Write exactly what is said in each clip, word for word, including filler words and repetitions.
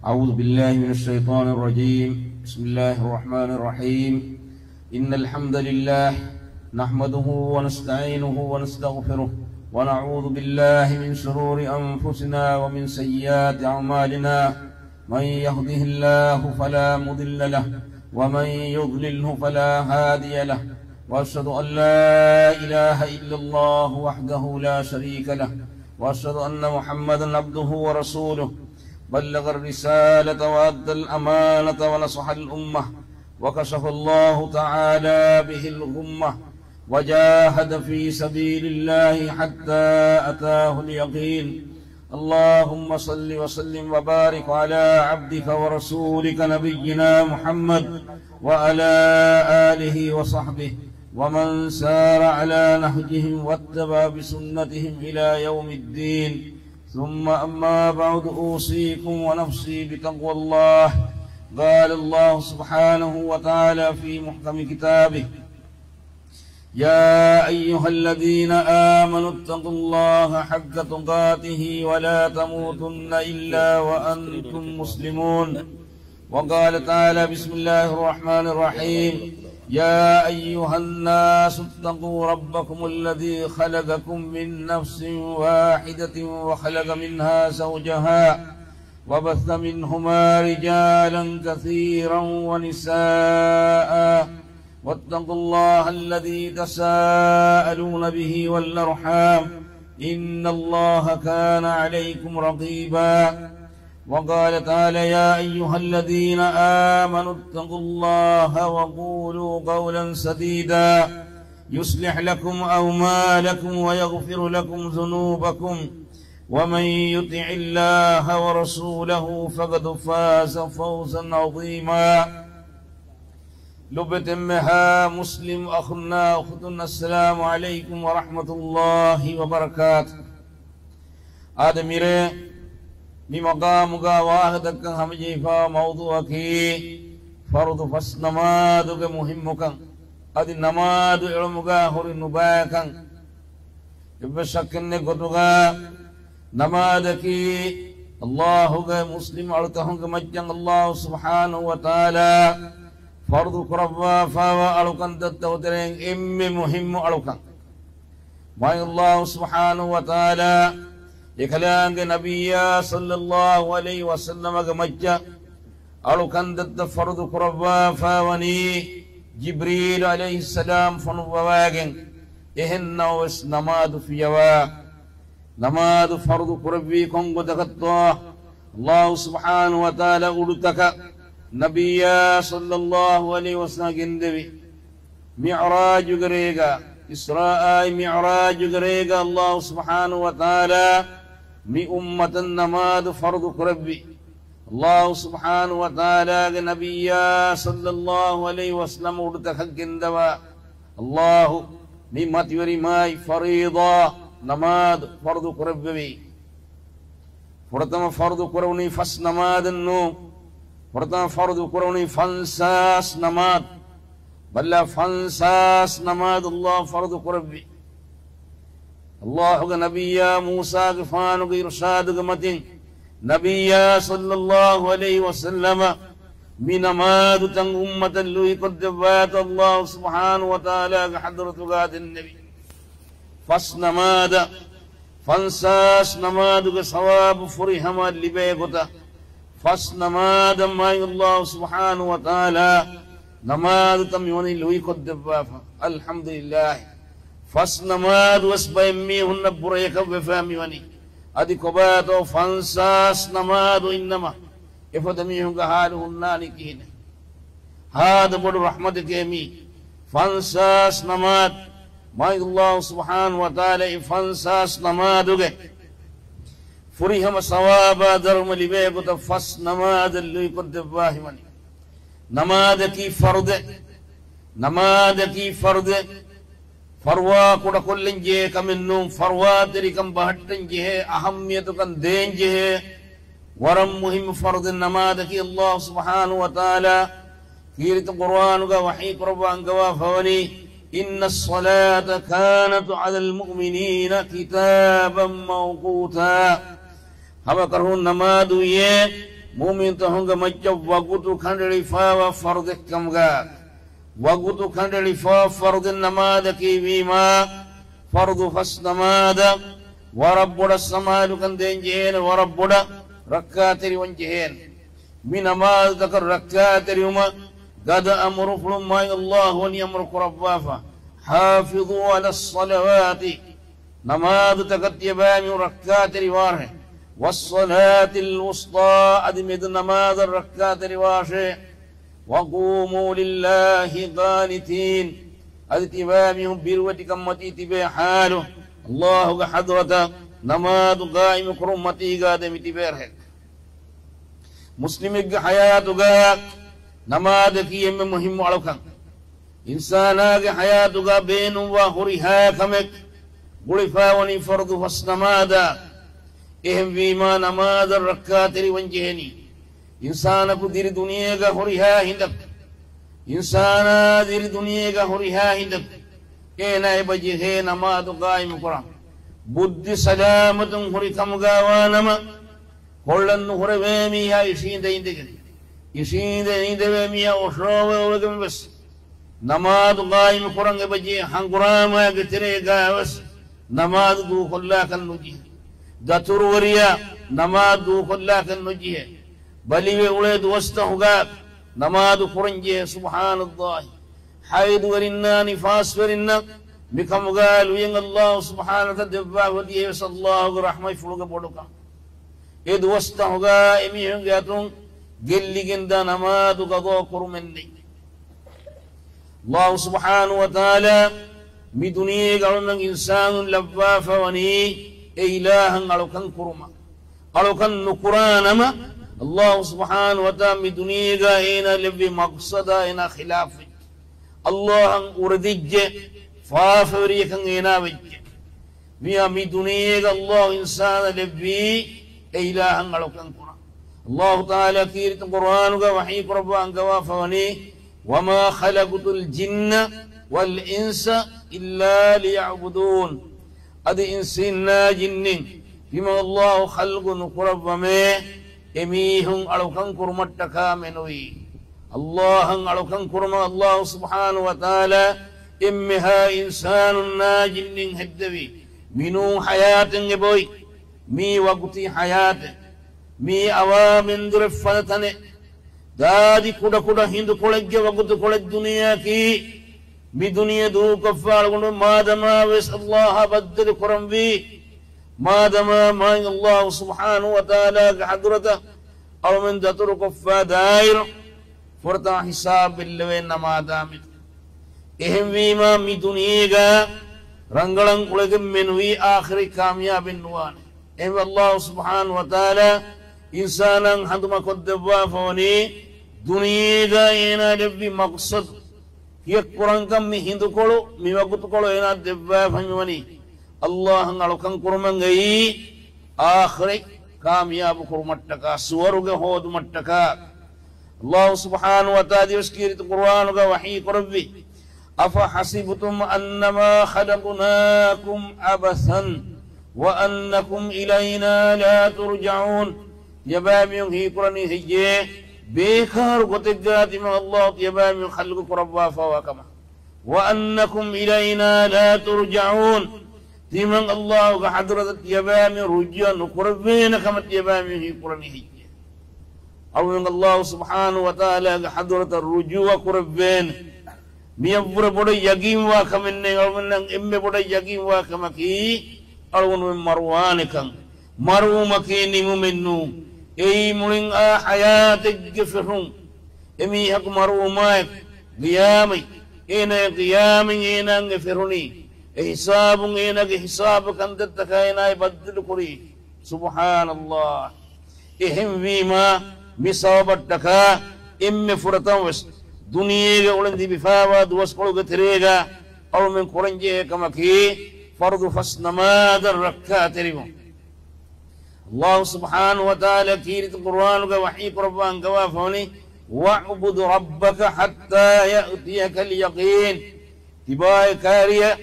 أعوذ بالله من الشيطان الرجيم. بسم الله الرحمن الرحيم. إن الحمد لله نحمده ونستعينه ونستغفره ونعوذ بالله من شرور أنفسنا ومن سيئات أعمالنا. من يهده الله فلا مضل له ومن يضلله فلا هادي له. وأشهد أن لا إله إلا الله وحده لا شريك له. وأشهد أن محمدا عبده ورسوله. بلغ الرسالة وأدى الأمانة ونصح الأمة. وكشف الله تعالى به الغمة. وجاهد في سبيل الله حتى أتاه اليقين. اللهم صل وسلم وبارك على عبدك ورسولك نبينا محمد وعلى آله وصحبه ومن سار على نهجهم واتبع بسنتهم إلى يوم الدين. ثم أما بعد، أوصيكم ونفسي بتقوى الله. قال الله سبحانه وتعالى في محكم كتابه: يا أيها الذين آمنوا اتقوا الله حق تقاته ولا تموتن إلا وأنتم مسلمون. وقال تعالى: بسم الله الرحمن الرحيم. يا أيها الناس اتقوا ربكم الذي خلقكم من نفس واحدة وخلق منها زوجها وبث منهما رجالا كثيرا ونساء واتقوا الله الذي تساءلون به والأرحام إن الله كان عليكم رقيبا. وقال تعالى: يا أيها الذين آمنوا اتقوا الله وقولوا قولا سديدا يصلح لكم أعمالكم ويغفر لكم ذنوبكم ومن يطع الله ورسوله فقد فاز فوزا عظيما. ލޮބުވެތި އެންމެހާ މުސްލިމް އަޚުންނާ އުޚުތުން، އައްސަލާމު ޢަލައިކުމް ވަރަޙްމަތުﷲ ވަބަރަކާތު. އާދެ މިރޭ މި މަޤާމުގަ ވާހަކަދައްކަން ހަމަޖެހިފައިވާ މައުޟޫޢަކީ ފަރުޟު ފަސް ނަމާދުގެ މުހިއްމުކަން، އަދި ނަމާދު އެޅުމުގަ ހުރި ނުބައިކަން. އެއްވެސް ޝައްކެއް ނެތް ގޮތުގަ ނަމާދަކީ ﷲ ގެ މުސްލިމް އަޅުތަކުންގެ މައްޗަށް ﷲ ސުބްޙާނަހޫ ވަތަޢާލާ ފަރުޟު ކުރައްވާފައިވާ އަޅުކަންތައްތަކުގެ ތެރެއިން އެންމެ މުހިއްމު އަޅުކަން. މާތް ﷲ ސުބްޙާނަހޫ ވަތަޢާލާ އެކަލާނގެ ނަބިއްޔާ ޞައްލައްލާހު ޢަލައިހި ވަސައްލަމަގެ މައްޗަށް އަޅުކަންތައްތައް ފަރުޟު ކުރައްވާފައިވަނީ ޖިބްރީލު ޢަލައިހިއްސަލާމް ފޮނުއްވަވާގެން. އެހެން ނަމަވެސް ނަމާދު ފިޔަވާ، ނަމާދު ފަރުޟު ކުރެއްވީ ކޮން ގޮތަކަށްތޯ؟ ﷲ ސުބްޙާނަހޫ ވަތަޢާލާ އުޑުތަކަށް ނަބިއްޔާ ޞައްލައްލާހު ޢަލައިހި ވަސައްލަމަ ގެންދެވި. މިޢުރާޖުގެ ރޭގަ، އިސްރާއާއި މިޢުރާޖުގެ ރޭގަ ﷲ ސުބްޙާނަހޫ ވަތަޢާލާ މި އުއްމަތަށް ނަމާދު ފަރުޟު ކުރެއްވި. ﷲ ސުބްޙާނަހޫ ވަތަޢާލާގެ ނަބިއްޔާ ޞައްލައްލާހު ޢަލައިހި ވަސައްލަމަ އުޑުތަކަށް ގެންދަވާ. ﷲ މި މަތިވެރި މާތް ފަރީޟާ ނަމާދު ފަރުޟު ކުރެއްވެވީ. ފުރަތަމަ ފަރުޟު ކުރެވުނީ ފަސް ނަމާދެއް ނޫން. ފުރަތަމަ ފަރުޟު ކުރެވުނީ ފަންސާސް ނަމާދު. ބައްލަ ފަންސާސް ނަމާދު ﷲ ފަރުޟު ކުރެއްވި. ﷲ ގެ ނަބިއްޔާ މޫސާގެފާނުގެ އިރުޝާދުގެ މަތިން ނަބިއްޔާ ޞައްލައްލާހު ޢަލައިހި ވަސައްލަމަ މި ނަމާދުތައް އުއްމަތަށް ލުއިކޮށްދެއްވާތޯ ﷲ ސުބްޙާނަހޫ ވަތަޢާލާގެ ޙަޟްރަތުގަ ދެންނެވި. ފަސް ނަމާދަށް، ފަންސާސް ނަމާދުގެ ސަވާބު ފުރިހަމަ ލިބޭ ގޮތަށް، ފަސް ނަމާދަށް މާތް ﷲ ސުބްޙާނަހޫ ވަތަޢާލާ ނަމާދުތައް މިވަނީ ލުއިކޮށްދެއްވާފަ. އަލްޙަމްދުލިއްލާހި. ފަސް ނަމާދު ވެސް ބައެއް މީހުންނަށް ބުރައެކަށް ވެފަ މިވަނީ. އަދި ކޮބާތޯ ފަންސާސް ނަމާދު އިންނަމަ އެފަދަ މީހުންގެ ޙާލު ހުންނާނީ ކިހިނެއް؟ ހާދަ ބޮޑު ރަޙްމަތެކޭ މީ. ފަންސާސް ނަމާދު، މާތް ﷲ ސުބްޙާނަހޫ ވަތަޢާލާ އެ ފަންސާސް ނަމާދުގެ ފުރިހަމަ ސަވާބާ ދަރުމަ ލިބޭ ގޮތަށް ފަސް ނަމާދަށް ލުއިކޮށްދެއްވާ ހިމަނި. ނަމާދަކީ ފަރުޟެއް. ނަމާދަކީ ފަރުޟެއް. ފަރުވާ ކުޑަކޮށްލަން ޖެހޭ ކަމެއް ނޫން. ފަރުވާތެރިކަން ބަހައްޓަން ޖެހޭ، އަހައްމިޔަތުކަން ދޭން ޖެހޭ ވަރަށް މުހިއްމު ފަރުޟެއް ނަމާދަކީ. ﷲ ސުބްޙާނަހޫ ވަތަޢާލާ ކީރިތި ޤުރުއާނުގަ ވަޙީ ކުރައްވާ އަންގަވާފަވަނީ، إن الصلاة كانت على المؤمنين كتابا موقوتا. ހަމަކަށަވަރުން ނަމާދު ވިޔޭ، މުއުމިންތަކުންގެ މައްޗަށް ވަގުތު ކަނޑައެޅިފައިވާ ފަރުޟެއްކަމުގަ، ވަގުތު ކަނޑައެޅިފައިވާ ފަރުޟެއް ނަމާދަކީ ވީމާ، ފަރުޟު ފަސް ނަމާދަށް ވަރަށް ބޮޑަށް ސަމާލުކަން ދޭން ޖެހޭނެ، ވަރަށް ބޮޑަށް ރައްކާތެރިވަން ޖެހޭނެ. މި ނަމާދުތަކަށް ރައްކާތެރިވުމަށް ގަދަ އަމުރުފުޅުންމާއި ﷲ ވަނީ އަމުރު ކުރައްވާފަ، حافظوا على الصلوات، ނަމާދުތަކަށް ތިޔަބައިމީހުން ރައްކާތެރިވާށޭ، والصلاة الوسطى، އަދި މެދު ނަމާދަށް ރައްކާތެރިވާށޭ، وقوموا لله قانتين، އަދި ތިޔަބައިމީހުން ބިރުވެތިކަންމަތީ ތިބޭ ޙާލު، ﷲ ގެ ޙަޟްރަތަށް ނަމާދު ޤާއިމު ކުރުންމަތީގަ ދެމިތިބޭ ރަހެއް. މުސްލިމެއްގެ ޙަޔާތުގަ ނަމާދަކީ އެންމެ މުހިއްމު އަޅުކަން. އިންސާނާގެ ޙަޔާތުގަ ބޭނުންވާ ހުރިހާ ކަމެއް ގުޅިފައިވަނީ ފަރުޟު ފަސް ނަމާދަށް. އެހެންވީމާ، ނަމާދަށް ރައްކާތެރިވަން ޖެހެނީ. އިންސާނަކު ދިރި ދުނިޔޭގަ ހުރިހާ ހިނދަކު، އިންސާނާ ދިރި ދުނިޔޭގަ ހުރިހާ ހިނދަކު އޭނާ އެބަ ޖެހޭ ނަމާދު ޤާއިމު ކުރަން. ބުއްދި ސަލާމަތުން ހުރި ކަމުގަ ވާނަމަ، ކޮށްލަން ނުހުރެވޭ މީހާ އިށީނދެ އިނދެގެން، އިށީނދެ އިނދެވޭ މީހާ އޮށޯވެ އޮވެގެން ވެސް، ނަމާދު ޤާއިމު ކުރަން އެބަޖެހޭ. ހަނގުރާމައިގެ ތެރޭގަ ވެސް ނަމާދު ދޫކޮށްލާކަށް ނުޖެހޭ. ދަތުރުވެރިޔާ ނަމާދު ދޫކޮށްލާކަށް ނުޖެހޭ. ބަލިވެ އުޅޭ ދުވަސްތަކުގަ ނަމާދު ކުރަން ޖެހޭ. ސުބްޙާނައްލާހި. ޙައިޟުވެރިންނާ ނިފާސްވެރިންނަށް މިކަމުގަ ލުޔެއް ﷲ ސުބްޙާނަހޫ ވަތަޢާލާ ދެއްވާފަ ދިޔައީވެސް ﷲ ގެ ރަޙްމަތްފުޅުގެ ބޮޑުކަން. އެ ދުވަސްތަކުގަ އެމީހުންގެ އަތުން ގެއްލިގެންދާ ނަމާދު ޤަޟާ ކުރުމެއް ނެތް. ﷲ ސުބްޙާނަހޫ ވަތަޢާލާ މި ދުނިޔޭގަ އަޅުމެން އިންސާނުން ލައްވާފަ ވަނީ އެ އިލާހަށް އަޅުކަން ކުރުމަށް. އަޅުކަން ނުކުރާ ނަމަ، ﷲ ސުބްޙާނަހޫ ވަތަޢާލާ މި ދުނިޔޭގަ އޭނާ ލެއްވި މަޤްޞަދާ އޭނާ ޚިލާފްވެއްޖެ. ﷲ އަށް އުރެދިއްޖެ، ފާފަވެރިއެއްކަން އޭނާ ވެއްޖެ. މިއާ މި ދުނިޔޭގަ ﷲ އިންސާނަށް ލެއްވީ އެ އިލާހަށް އަޅުކަން ކުރަން. ﷲ ތަޢާލާ ކީރިތި ޤުރްއާނުގަ ވަޙީ ކުރައްވާ އަންގަވާފަ ވަނީ، وما خلقت الجن والإنس إلا ليعبدون. އަދި އިންސީންނާ ޖިންނިން ތިމަން ﷲ ޚަލްޤު ނުކުރައްވަމޭ، އެމީހުން އަޅުކަން ކުރުމަށްޓަކާ މެނުވީ. ﷲ އަށް އަޅުކަން ކުރުމަށް ﷲ ސުބްޙާނަހޫ ވަތަޢާލާ އެންމެހާ އިންސާނުންނާ ޖިންނިން ހެއްދެވި. މި ނޫން ޙަޔާތެއް އެބައޮތް. މީ ވަގުތީ ޙަޔާތެއް. މީ އަވާ މެންދުރެއް ފަދަ ތަނެއް. ދާދި ކުޑަކުޑަ ހިނދުކޮޅެއްގެ ވަގުތުކޮޅެއް ދުނިޔެއަކީ. މި ދުނިޔެ ދޫކޮށްފަ އަޅުގަނޑު މާދަމާ ވެސް ﷲ އާ ބައްދަލު ކުރަންވީ. މާދަމާ މާތް ﷲ ސުބްޙާނަހޫ ވަތަޢާލާގެ ޙަޟްރަތަށް އަޅުމެން ދަތުރުކޮށްފަ ދާއިރު ފުރަތަމަ ހިސާބު ބެއްލެވޭ ނަމާދާމެދު. އެހެންވީމާ މި ދުނިޔޭގަ ރަނގަޅަށް އުޅެގެން މެނުވީ އާޚިރަތް ކާމިޔާބެއް ނުވާނެ. އެހެންވެ ﷲ ސުބްޙާނަހޫ ވަތަޢާލާ އިންސާނާ ހަނދުމަކޮށްދެއްވާފަ ވަނީ ދުނިޔޭގަ އޭނާ ލެއްވި މަޤްޞަދު. ކިޔައްކުރަންކަން މި ހިނދުކޮޅު، މި ވަގުތުކޮޅު އޭނާ ދެއްވާފަ މިވަނީ ﷲ އަށް އަޅުކަން ކުރުމަށް އެއީ އާޚިރަތް ކާމިޔާބު ކުރުމަށްޓަކާ، ސުވަރުގެ ހޯދުމަށްޓަކާ. ﷲ ސުބްޙާނަހޫ ވަތަޢާލާ ދިވެސް ކީރިތި ޤުރްއާނުގަ ވަޙީ ކުރެއްވި، أفحسبتم أنما خلقناكم عبثا وأنكم إلينا لا ترجعون. ތިޔަބައިމީހުން ހީކުރަނީ ހެއްޔޭ؟ ބޭކާރު ގޮތެއްގަ ތިމަން ﷲ ތިޔަބައިމީހުން ޚަލްޤު ކުރައްވާފަވާ ކަމަށް. وأنكم إلينا لا ترجعون. ތިމަން ﷲ ގެ ޙަޟްރަތަށް ތިޔަބައިމީހުން ރުޖޫޢަ ނުކުރެވޭނެ ކަމަށް ތިޔަބައިމީހުން ހީކުރަނީ ހެއްޔޭ؟ އަޅުގަނޑު ﷲ ސުބްޙާނަހޫ ވަތަޢާލާގެ ޙަޟްރަތަށް ރުޖޫޢަ ކުރެވޭނެ. މިއަށްވުރެ ބޮޑަށް ޔަޤީންވާ ކަމެއް ނެތް. އަޅުގަނޑަށް އެންމެ ބޮޑަށް ޔަޤީންވާ ކަމަކީ އަޅުގަނޑުމެން މަރުވާނެކަން. މަރުވުމަކީ ނިމުމެއް ނޫން. އެއީ މުޅިން އާ ޙަޔާތެއްގެ ފެށުން. އެމީހަކު މަރުވުމާއެކު ޤިޔާމަތް، އޭނާގެ ޤިޔާމަތް އޭނާއަށް ފެށުނީ. އެ ހިސާބުން އޭނާގެ ހިސާބު ކަންތައްތަކާ އޭނާ ބައްދަލު ކުރީ. ސުބްޙާނައްލާހް. އެހެންވީމާ، މި ސަބަބަށްޓަކާ އެންމެ ފުރަތަމަ ވެސް ދުނިޔޭގަ އުޅެން ލިބިފައިވާ ދުވަސްކޮޅުގެ ތެރޭގަ އަޅުމެން ކުރަންޖެހޭ ކަމަކީ، ފަރުޟު ފަސް ނަމާދަށް ރައްކާތެރިވުން. ﷲ ސުބްޙާނަހޫ ވަތަޢާލާ ކީރިތި ޤުރްއާނުގަ ވަޙީ ކުރައްވާ އަންގަވާފަވަނީ، وَاعْبُدْ رَبَّكَ حَتَّىٰ يَأْتِيَكَ الْيَقِينُ. ތިބާއޭ ކާރިޔަށް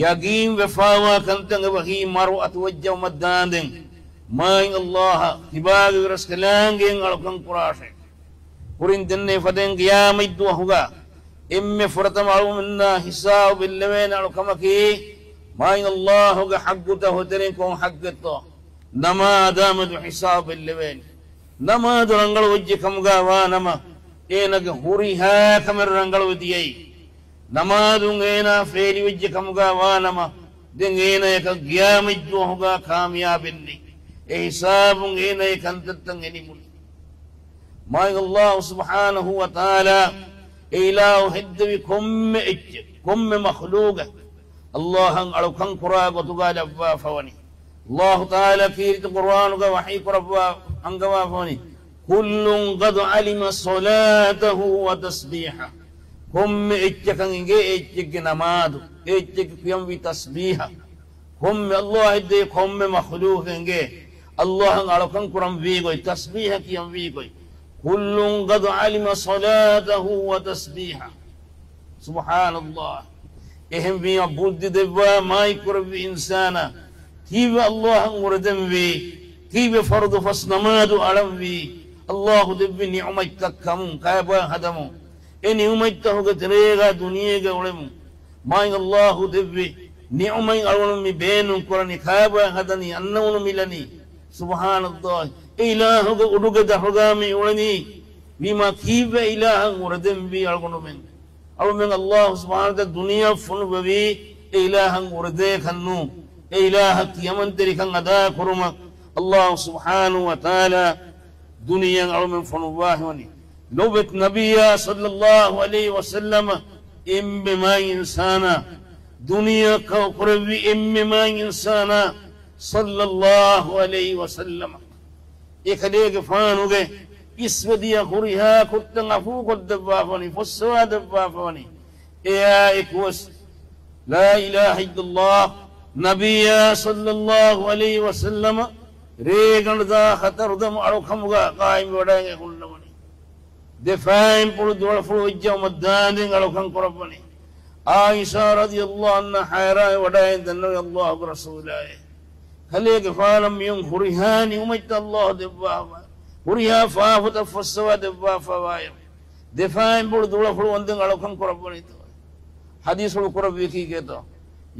ޔަޤީން ވެފައިވާ ކަންތައް އެބަހީ މަރު އަތުވެއްޖައުމަށް ދާނދެން. މާތް ﷲ ތިބާގެ ރަސްކަލާނގެއަށް އަޅުކަން ކުރާށޭ. ކުރިން ދެންނެވި ފަދައިން ޤިޔާމަތް ދުވަހުގަ އެންމެ ފުރަތަމަ އަޅުގަނޑުމެންނާ ހިސާބު ބެއްލެވޭނެ އަޅުކަމަކީ، މާތް ﷲ ގެ ޙައްޤުތައް ހުތެރެން ކޮން ޙައްޤެއްތޯ؟ ނަމާދާމެދު ހިސާބު ބެއްލެވޭނެ. ނަމާދު ރަނގަޅު ވެއްޖެ ކަމުގަ ވާނަމަ، އޭނާގެ ހުރިހާ ކަމެއް ރަނގަޅުވެ ދިޔައީ. ނަމާދުން އޭނާ ފެއިލިވެއްޖެ ކަމުގަ ވާނަމަ، ދެން އޭނާޔަކަށް ޤިޔާމަތްދުވަހުގަ ކާމިޔާބެއް ނެތް. އެ ހިސާބުން އޭނާގެ ކަންތައްތައް އެނިމުން. މާތް ﷲ ސުބްޙާނަހޫ ވަތަޢާލާ އެ އިލާހު ހެއްދެވި ކޮންމެ އެއްޗެއް، ކޮންމެ މަޚްލޫޤެއް ﷲ އަށް އަޅުކަން ކުރާ ގޮތުގަ ލައްވާފަވަނީ. ﷲ ތަޢާލާ ކީރިތި ޤުރުއާނުގަ ވަޙީ ކުރައްވާ އަންގަވާފަވަނީ، كل قد علم صلاته وتسبيحه. ކޮންމެ އެއްޗަކަށް އިނގޭ އެއްޗެއްގެ ނަމާދު، އެއްޗެއްގެ ކިޔަންވީ ތަސްބީޙަ. ކޮންމެ ﷲ ހެއްދެވި ކޮންމެ މަޚްލޫޤެއް އިނގޭ ﷲ އަށް އަޅުކަން ކުރަންވީ ގޮތް، ތަސްބީޙަ ކިޔަންވީ ގޮތް. كل قد علم صلاته وتسبيحه. ސުބްޙާނަﷲ. އެހެންވީމަ ބުއްދި ދެއްވާ މާތްކުރެއްވި އިންސާނާ ކީއްވެ ﷲ އަށް އުރެދެންވީ؟ ކީއްވެ ފަރުޟު ފަސް ނަމާދު އަޅަންވީ؟ ﷲ ދެއްވި ނިޢުމަތްތައް ކަމުން، ކަޢުބާ ހަދަމުން، އެ ނިޢުމަތްތަކުގެ ތެރޭގަ ދުނިޔޭގަ އުޅެމުން، މާތް ﷲ ދެއްވި ނިޢުމަތް އަޅުގަނޑު މި ބޭނުން ކުރަނީ، ކަޢުބާ ހަދަނީ، އަންނަމުނު މިލަނީ. ސުބްޙާނަﷲ. އެ އިލާހުގެ އުޑުގެ ދަށުގަ މި އުޅެނީ. ވީމާ ކީއްވެ އިލާހަށް އުރެދެންވީ އަޅުގަނޑުމެން؟ އަޅުމެން ﷲ ސުބްޙާނަހޫ ވަތަޢާލާ ދުނިޔެއަށް ފޮނުއްވެވީ އެ އިލާހަށް އުރެދޭކަށް ނޫން. އެ އިލާހަށް ކިޔަމަންތެރިކަން އަދާކުރުމަށް ﷲ ސުބްޙާނަހޫ ވަތަޢާލާ ދުނިޔެއަށް އަޅުމެން ފޮނުއްވާފަވަނީ. ލޯބިވެތި ނަބިއްޔާ ޞައްލައްލާހު ޢަލައިހި ވަސައްލަމަ އެންމެ މާތް އިންސާނާ، ދުނިޔެއަށް ކައު ކުރެއްވި އެންމެ މާތް އިންސާނާ ޞައްލައްލާހު ޢަލައިހި ވަސައްލަމަ. އެކަލޭގެފާނުގެ އިސްވެދިޔަ ހުރިހާ ކުށްތައް އަފޫކޮށްދެއްވާފަވަނީ، ފޮއްސަވާދެއްވާފަވަނީ. އެއާއެކުވެސް ލާ އިލާހަ އިއްލައްލާހު، ނަބިއްޔާ ޞައްލައްލާހު ޢަލައިހި ވަސައްލަމަ ރޭގަނޑުދާ ހަތަރުދަމު އަޅުކަމުގަ ޤާއިމްވެވަޑައިގެން ހުންނަވަނީ. ދެފާއިން ޕުޅު ދުވަޅަފުޅު ވެއްޖައުމަށް ދާނދެން އަޅުކަން ކުރައްވަނީ. ޢާއިޝާ ރަޟިޔައްލާހު ޢަންހާ ހައިރާން ވަޑައިގެން ދަންނަވަނީ ﷲ ގެ ރަސޫލާއޭ، ކަލޭގެފާނަށް މިއޮން ހުރިހާ ނިޢުމަތްތައް ﷲ ދެއްވާފަ، ހުރިހާ ފާފަތައް ފޮއްސަވާ ދެއްވާފަވާއިރު، ދެފާއިން ޕުޅު ދުވަޅަފުޅު ވަންދެން އަޅުކަން ކުރައްވަނީތޯ؟ ޙަދީޘްފުޅު ކުރެއްވީ ކީކޭތޯ؟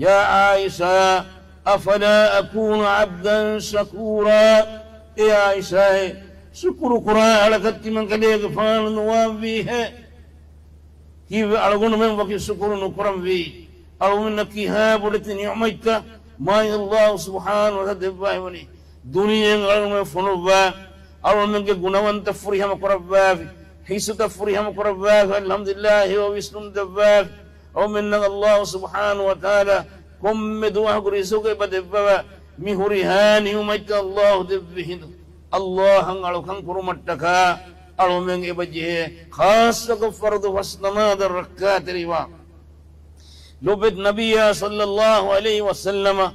يا عائشة، أفلا أكون عبدا شكورا؟ އޭ ޢާއިޝާއޭ، ޝުކުރު ކުރާ އަޅަކަށް ތިމަން ކަލޭގެފާނު ނުވާންވީހޭ؟ ކީއްވެ އަޅުގަނޑުމެން ވަކި ޝުކުރު ނުކުރަންވީ؟ އަޅުގަނޑުމެންނަށް ކިހާ ބޮޑެތި ނިޢުމަތްތައް މާތް ﷲ ސުބްޙާނަހޫ ވަތަޢާލާ ދެއްވައިވަނީ؟ ދުނިޔެއަށް އަޅުގަނޑުމެން ފޮނުއްވާ، އަޅުގަނޑުމެންގެ ގުނަވަންތައް ފުރިހަމަ ކުރައްވާފި، ހިއްސުތައް ފުރިހަމަ ކުރައްވާފި، އަލްޙަމްދުލިއްލާހި އެބަ ވިސްނުން ދެއްވާފި، އަޅުމެންނަށް ﷲ ސުބްޙާނަހޫ ވަތަޢާލާ ކޮންމެ ދުވަހަކު ރިޒުޤު އެބަ ދެއްވަވާ، މި ހުރިހާ ނިޢުމަތްތައް ﷲ ދެއްވި ހިނދު، ﷲ އަށް އަޅުކަން ކުރުމަށްޓަކާ އަޅުމެން އެބަ ޖެހޭ ޚާއްޞަކޮށް ފަރުޟު ފަސް ނަމާދަށް ރައްކާތެރިވާން. ލޯބިވެތި ނަބިއްޔާ ޞައްލައްލާހު ޢަލައިހި ވަސައްލަމަ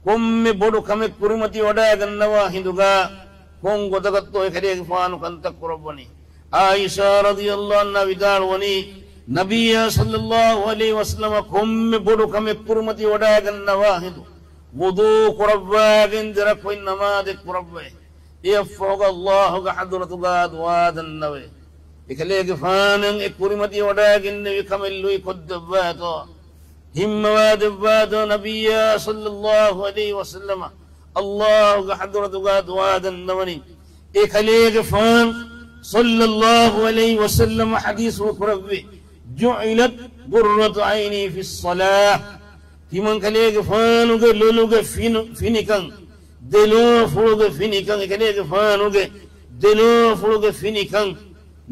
ކޮންމެ ބޮޑު ކަމެއް ކުރިމަތި ވަޑައިގަންނަވާ ހިނދުގަ ކޮން ގޮތަކަށްތޯ އެކަލޭގެފާނު ކަންތައް ކުރައްވަނީ؟ ޢާއިޝާ ރަޟިޔައްލާހު ޢަންހާ ވިދާޅުވަނީ، ނަބިއްޔާ ޞައްލައްލާހު ޢަލައިހި ވަސައްލަމަ ކޮންމެ ބޮޑު ކަމެއް ކުރިމަތި ވަޑައިގަންނަވާ ހިނދު ވުޟޫ ކުރައްވާގެން ދެ ރަކުޢަތް ނަމާދެއް ކުރައްވައި، އެއަށްފަހުގަ ﷲ ގެ ޙަޟްރަތުގަ ދުޢާ ދަންނަވައި. އެކަލޭގެފާނަށް އެ ކުރިމަތި ވަޑައިގެންނެވި ކަމެއް ލުއި ކޮށްދެއްވާތޯ، ހިންމަވާ ދެއްވާތޯ ނަބިއްޔާ ޞައްލައްލާހު ޢަލައިހި ވަސައްލަމަ ﷲ ގެ ޙަޟްރަތުގަ ދުޢާ ދަންނަވަނީ. އެކަލޭގެފާނު ޞައްލައްލާހު ޢަލައިހި ވަސައްލަމަ ޙަދީޘްފުޅު ކުރެއްވި، جعلت قرة عيني في الصلاة. ތިމަން ކަލޭގެފާނުގެ ލޮލުގެ ފިނު-، ފިނިކަން، ދެލޯފުޅުގެ ފިނިކަން، އެކަލޭގެފާނުގެ ދެލޯފުޅުގެ ފިނިކަން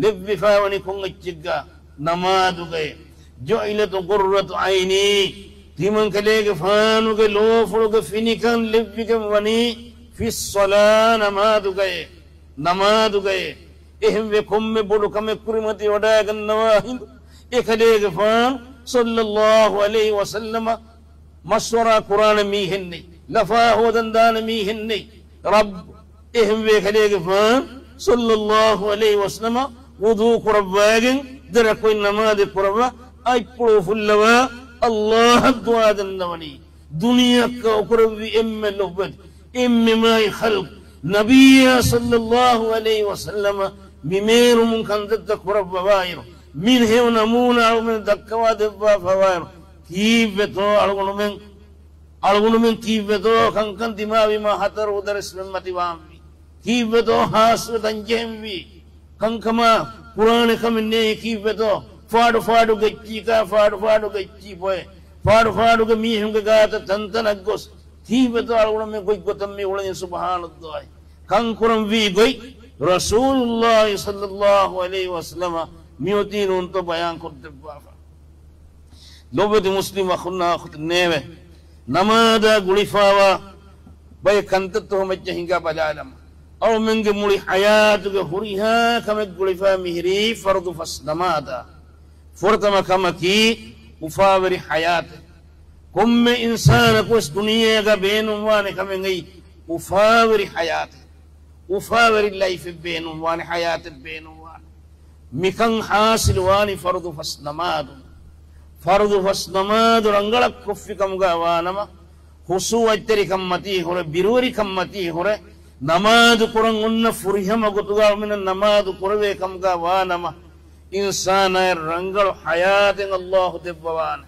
ލެއްވިފައިވަނީ ކޮން އެއްޗެއްގަ؟ ނަމާދުގައޭ. جعلت قرة عيني، ތިމަން ކަލޭގެފާނުގެ ލޯފުޅުގެ ފިނިކަން ލެއްވިގެން ވަނީ في الصلاة، ނަމާދުގައޭ. ނަމާދުގައޭ. އެހެންވެ ކޮންމެ ބޮޑު ކަމެއް ކުރިމަތި ވަޑައިގަންނަވާ ހިނދު އެކަލޭގެފާނު ޞައްލައްލާހު ޢަލައިހި ވަސައްލަމަ މަޝްވަރާ ކުރާނެ މީހެއް ނެތް، ލަފާ ހޯދަން ދާނެ މީހެއް ނެތް. ރައްބު، އެހެންވެ ކަލޭގެފާނު ޞައްލައްލާހު ޢަލައިހި ވަސައްލަމަ ވުޟޫ ކުރައްވާގެން ދެ ރަކުޢަތް ނަމާދެއް ކުރައްވާ، އަތްޕުޅު ފުއްލަވާ ﷲ އަށް ދުޢާ ދަންނަވަނީ. ދުނިޔެއަށް ކައުކުރެއްވި އެންމެ ލޮބުވެތި، އެންމެ މާތް ޚަލްޤު، ނަބިއްޔާ ޞައްލައްލާހު ޢަލައިހި ވަސައްލަމަ މި މޭރުމުން ކަންތައްތައް ކުރައްވަވާއިރު، މި ހެޔޮ ނަމޫނާ އަޅުގަނޑު ދައްކަވާ ދެއްވާފަވާއިރު، ކީއްވެތޯ އަޅުގަނޑުމެން، އަޅުގަނޑުމެން ކީއްވެތޯ ކަންކަން ދިމާވީމާ ހަތަރު އުދަރެސް މެންމަތިވާންވީ؟ ކީއްވެތޯ ހާސްވެ ދަންޖެހެންވީ؟ ކަންކަމާ ކުރާނެ ކަމެއް ނެތް. ކީއްވެތޯ ފާޑު ފާޑު ގެއްޗީކާ، ފާޑު ފާޑު ގެއްޗީ ބޮއެ، ފާޑު ފާޑުގެ މީހުންގެ ގާތަށް ތަންތަނަށް ގޮސް، ކީއްވެތޯ އަޅުގަނޑުމެން ގޮތްގޮތަށް މި އުޅެނީ؟ ސުބްޙާނައްލާހި. ކަންކުރަންވީ ގޮތް ރަސޫލުއްލާހި ޞައްލައްލާހު ޢަލައިހި ވަސައްލަމަ މިއޮތީ ނޫންތޯ ބަޔާން ކޮށްދެއްވާފަ. ލޮބުވެތި މުސްލިމް އަޚުންނާ އުޚުތުންނޭވެ! ނަމާދާ ގުޅިފާވާ ބައެއް ކަންތައްތަކުގެ މައްޗަށް ހިނގާ ބަލާލަމާ. އަޅުމެންގެ މުޅި ޙަޔާތުގެ ހުރިހާ ކަމެއް ގުޅިފާ މިހިރީ ފަރުޟު ފަސް ނަމާދާ. ފުރަތަމަ ކަމަކީ އުފާވެރި ޙަޔާތެއް. ކޮންމެ އިންސާނަކުވެސް ދުނިޔޭގަ ބޭނުންވާނެ ކަމެއް އެއީ އުފާވެރި ޙަޔާތެއް. އުފާވެރި ލައިފެއް ބޭނުންވާނެ، ޙަޔާތެއް ބޭނުންވާނެ. މިކަން ޙާޞިލުވާނީ ފަރުޟު ފަސް ނަމާދުން. ފަރުޟު ފަސް ނަމާދު ރަނގަޅަށް ކޮށްފި ކަމުގަ ވާނަމަ، ޚުޝޫޢަތްތެރިކަންމަތީ ހުރެ، ބިރުވެރިކަންމަތީ ހުރެ، ނަމާދު ކުރަން އޮންނަ ފުރިހަމަ ގޮތުގަ މިނަށް ނަމާދު ކުރެވޭ ކަމުގަ ވާނަމަ، އިންސާނާއަށް ރަނގަޅު ޙަޔާތެއް ﷲ ދެއްވަވާނެ.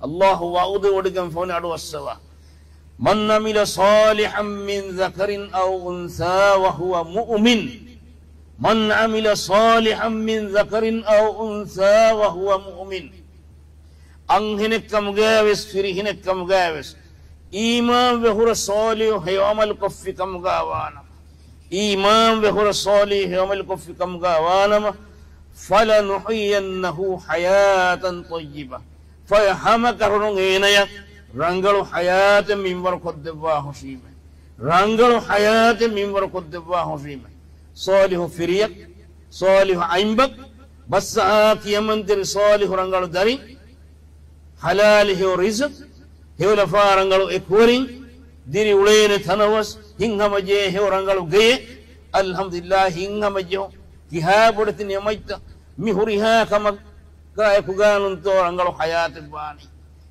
ﷲ ވަޢުދު ވޮޑިގެން ފޯނި އަޑުއައްސަވާ. من عمل صالحا من ذكر أو أنثى وهو مؤمن. من عمل صالحا من ذكر أو أنثى وهو مؤمن. އަންހެނެއްކަމުގައިވެސް ފިރިހެނެއްކަމުގައިވެސް އީމާންވެ ހުރެ ޞާލިޙު ހެޔޮ ޢަމަލު ކޮށްފި ކަމުގަ ވާނަމަ، އީމާންވެ ހުރެ ޞާލިޙު ހެޔޮ ޢަމަލު ކޮށްފި ކަމުގަ ވާނަމަ، فلنحيينه حياة طيبة. ފަޔަ ހަމަކަށަވަރުން އޭނަޔަށް ރަނގަޅު ޙަޔާތެއް މިންވަރު ކޮށްދެއްވާ ހުށީމޭ. ރަނގަޅު ޙަޔާތެއް މިންވަރު ކޮށްދެއްވާ ހުށީމޭ. ޞާލިޙު ފިރިޔަ، ޞާލިޙު އަނބަ، ބައްސައާ ކިޔަމަންތެރި ޞާލިޙު ރަނގަޅު ދަރި، ޙަލާލި ހެޔޮ ރިޒުޤު، ހެޔޮލަފާ ރަނގަޅު އެކުވެރިން، ދިރިއުޅޭނެ ތަނަވަސް، ހިތްހަމަޖެހޭ ހެޔޮ ރަނގަޅު ގެޔެއް. އަލްޙަމްދުލިއްލާހް، ހިތްހަމަޖެހުން. ކިހާ ބޮޑެތި ނިޢުމަތްތައް މި ހުރިހާ ކަމަށް ގާއެކުގާނުންތޯ ރަނގަޅު ޙަޔާތެއްވާނީ.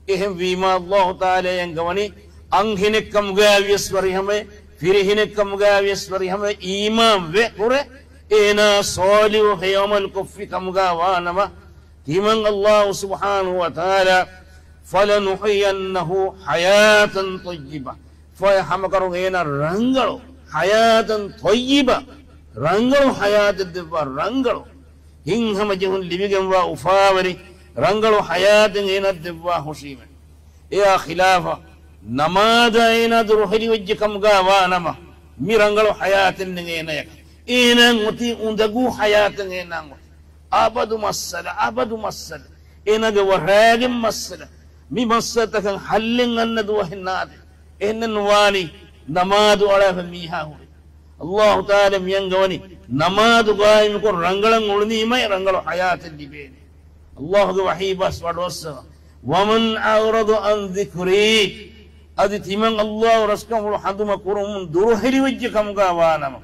އެހެންވީމާ، ﷲ ތަޢާލާ އަންގަވަނީ އަންހެނެއްކަމުގައިވިޔަސް ފިރިހަމައެއް، ފިރިހެނެއްކަމުގައިވިޔަސް ފިރިހަމައެއް އީމާންވެ ހުރެ، އޭނާ ޞާލިޙު ހެޔޮ ޢަމަލު ކޮށްފި ކަމުގަ ވާނަމަ، ތިމަން ﷲ ސުބްޙާނަހޫ ވަތަޢާލާ، فلنحيينه حياة طيبة. ފަޔަ ހަމަކަށަވަރުން އޭނާ ރަނގަޅު حياة طيبة، ރަނގަޅު ޙަޔާތެއް ދެއްވާ، ރަނގަޅު ހިތްހަމަޖެހުން ލިބިގެންވާ އުފާވެރި ރަނގަޅު ޙަޔާތެއް އޭނާ ދެއްވާ ހުށީމެ. އެއާ ޚިލާފަށް، ނަމާދާ އޭނާ ދުރުހެލިވެއްޖެ ކަމުގަ ވާނަމަ، މި ރަނގަޅު ޙަޔާތެއް ނެތް އޭނާޔަކަށް. އޭނާ އޮތީ އުނދަގޫ ޙަޔާތެއް އޭނާ އޮތީ. އަބަދު މައްސަލަ، އަބަދު މައްސަލަ. އޭނާގެ ވަށާގެން މައްސަލަ. މި މައްސަލަތަކަށް ޙައްލެއް އަންނަ ދުވަހެއް ނާދޭ. އެހެންނެއް ނުވާނީ ނަމާދު އަޅާފަ މީހާ ހުރި. ﷲ ތަޢާލާ މިއަންގަވަނީ ނަމާދު ޤާއިމުކޮށް ރަނގަޅަށް އުޅުނީމައި ރަނގަޅު ޙަޔާތެއް ލިބޭނެ. ﷲ ގެ ވަޙީ ބަސް ވަޑުއައްސަވާ. ومن أعرض عن ذكري. އަދި ތިމަން ﷲ ގެ ރަސްކަންފުޅު ހަނދުމަ ކުރުމުން ދުރުހެލިވެއްޖެ ކަމުގަ ވާނަމަ،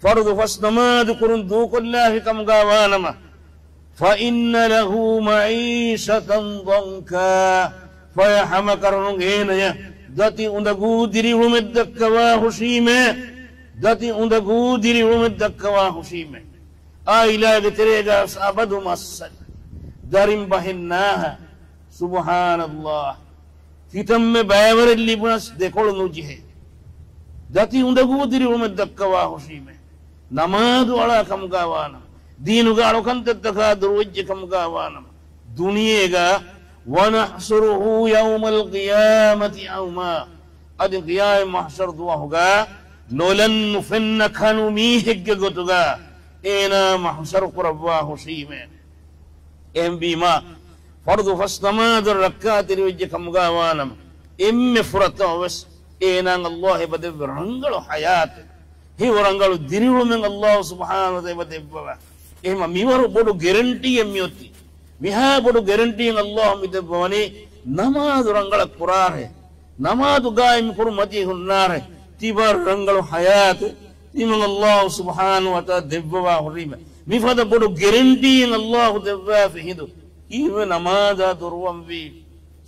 ފަރުޟު ފަސް ނަމާދު ކުރުން ދޫކޮށްލާފި ކަމުގަ ވާނަމަ، فإن له معيشة ضنكا. ފަޔަ ހަމަކަށަވަރުން އޭނަޔަށް ދަތި އުނދަގޫ ދިރިއުޅުމެއް ދައްކަވާ ހުށީމޭ. ދަތި އުނދަގޫ ދިރިއުޅުމެއް ދައްކަވާ ހުށީމޭ. އާއިލާގެ ތެރޭގަ އަބަދު މައްސަލަ. ދަރިން ބަހެއް ނާހަ. ސުބްޙާނައްލާހް. ކިތަންމެ ބައިވަރެއް ލިބުނަސް ދެކޮޅު ނުޖެހޭ. ދަތި އުނދަގޫ ދިރިއުޅުމެއް ދައްކަވާ ހުށީމޭ. ނަމާދު އަޅާ ކަމުގަ ވާނަމަ، ދީނުގެ އަޅުކަންތައްތަކާ ދުރުވެއްޖެ ކަމުގަ ވާނަމަ، ދުނިޔޭގަ، ونحشره يوم القيامة أعمى. އަދި ޤިޔާމަތް މަޙްޝަރު ދުވަހުގަ ލޮލަށް ނުފެންނަ ކަނު މީހެއްގެ ގޮތުގަ އޭނާ މަޙްޝަރު ކުރައްވާ ހުށީމޭ. އެހެންވީމާ، ފަރުޟު ފަސް ނަމާދަށް ރައްކާތެރިވެއްޖެ ކަމުގަ ވާނަމަ، އެންމެ ފުރަތަމަ ވެސް އޭނާއަށް ﷲ އެބަ ދެއްވި ރަނގަޅު ޙަޔާތެއް، ހެޔޮ ރަނގަޅު ދިރިއުޅުމެއް ﷲ ސުބްޙާނަހޫ ވަތަޢާލާ އެބަ ދެއްވަވާ. އެހެންވީމާ، މިވަރު ބޮޑު ގެރެންޓީއެއް މިއޮތީ. މިހާ ބޮޑު ގެރެންޓީއެއް ﷲ މި ދެއްވަވަނީ، ނަމާދު ރަނގަޅަށް ކުރާށޭ. ނަމާދު ޤާއިމު ކުރުމަތީ ހުންނާށޭ. ތިބާ ރަނގަޅު ޙަޔާތެއް ތިމަން ﷲ ސުބްޙާނަހޫ ވަތަޢާލާ ދެއްވަވާ ހުށީމޭ. މިފަދަ ބޮޑު ގެރެންޓީއެއް ﷲ ދެއްވާފަ ހިނދު ކީއްވެ ނަމާދާ ދުރުވަންވީ؟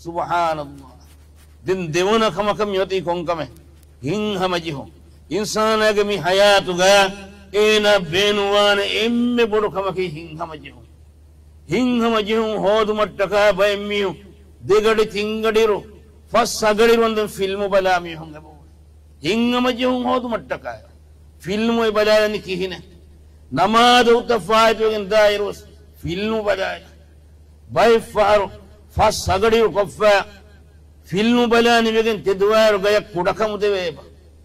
ސުބްޙާނައްލާހް. ދެން ދެވަނަ ކަމަކަށް މިއޮތީ ކޮންކަމެއް؟ ހިތްހަމަޖެހުން. އިންސާނާގެ މި ހަޔާތުގަ އޭނާ ބޭނުންވާނެ އެންމެ ބޮޑު ކަމަކީ ހިތްހަމަޖެހުން. ހިތްހަމަޖެހުން ހޯދުމަށްޓަކާ ބައެއް މީހުން ދެގަޑި ތިންގަޑިއިރު ފަސް ސަގަޑިއިރު ވަންދެން ފިލްމު ބަލާ މީހުން އެބައޮވޭ. ހިތްހަމަޖެހުން ހޯދުމަށްޓަކާ ފިލްމު އެ ބަލާލަނީ ކިހިނެއް؟ ނަމާދު އުތަށް ފާއިތުވެގެން ދާއިރުވެސް ފިލްމު ބަލާލި. ބައެއް ފަހަރު ފަސް ސަގަޑިއިރު ކޮށްފަ ފިލްމު ބަލާ ނިމިގެން ތެދުވާއިރު ގަޔަށް ކުޑަކަމު ދެވޭ އެބަ.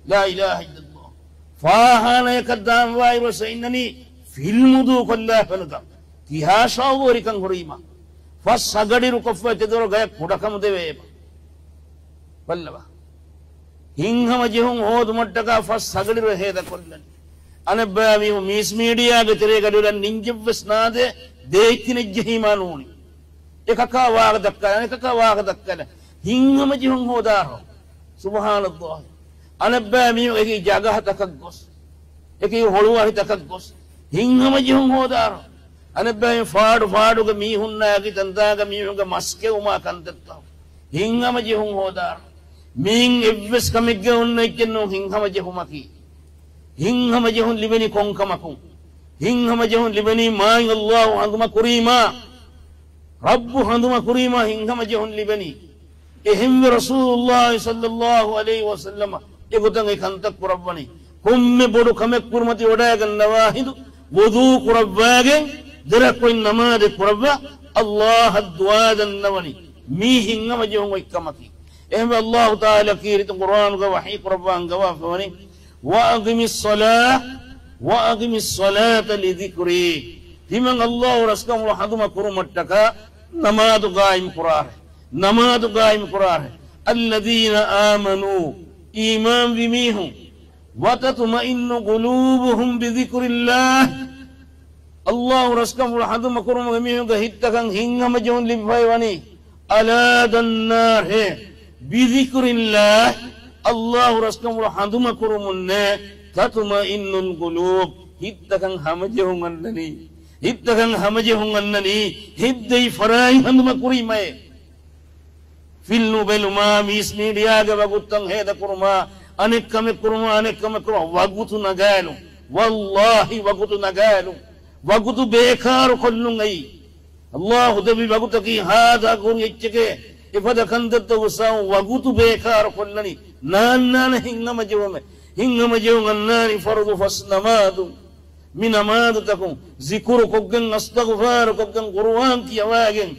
ލާ އިލާހަ އިއްލައްލާހު. ފާހާނަޔަކަށް ދާންވާއިރުވެސް އިންނަނީ ފިލްމު ދޫކޮށްލާފަ ނުދާ. ކިހާ ޝައުގުވެރިކަން ހުރީމާ. ފަސް ސަގަޑިއިރު ކޮށްފަ ތެދުވާއިރު ގަޔަށް ކުޑަކަމު ދެވޭ އެބަ. ބައްލަވާ. ހިތްހަމަޖެހުން ހޯދުމަށްޓަކާ ފަސް ސަގަޑިއިރު ހޭދަކޮށްލަނީ. އަނެއްބައި މީހުން މީސް މީޑިއާގެ ތެރޭގަ އަޑުއެޅަން ނިންޖެއްވެސް ނާދޭ، ދޭތިނެއްޖެހީމާ ނޫނީ. އެކަކާ ވާހަކަ ދައްކާލަން، އެކަކާ ވާހަކަ ދައްކާލަން. ހިތްހަމަޖެހުން ހޯދާށޯ. ސުބްޙާނައްލާހި. އަނެއްބައި މީހުން އެކި ޖަގަހަތަކަށް ގޮސް، އެކި ހޮޅުވަހިތަކަށް ގޮސް، ހިތްހަމަޖެހުން ހޯދާށޯ. އަނެއްބައި ފާޑު ފާޑުގެ މީހުންނާ އެކި ތަންތާގަ މީހުންގެ މަސް ކެއުމާ ކަންތައްތައް. ހިތްހަމަޖެހުން ހޯދާށޯ. މިއިން އެއްވެސް ކަމެއްގެ އޮންނަ އެއްޗެއް ނޫން ހިތްހަމަޖެހުމަކީ. ހިތްހަމަޖެހުން ލިބެނީ ކޮންކަމަކުން؟ ހިތްހަމަޖެހުން ލިބެނީ މާތް އައްލާހު ހަނދުމަ ކުރީމާ، ރައްބު ހަނދުމަ ކުރީމާ ހިތްހަމަޖެހުން ލިބެނީ. އެހެންވެ ރަސޫލުއްލާހި ޞައްލައްލާހު ޢަލައިހި ވަސައްލަމަ އެގޮތަށް އެ ކަންތައް ކުރައްވަނީ. ކޮންމެ ބޮޑު ކަމެއް ކުރިމަތި ވަޑައިގަންނަވާ ހިނދު ވުޟޫ ކުރައްވާގެން ދެ ރަކުޢަތް ނަމާދެއް ކުރައްވާ އައްލާހަށް ދުޢާ ދަންނަވަނީ. މީ ހިތްހަމަޖެހުން އޮތް ކަމަކީ. އެހެންވެ އައްލާހު ތަޢާލާ ކީރިތި ޤުރްއާނުގަ ވަޙީ ކުރައްވާ އަންގަވާފަވަނީ، "وأقم الصلاة، وأقم الصلاة لذكري." ތިމަން އައްލާހު ރަސްކަމުޅު ހަނދުމަ ކުރުމަށްޓަކާ ނަމާދު ޤާއިމް ކުރާށޭ. ނަމާދު ޤާއިމް ކުރާށޭ. "الذين آمنوا." އީމާންވި މީހުން. "وتطمئن قلوبهم بذكر الله." އައްލާހު ރަސްކަމުޅު ހަނދުމަ ކުރުމުގެ މީހުންގެ ހިތްތަކަށް ހިތްހަމަޖެހުން ލިބިފައި ވަނީ. "أَلَا" ދަންނާށޭ، "بذكر الله." އައްލާހު ރަސްކަމުޅު ހަނދުމަ ކުރުމުންނޭ، "تطمئن القلوب." ހިތްތަކަށް ހަމަޖެހުން އަންނަނީ. ހިތްތަކަށް ހަމަޖެހުން އަންނަނީ. ހިތްދެއި ފަރާތް ހަނދުމަ ކުރީމައޭ. ފިލްމު ބެލުމާ، މީސް މީޑިއާގެ ވަގުތުތައް ހޭދަކުރުމާ، އަނެއްކަމެއް ކުރުމާ، އަނެއްކަމެއް ކުރުމާ، ވަގުތު ނަގާލުން. ވައްލާހި، ވަގުތު ނަގާލުން. ވަގުތު ބޭކާރު ކޮށްލުން އައީ. އައްލާހު ދެއްވި ވަގުތަކީ ހާދަ ކުރި އެއްޗެކޭ. އެފަދަ ކަންތައްތައް ހުސާވުން ވަގުތު ބޭކާރު ކޮށްލަނީ. ނާންނާނެ ހިތްހަމަޖެހުމެއް. ހިތްހަމަޖެހުން އަންނާނީ ފަރުޟު ފަސް ނަމާދު. މި ނަމާދުތަކުން ޒިކުރު ކޮށްގެން، އަސްތަޣުފާރު ކޮށްގެން، ޤުރުއާން ކިޔަވާގެން،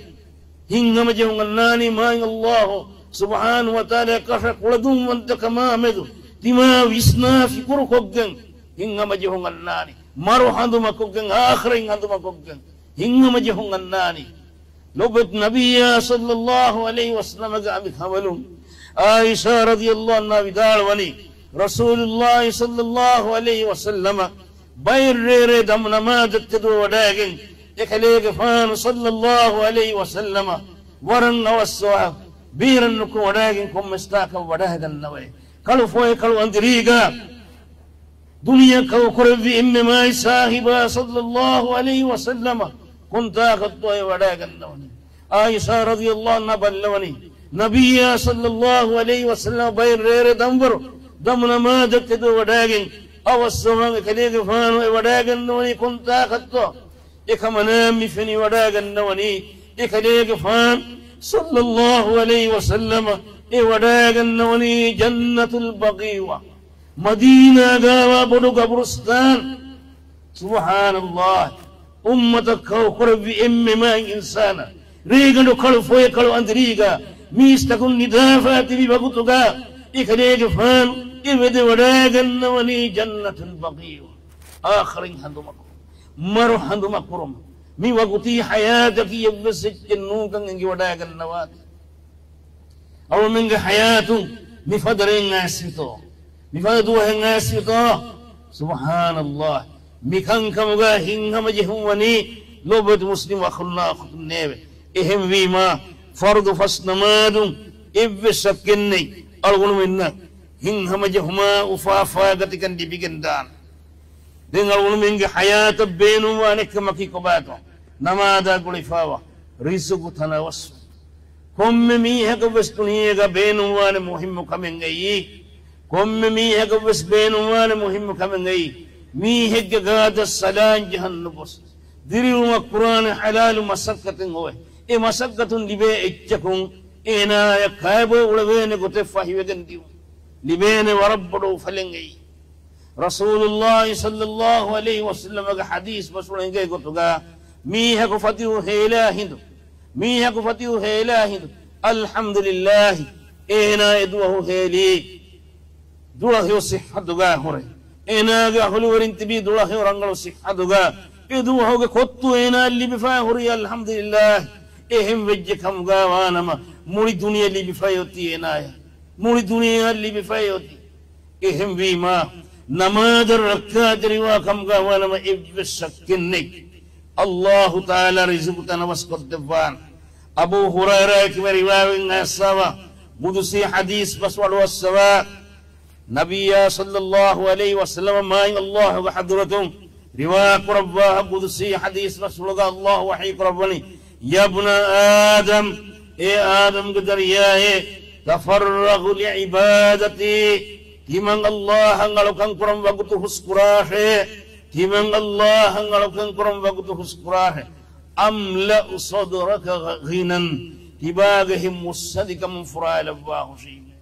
ހިތްހަމަޖެހުން އަންނާނީ މާތް އައްލާހު ސުބްޙާނަހު ވަތަޢާލާ ކަށަ ކުޅަދުންވަންތަކަމާ މެދު ތިމާ ވިސްނާ ފިކުރު ކޮށްގެން ހިތްހަމަޖެހުން އަންނާނީ. މަރު ހަނދުމަ ކޮށްގެން، އާޚިރަތް ހަނދުމަ ކޮށްގެން ހިތްހަމަޖެހުން އަންނާނީ. ލޮބުވެތި ނަބިއްޔާ ޞައްލައްލާހު ޢަލައިހި ވަސައްލަމަގެ އަނބިކަނބަލުން ޢާއިޝާ ރަޟިޔައްލާހު ޢަންހާ ވިދާޅުވަނީ، ރަސޫލުއްލާހި ޞައްލައްލާހު ޢަލައިހި ވަސައްލަމަ ބައެއް ރޭރޭ ދަމު ނަމާދަށް ތެދުވެ ވަޑައިގެން، އެކަލޭގެފާނު ޞައްލައްލާހު ޢަލައިހި ވަސައްލަމަ ވަރަށް އަވަސްވާ ބޭރަށް ނުކުމެ ވަޑައިގެން ކޮންމެސް ތާކަށް ވަޑައިގަންނަވައި. ކަޅު ފޮއެ ކަޅު އަނދިރީގަ ދުނިޔެ ކައުކުރެއްވި އެންމެ މާތް ސާހިބާ ޞައްލައްލާހު ޢަލައިހި ވަސައްލަމަ ކޮންތާކަށްތޯ އެ ވަޑައިގަންނަވަނީ؟ ޢާއިޝާ ރަޟިޔައްލާހު ޢަންހާ ބައްލަވަނީ، ނަބިއްޔާ ޞައްލައްލާހު ޢަލައިހި ވަސައްލަމަ ބައެއް ރޭރޭ ދަންވަރު ދަމު ނަމާދަށް ތެދުވެ ވަޑައިގެން އަވަސްވަމުން އެކަލޭގެފާނު އެ ވަޑައިގަންނަވަނީ ކޮންތާކަށްތޯ؟ އެކަމަނާ މި ފެނި ވަޑައިގަންނަވަނީ އެކަލޭގެފާނު ޞައްލައްލާހު ޢަލައިހި ވަސައްލަމަ އެ ވަޑައިގަންނަވަނީ ޖަންނަތުލް ބަޤީޢު. މަދީނާގާވާ ބޮޑު ގަބުރުސްތާން. ސުބްޙާނައްލާހް. އުއްމަތަށް ކައުކުރެއްވި އެންމެ މާތް އިންސާނާ، ރޭގަނޑު ކަޅު ފޮއެ ކަޅު އަނދިރީގަ މީސްތަކުން ނިދާފަ ތިބި ވަގުތުގަ އެކަލޭގެފާނު އެ ވެދެ ވަޑައިގަންނަވަނީ ޖަންނަތުލް ބަޤީޢު. އާޚިރަތް ހަނދުމަކުރުން، މަރު ހަނދުމަކުރުން. މި ވަގުތީ ޙަޔާތަކީ އެއްވެސް އެއްޗެއް ނޫންކަން އެނގިވަޑައިގަންނަވާތި. އަޅުމެންގެ ޙަޔާތުން މި ފަދަ ރެއެއް އައިސްފިތޯ؟ މި ފަދަ ދުވަހެއް އައިސްފިތޯ؟ ސުބްޙާނައްލާހް. މިކަންކަމުގަ ހިތްހަމަޖެހުން ވަނީ ލޯބިވެތި މުސްލިމް އަޚުންނާ އުޚުތުންނޭވެ. އެހެންވީމާ، ފަރުޟު ފަސް ނަމާދުން އެއްވެސް ޝައްކެއްނެތް، އަޅުގަނޑުމެންނަށް ހިތްހަމަޖެހުމާ އުފާ އުފާގަތިކަން ލިބިގެންދާނެ. ދެން އަޅުގަނޑުމެންގެ ޙަޔާތަށް ބޭނުންވާނެ ކަމަކީ ކޮބާތޯ؟ ނަމާދާ ގުޅިފައިވާ ރިޒުގު ތަނަވަސްވުން. ކޮންމެ މީހަކަށް ވެސް ދުނިޔޭގަ ބޭނުންވާނެ މުހިއްމު ކަމެއްގައި، ކޮންމެ މީހަކަށް ވެސް ބޭނުންވާނެ މުހިއްމު ކަމެއް އެއީ، މީހެއްގެ ގާތަށް ސަލާން ޖަހަން ނުގޮސް، ދިރިއުޅުމަށް ކުރާނެ ޙަލާލު މަސައްކަތެއް އޮވެ، އެ މަސައްކަތުން ލިބޭ އެއްޗަކުން އޭނާޔަށް ކައިބޯ އުޅެވޭނެ ގޮތެއް ފަހިވެގެން ދިއުން ލިބޭނެ ވަރަށް ބޮޑު އުފަލެއް އެއީ. ރަސޫލުﷲ ޞައްލަﷲ ޢަލައިހި ވަސައްލަމަގެ ޙަދީޘް ބަސްފުޅު އެނގޭ ގޮތުގަ، މީހަކު ފަތިހު ހޭލާ ހިނދު، މީހަކު ފަތިހު ހޭލާ ހިނދު، އަލްޙަމްދުލިއްލާހި، އޭނާ އެ ދުވަހު ހޭލީ، ދުޅަހެޔޮ ޞިއްޙަތުގަ ހުރެ. އޭނާގެ އަހުލުވެރިން ތިބީ ދުޅަހެޔޮ ރަނގަޅު ޞިއްޙަތުގަ. އެ ދުވަހުގެ ކޮއްތު އޭނާ ލިބިފައި ހުރީ އަލްޙަމްދުލިއްލާހި. އެހެން ވެއްޖެ ކަމުގަ ވާނަމަ، މުޅި ދުނިޔެ ލިބިފައި އޮތީ އޭނާޔަށް. މުޅި ދުނިޔެއަށް ލިބިފައި އޮތީ. އެހެންވީމާ، ނަމާދަށް ރައްކާތެރިވާ ކަމުގަ ވާނަމަ އެއްވެސް ޝައްކެއް ނެތް، ﷲ ތަޢާލާ ރިޒުޤު ތަނަވަސް ކޮށްދެއްވާނެ. އަބޫ ހުރައިރާ ކިބަ ރިވާވެން އައިސްފަވާ ޤުދުސީ ޙަދީޘް ބަސް ވަޑުއައްސަވާ، ނަބިއްޔާ ޞައްލަﷲ ޢަލައިހި ވަސައްލަމަ މާތް ﷲގެ ޙަޟްރަތުން ރިވާ ކުރައްވާ ޤުދުސީ ޙަދީޘް ބަސްފުޅުގަ ﷲ ވަޙީ ކުރައްވަނީ، يا ابن آدم، އޭ އާދަމްގެ ދަރިޔާއޭ، تفرغ لعبادتي، ތިމަން ﷲއަށް އަޅުކަން ކުރަން ވަގުތު ހުސްކުރާށޭ، ތިމަން ﷲއަށް އަޅުކަން ކުރަން ވަގުތު ހުސްކުރާށޭ. أملأ صدرك غنى، ތިބާގެ ހިތް މުއްސަނދިކަމުން ފުރާލައްވާ ހުށީމޭ.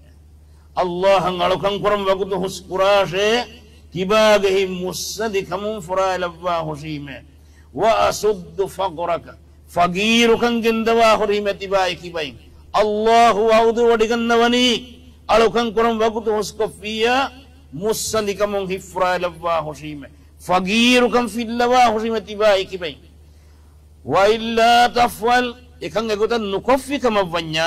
ﷲއަށް އަޅުކަން ކުރަން ވަގުތު ހުސްކުރާށޭ، ތިބާގެ ހިތް މުއްސަނދިކަމުން ފުރާލައްވާ ހުށީމޭ. وأسد فقرك، ފަގީރުކަން ގެންދަވާ ހުރީމޭ ތިބާއި ކިބައިން. ﷲ ވަޢުދު ވޮޑިގަންނަވަނީ، އަޅުކަން ކުރަން ވަގުތު ހުސްކޮށްފިއްޔާ، މުއްސަނދިކަމުން ހިތް ފުރާލައްވާ ހުށީމޭ. ފަގީރުކަން ފިއްލަވާ ހުށީމޭ ތިބާއި ކިބައިން. وإلا تفعل، އެކަން އެގޮތަށް ނުކޮށްފި ކަމަށް ވަންޏާ،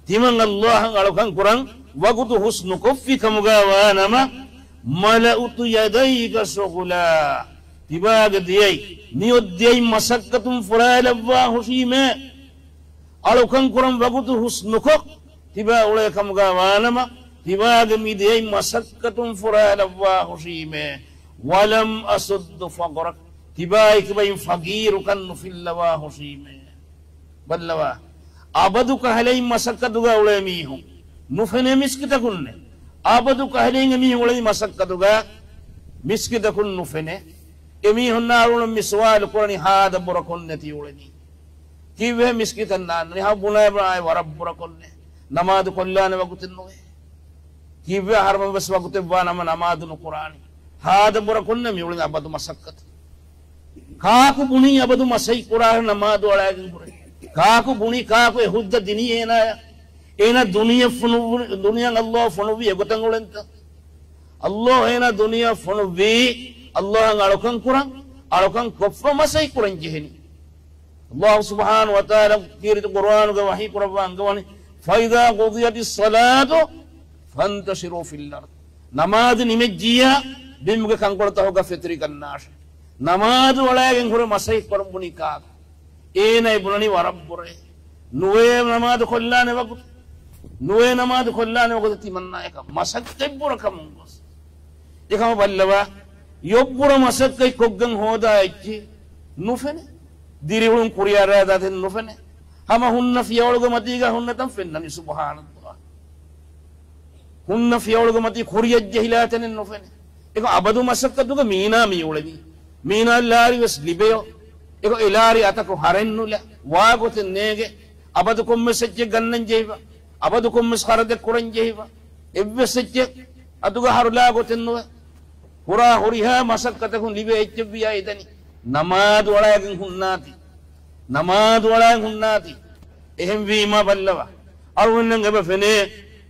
ތިމަން ﷲއަށް އަޅުކަން ކުރަން ވަގުތު ހުސް ނުކޮށްފި ކަމުގަ ވާނަމަ، ملأت يديك شغلا، ތިބާގެ ދެއަތް، މިއޮތް ދެއަތް މަސައްކަތުން ފުރާލައްވާ ހުށީމޭ. އަޅުކަން ކުރަން ވަގުތު ހުސް ނުކޮށް، ތިބާ އުޅޭ ކަމުގަ ވާނަމަ، ތިބާގެ މި ދެއަތް މަސައްކަތުން ފުރާލައްވާ ހުށީމޭ. ولم أسد فقرك، ތިބާއި ކިބައިން ފަގީރުކަން ނުފިއްލަވާ ހުށީމޭ. ބައްލަވާ، އަބަދު ކަހަލައިން މަސައްކަތުގަ އުޅޭ މީހުން ނުފެނޭ މިސްކިތަކުންނެއް. އަބަދު ކަހަލައިން އެމީހުން އުޅެނީ މަސައްކަތުގަ، މިސްކިތަކުން ނުފެނޭ. އެމީހުންނާ އަޅުގަނޑު މި ސުވާލު ކުރަނީ ހާދަ ބުރަކޮށް ނެތި އުޅެނީ. ކީއްވެ މިސްކިތަށް ނާންނަނީ؟ ހަމަ ބުނާ ބުނާ އާއި ވަރަށް ބުރަކޮށްނެ. ނަމާދު ކޮށްލާނެ ވަގުތެއް ނުވޭ. ކީއްވެ އަހަރުމެން ވެސް ވަގުތެއް ވާ ނަމަ ނަމާދު ނުކުރާނީ؟ ހާދަ ބުރަކޮށްނެ މި އުޅެނީ އަބަދު މަސައްކަތު. ކާކު ބުނީ އަބަދު މަސައްކަތް ކުރާ ނަމާދު އަޅާގެން ހުރެ؟ ކާކު ބުނީ، ކާކު އެ ހުއްދަ ދިނީ އޭނާޔަށް؟ އޭނާ ދުނިޔެ ފޮނުއްވު-، ދުނިޔެއަށް ﷲ ފޮނުއްވީ އެގޮތަށް އުޅެންތަ؟ ﷲ އޭނާ ދުނިޔެއަށް ފޮނުއްވީ، ﷲއަށް އަޅުކަން ކުރަން، އަޅުކަން ކޮށްފަ މަސައްކަތް ކުރަން ޖެހެނީ. ﷲ ސުބްޙާނަހޫ ވަތަޢާލާ ކީރިތި ޤުރުއާނުގަ ވަޙީ ކުރައްވާ އަންގަވަނީ، فإذا قضيت الصلاة فانتشروا في الأرض. ނަމާދު ނިމެއްޖިއްޔާ، ބިމުގެ ކަންކޮޅުތަކުގަ ފެތުރިގަންނާށޭ. ނަމާދު އަޅާގެން ހުރެ މަސައްކަތް ކުރަން ބުނީ ކާކު؟ އޭނައި ބުނަނީ ވަރަށް ބުރޭ. ނުވޭ ނަމާދު ކޮށްލާނެ ވަގުތު. ނުވޭ ނަމާދު ކޮށްލާނެ ވަގުތު ތިމަންނާއަކަށް މަސައްކަތް ބުރަ ކަމުން ގޮސް. އެކަމަ ބައްލަވާ، އެއްބުރަ މަސައްކަތް ކޮށްގެން ހޯދާ އެއްޗެއް ނުފެނޭ. ދިރިއުޅުން ކުރިއަރާދާތެއް ނުފެނޭ. ހަމަ ހުންނަ ފިޔަވަޅުގެ މަތީގަ ހުންނަތަން ފެންނަނީ، ސުބްޙާނައްލާހް. ހުންނަ ފިޔަވަޅުގެ މަތީ ކުރިޔަށް ޖެހިލާތަނެއް ނުފެނޭ. އެކަމަ އަބަދު މަސައްކަތުގަ މީނާ މި އުޅެނީ. މީނާ ލާރި ވެސް ލިބެޔޯ. އެކަމަ އެ ލާރި އަތަކު ހަރެއް ނުލާ. ވާގޮތެއް ނޭނގެ. އަބަދު ކޮންމެސް އެއްޗެއް ގަންނަން ޖެހިފަ. އަބަދު ކޮންމެސް ޚަރަދެއް ކުރަން ޖެހިފަ. އެއްވެސް އެއްޗެއް އަތުގަ ހަރުލާ ގޮތެއް ނުވޭ. ހުރާ ހުރިހާ މަސައްކަތަކުން ލިބޭ އެއްޗެއް ވިޔާ އެދަނީ. ނަމާދު އަޅާގެން ހުންނާތީ. ނަމާދު އަޅާގެން ހުންނާތީ. އެހެންވީމާ ބައްލަވާ. އަޅުގަނޑަށް އެބަ ފެނޭ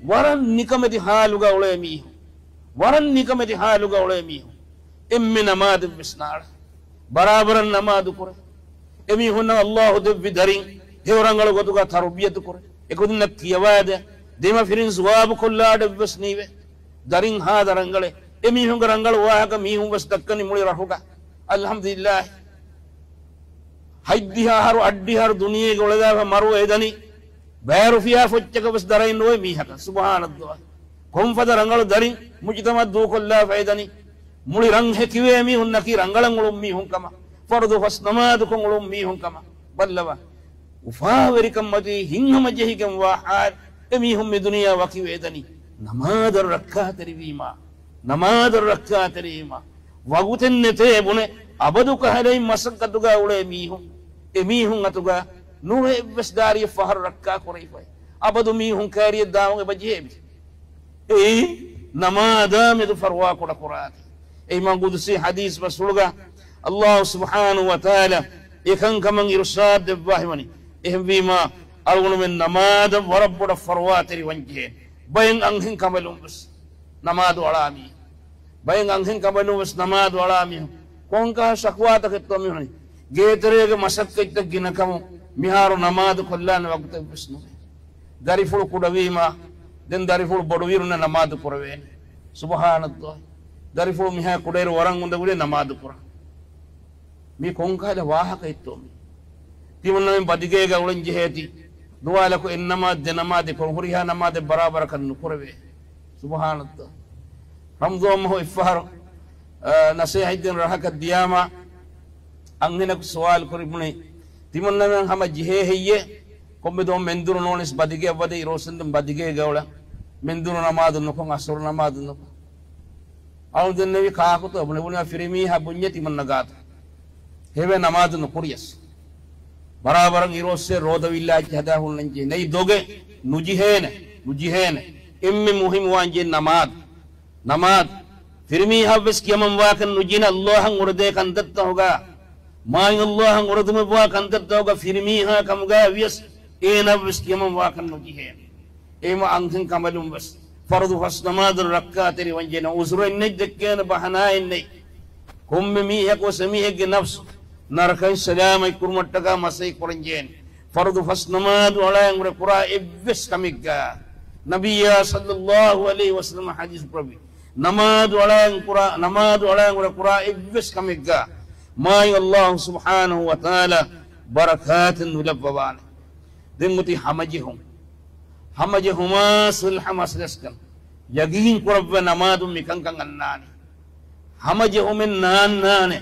ވަރަށް ނިކަމެތި ޙާލުގަ އުޅޭ މީހުން. ވަރަށް ނިކަމެތި ޙާލުގަ އުޅޭ މީހުން. އެންމެ ނަމާދެއްވެސް ނާޅާ. ބަރާބަރަށް ނަމާދު ކުރޭ. އެމީހުންނަށް ﷲ ދެއްވި ދަރިން ހެޔޮ ރަނގަޅު ގޮތުގަ ތަރުބިޔަތު ކުރޭ. އެކުދިންނަށް ކިޔަވާދޭ. ދެމަފިރިން ސުވާބު ކޮށްލާ އަޑެއްވެސް ނީވޭ. ދަރިން ހާދަ ރަނގަޅޭ. އެމީހުންގެ ރަނގަޅު ވާހަކަ މީހުން ވެސް ދައްކަނީ މުޅި ރަށުގަ. އަލްޙަމްދުލިއްލާހް. ހަތްދިހަ އަހަރު، އަށްޑިހަ އަހަރު ދުނިޔޭގަ އުޅެލާފަ މަރުވެ އެދަނީ. ބައިރުފިޔާ ފޮއްޗަކަށް ވެސް ދަރައެއް ނުވޭ މީހަކަށް. ސުބްޙާނައްލާހް. ކޮންފަދަ ރަނގަޅު ދަރިން މުޖުތަމަޢަށް ދޫކޮށްލާފަ އެދަނީ. މުޅި ރަށް ހެކިވޭ މީހުންނަކީ ރަނގަޅަށް އުޅުން މީހުން ކަމަށް، ފަރުޟު ފަސް ނަމާދުކޮށް އުޅުން މީހުން ކަމަށް. ބައްލަވާ. އުފާވެރިކަންމަތީ ހިތްހަމަޖެހިގެންވާ ޙާލު އެމީހުން މި ދުނިޔެއާ ވަކިވެ އެދަނީ. ނަމާދަށް ރައްކާތެރިވީމާ، ނަމާދަށް ރައްކާތެރިވީމާ، ވަގުތެއް ނެތޭ ބުނެ، އަބަދު ކަހަލައިން މަސައްކަތުގަ އުޅޭ މީހުން، އެ މީހުން އަތުގަ ނުވެ އެއްވެސް ދާރިއެއް ފަހަރު ރައްކާ ކުރެވިފައި. އަބަދު މީހުން ކައިރިއަށް ދާވަން އެބަ ޖެހޭ މި. އެއީ ނަމާދާ މެދު ފަރުވާ ކުޑަ ކުރާތި. އެ އިމާމް ގުދުސީ ޙަދީޘް ބަސްފުޅުގަ ﷲ ސުބްޙާނަހޫ ވަތަޢާލާ އެކަންކަމަށް އިރުޝާދު ދެއްވާ ހިމަނި. އެހެންވީމާ، އަޅުގަނޑުމެން ނަމާދަށް ވަރަށް ބޮޑަށް ފަރުވާތެރިވަން ޖެހޭ. ބައެއް އަންހެން ކަނބަލުން ވެސް ނަމާދު އަޅާ މީހުން. ބައެއް އަންހެން ކަނބަލުން ވެސް ނަމާދު އަޅާ މީހުން. ކޮންކަހަ ޝަކުވާތަކެއްތޯ މިހުނީ؟ ގޭތެރޭގެ މަސައްކަތްތައް ގިނަކަމުން މިހާރު ނަމާދު ކޮށްލާނެ ވަގުތެއް ވެސް ނުވޭ. ދަރިފުޅު ކުޑަވީމާ، ދެން ދަރިފުޅު ބޮޑުވިއިރުންނެއް ނަމާދު ކުރެވޭނެ. ސުބްޙާނައްލާހް. ދަރިފުޅު މިހާ ކުޑައިރު ވަރަށް އުނދަގުލޭ ނަމާދު ކުރަން. މީ ކޮންކަހަލަ ވާހަކައެއްތޯ މީ؟ ތިމަންނަމެން ބަދިގޭގަ އުޅެން ޖެހޭތީ، ދުވާލަކު އެއް ނަމާދު ދެ ނަމާދެއް ކޮށް ހުރިހާ ނަމާދެއް ބަރާބަރަކަށް ނުކުރެވޭ. ސުބްޙާނައްލާހް. ރަމަޟާން މަހު އެއްފަހަރު، އާ، ނަސޭހަތްދޭން ރަހަކަށް ދިޔާމާ، އަންހެނަކު ސުވާލު ކުރި ބުނި، ތިމަންނަމެން ހަމަ ޖެހޭ ހެއްޔޭ؟ ކޮންމެ ދުވަހު މެންދުރު ނޯނިސް ބަދިގެއަށް ވަދެ އިރުއޮއްސެންދެން ބަދިގޭގަ އުޅަން. މެންދުރު ނަމާދު ނުކޮށް، އަސުރު ނަމާދު ނުކޮށް. އަޅުގަނޑު ދެންނެވި ކާކުތޯ ބުނެ، ބުނި ފިރިމީހާ ބުންޏޭ ތިމަންނަ ގާތު. ހެވޭ ނަމާދު ނުކުރިޔަސް. ބަރާބަރަށް އިރުއޮއްސޭ ރޯދަ ވިއްލާ ޖަހަދާ ހުންނަންޖެހޭ. ނެތް ދޮގެއް ނުޖެހޭނެ، ނުޖެހޭނެ. އެންމެ މުހިއްމުވާންޖެހޭ ނަމާދު. ނަމާދު. ފިރިމީހާވެސް ކިޔަމަންވާކަން ނުޖެހޭނެ ﷲ އަށް އުރެދޭ ކަންތައްތަކުގަ، މާތް ﷲ އަށް އުރެދުމެއްވާ ކަންތައްތަކުގަ ފިރިމީހާ ކަމުގަ ވިޔަސް އޭނާވެސް ކިޔަމަންވާކަން ނުޖެހޭނެ. އެހެންވީމަ އަންހެން ކަނބަލުން ވެސް ފަރުޟު ފަސް ނަމާދަށް ރައްކާތެރިވަންޖެހޭނެ. އުޒުރެއް ނެތް، ދެއްކޭނެ ބަހަނާއެއް ނެތް. ކޮންމެ މީހަކު ވެސް އެމީހެއްގެ ނަފްސު ނަރަކައިން ސަލާމަތް ކުރުމަށްޓަކާ މަސައްކަތް ކުރަންޖެހޭނެ. ފަރުޟު ފަސް ނަމާދު އަޅާއިން އުރެ ކުރާ އެއްވެސް ކަމެއްގަ ނަބިއްޔާ ޞައްލައްލާހު ޢަލައިހި ވަސައްލަމަ ޙަދީޘް ކުރެއްވި، ނަމާދު އަޅާއިން ކުރާ، ނަމާދު އަޅާއިން އުރެ ކުރާ އެއްވެސް ކަމެއްގަ މާތް ﷲ ސުބްޙާނަހޫ ވަތަޢާލާ ބަރަކާތެއް ނުލައްވަވާނެ. ދެން އޮތީ ހަމަޖެހުން. ހަމަޖެހުމާ ޞުލްޙަ މަސަލަސްކަން. ޔަގީން ކުރައްވަ ނަމާދުން މިކަންކަން އަންނާނީ. ހަމަޖެހުމެއް ނާންނާނެ.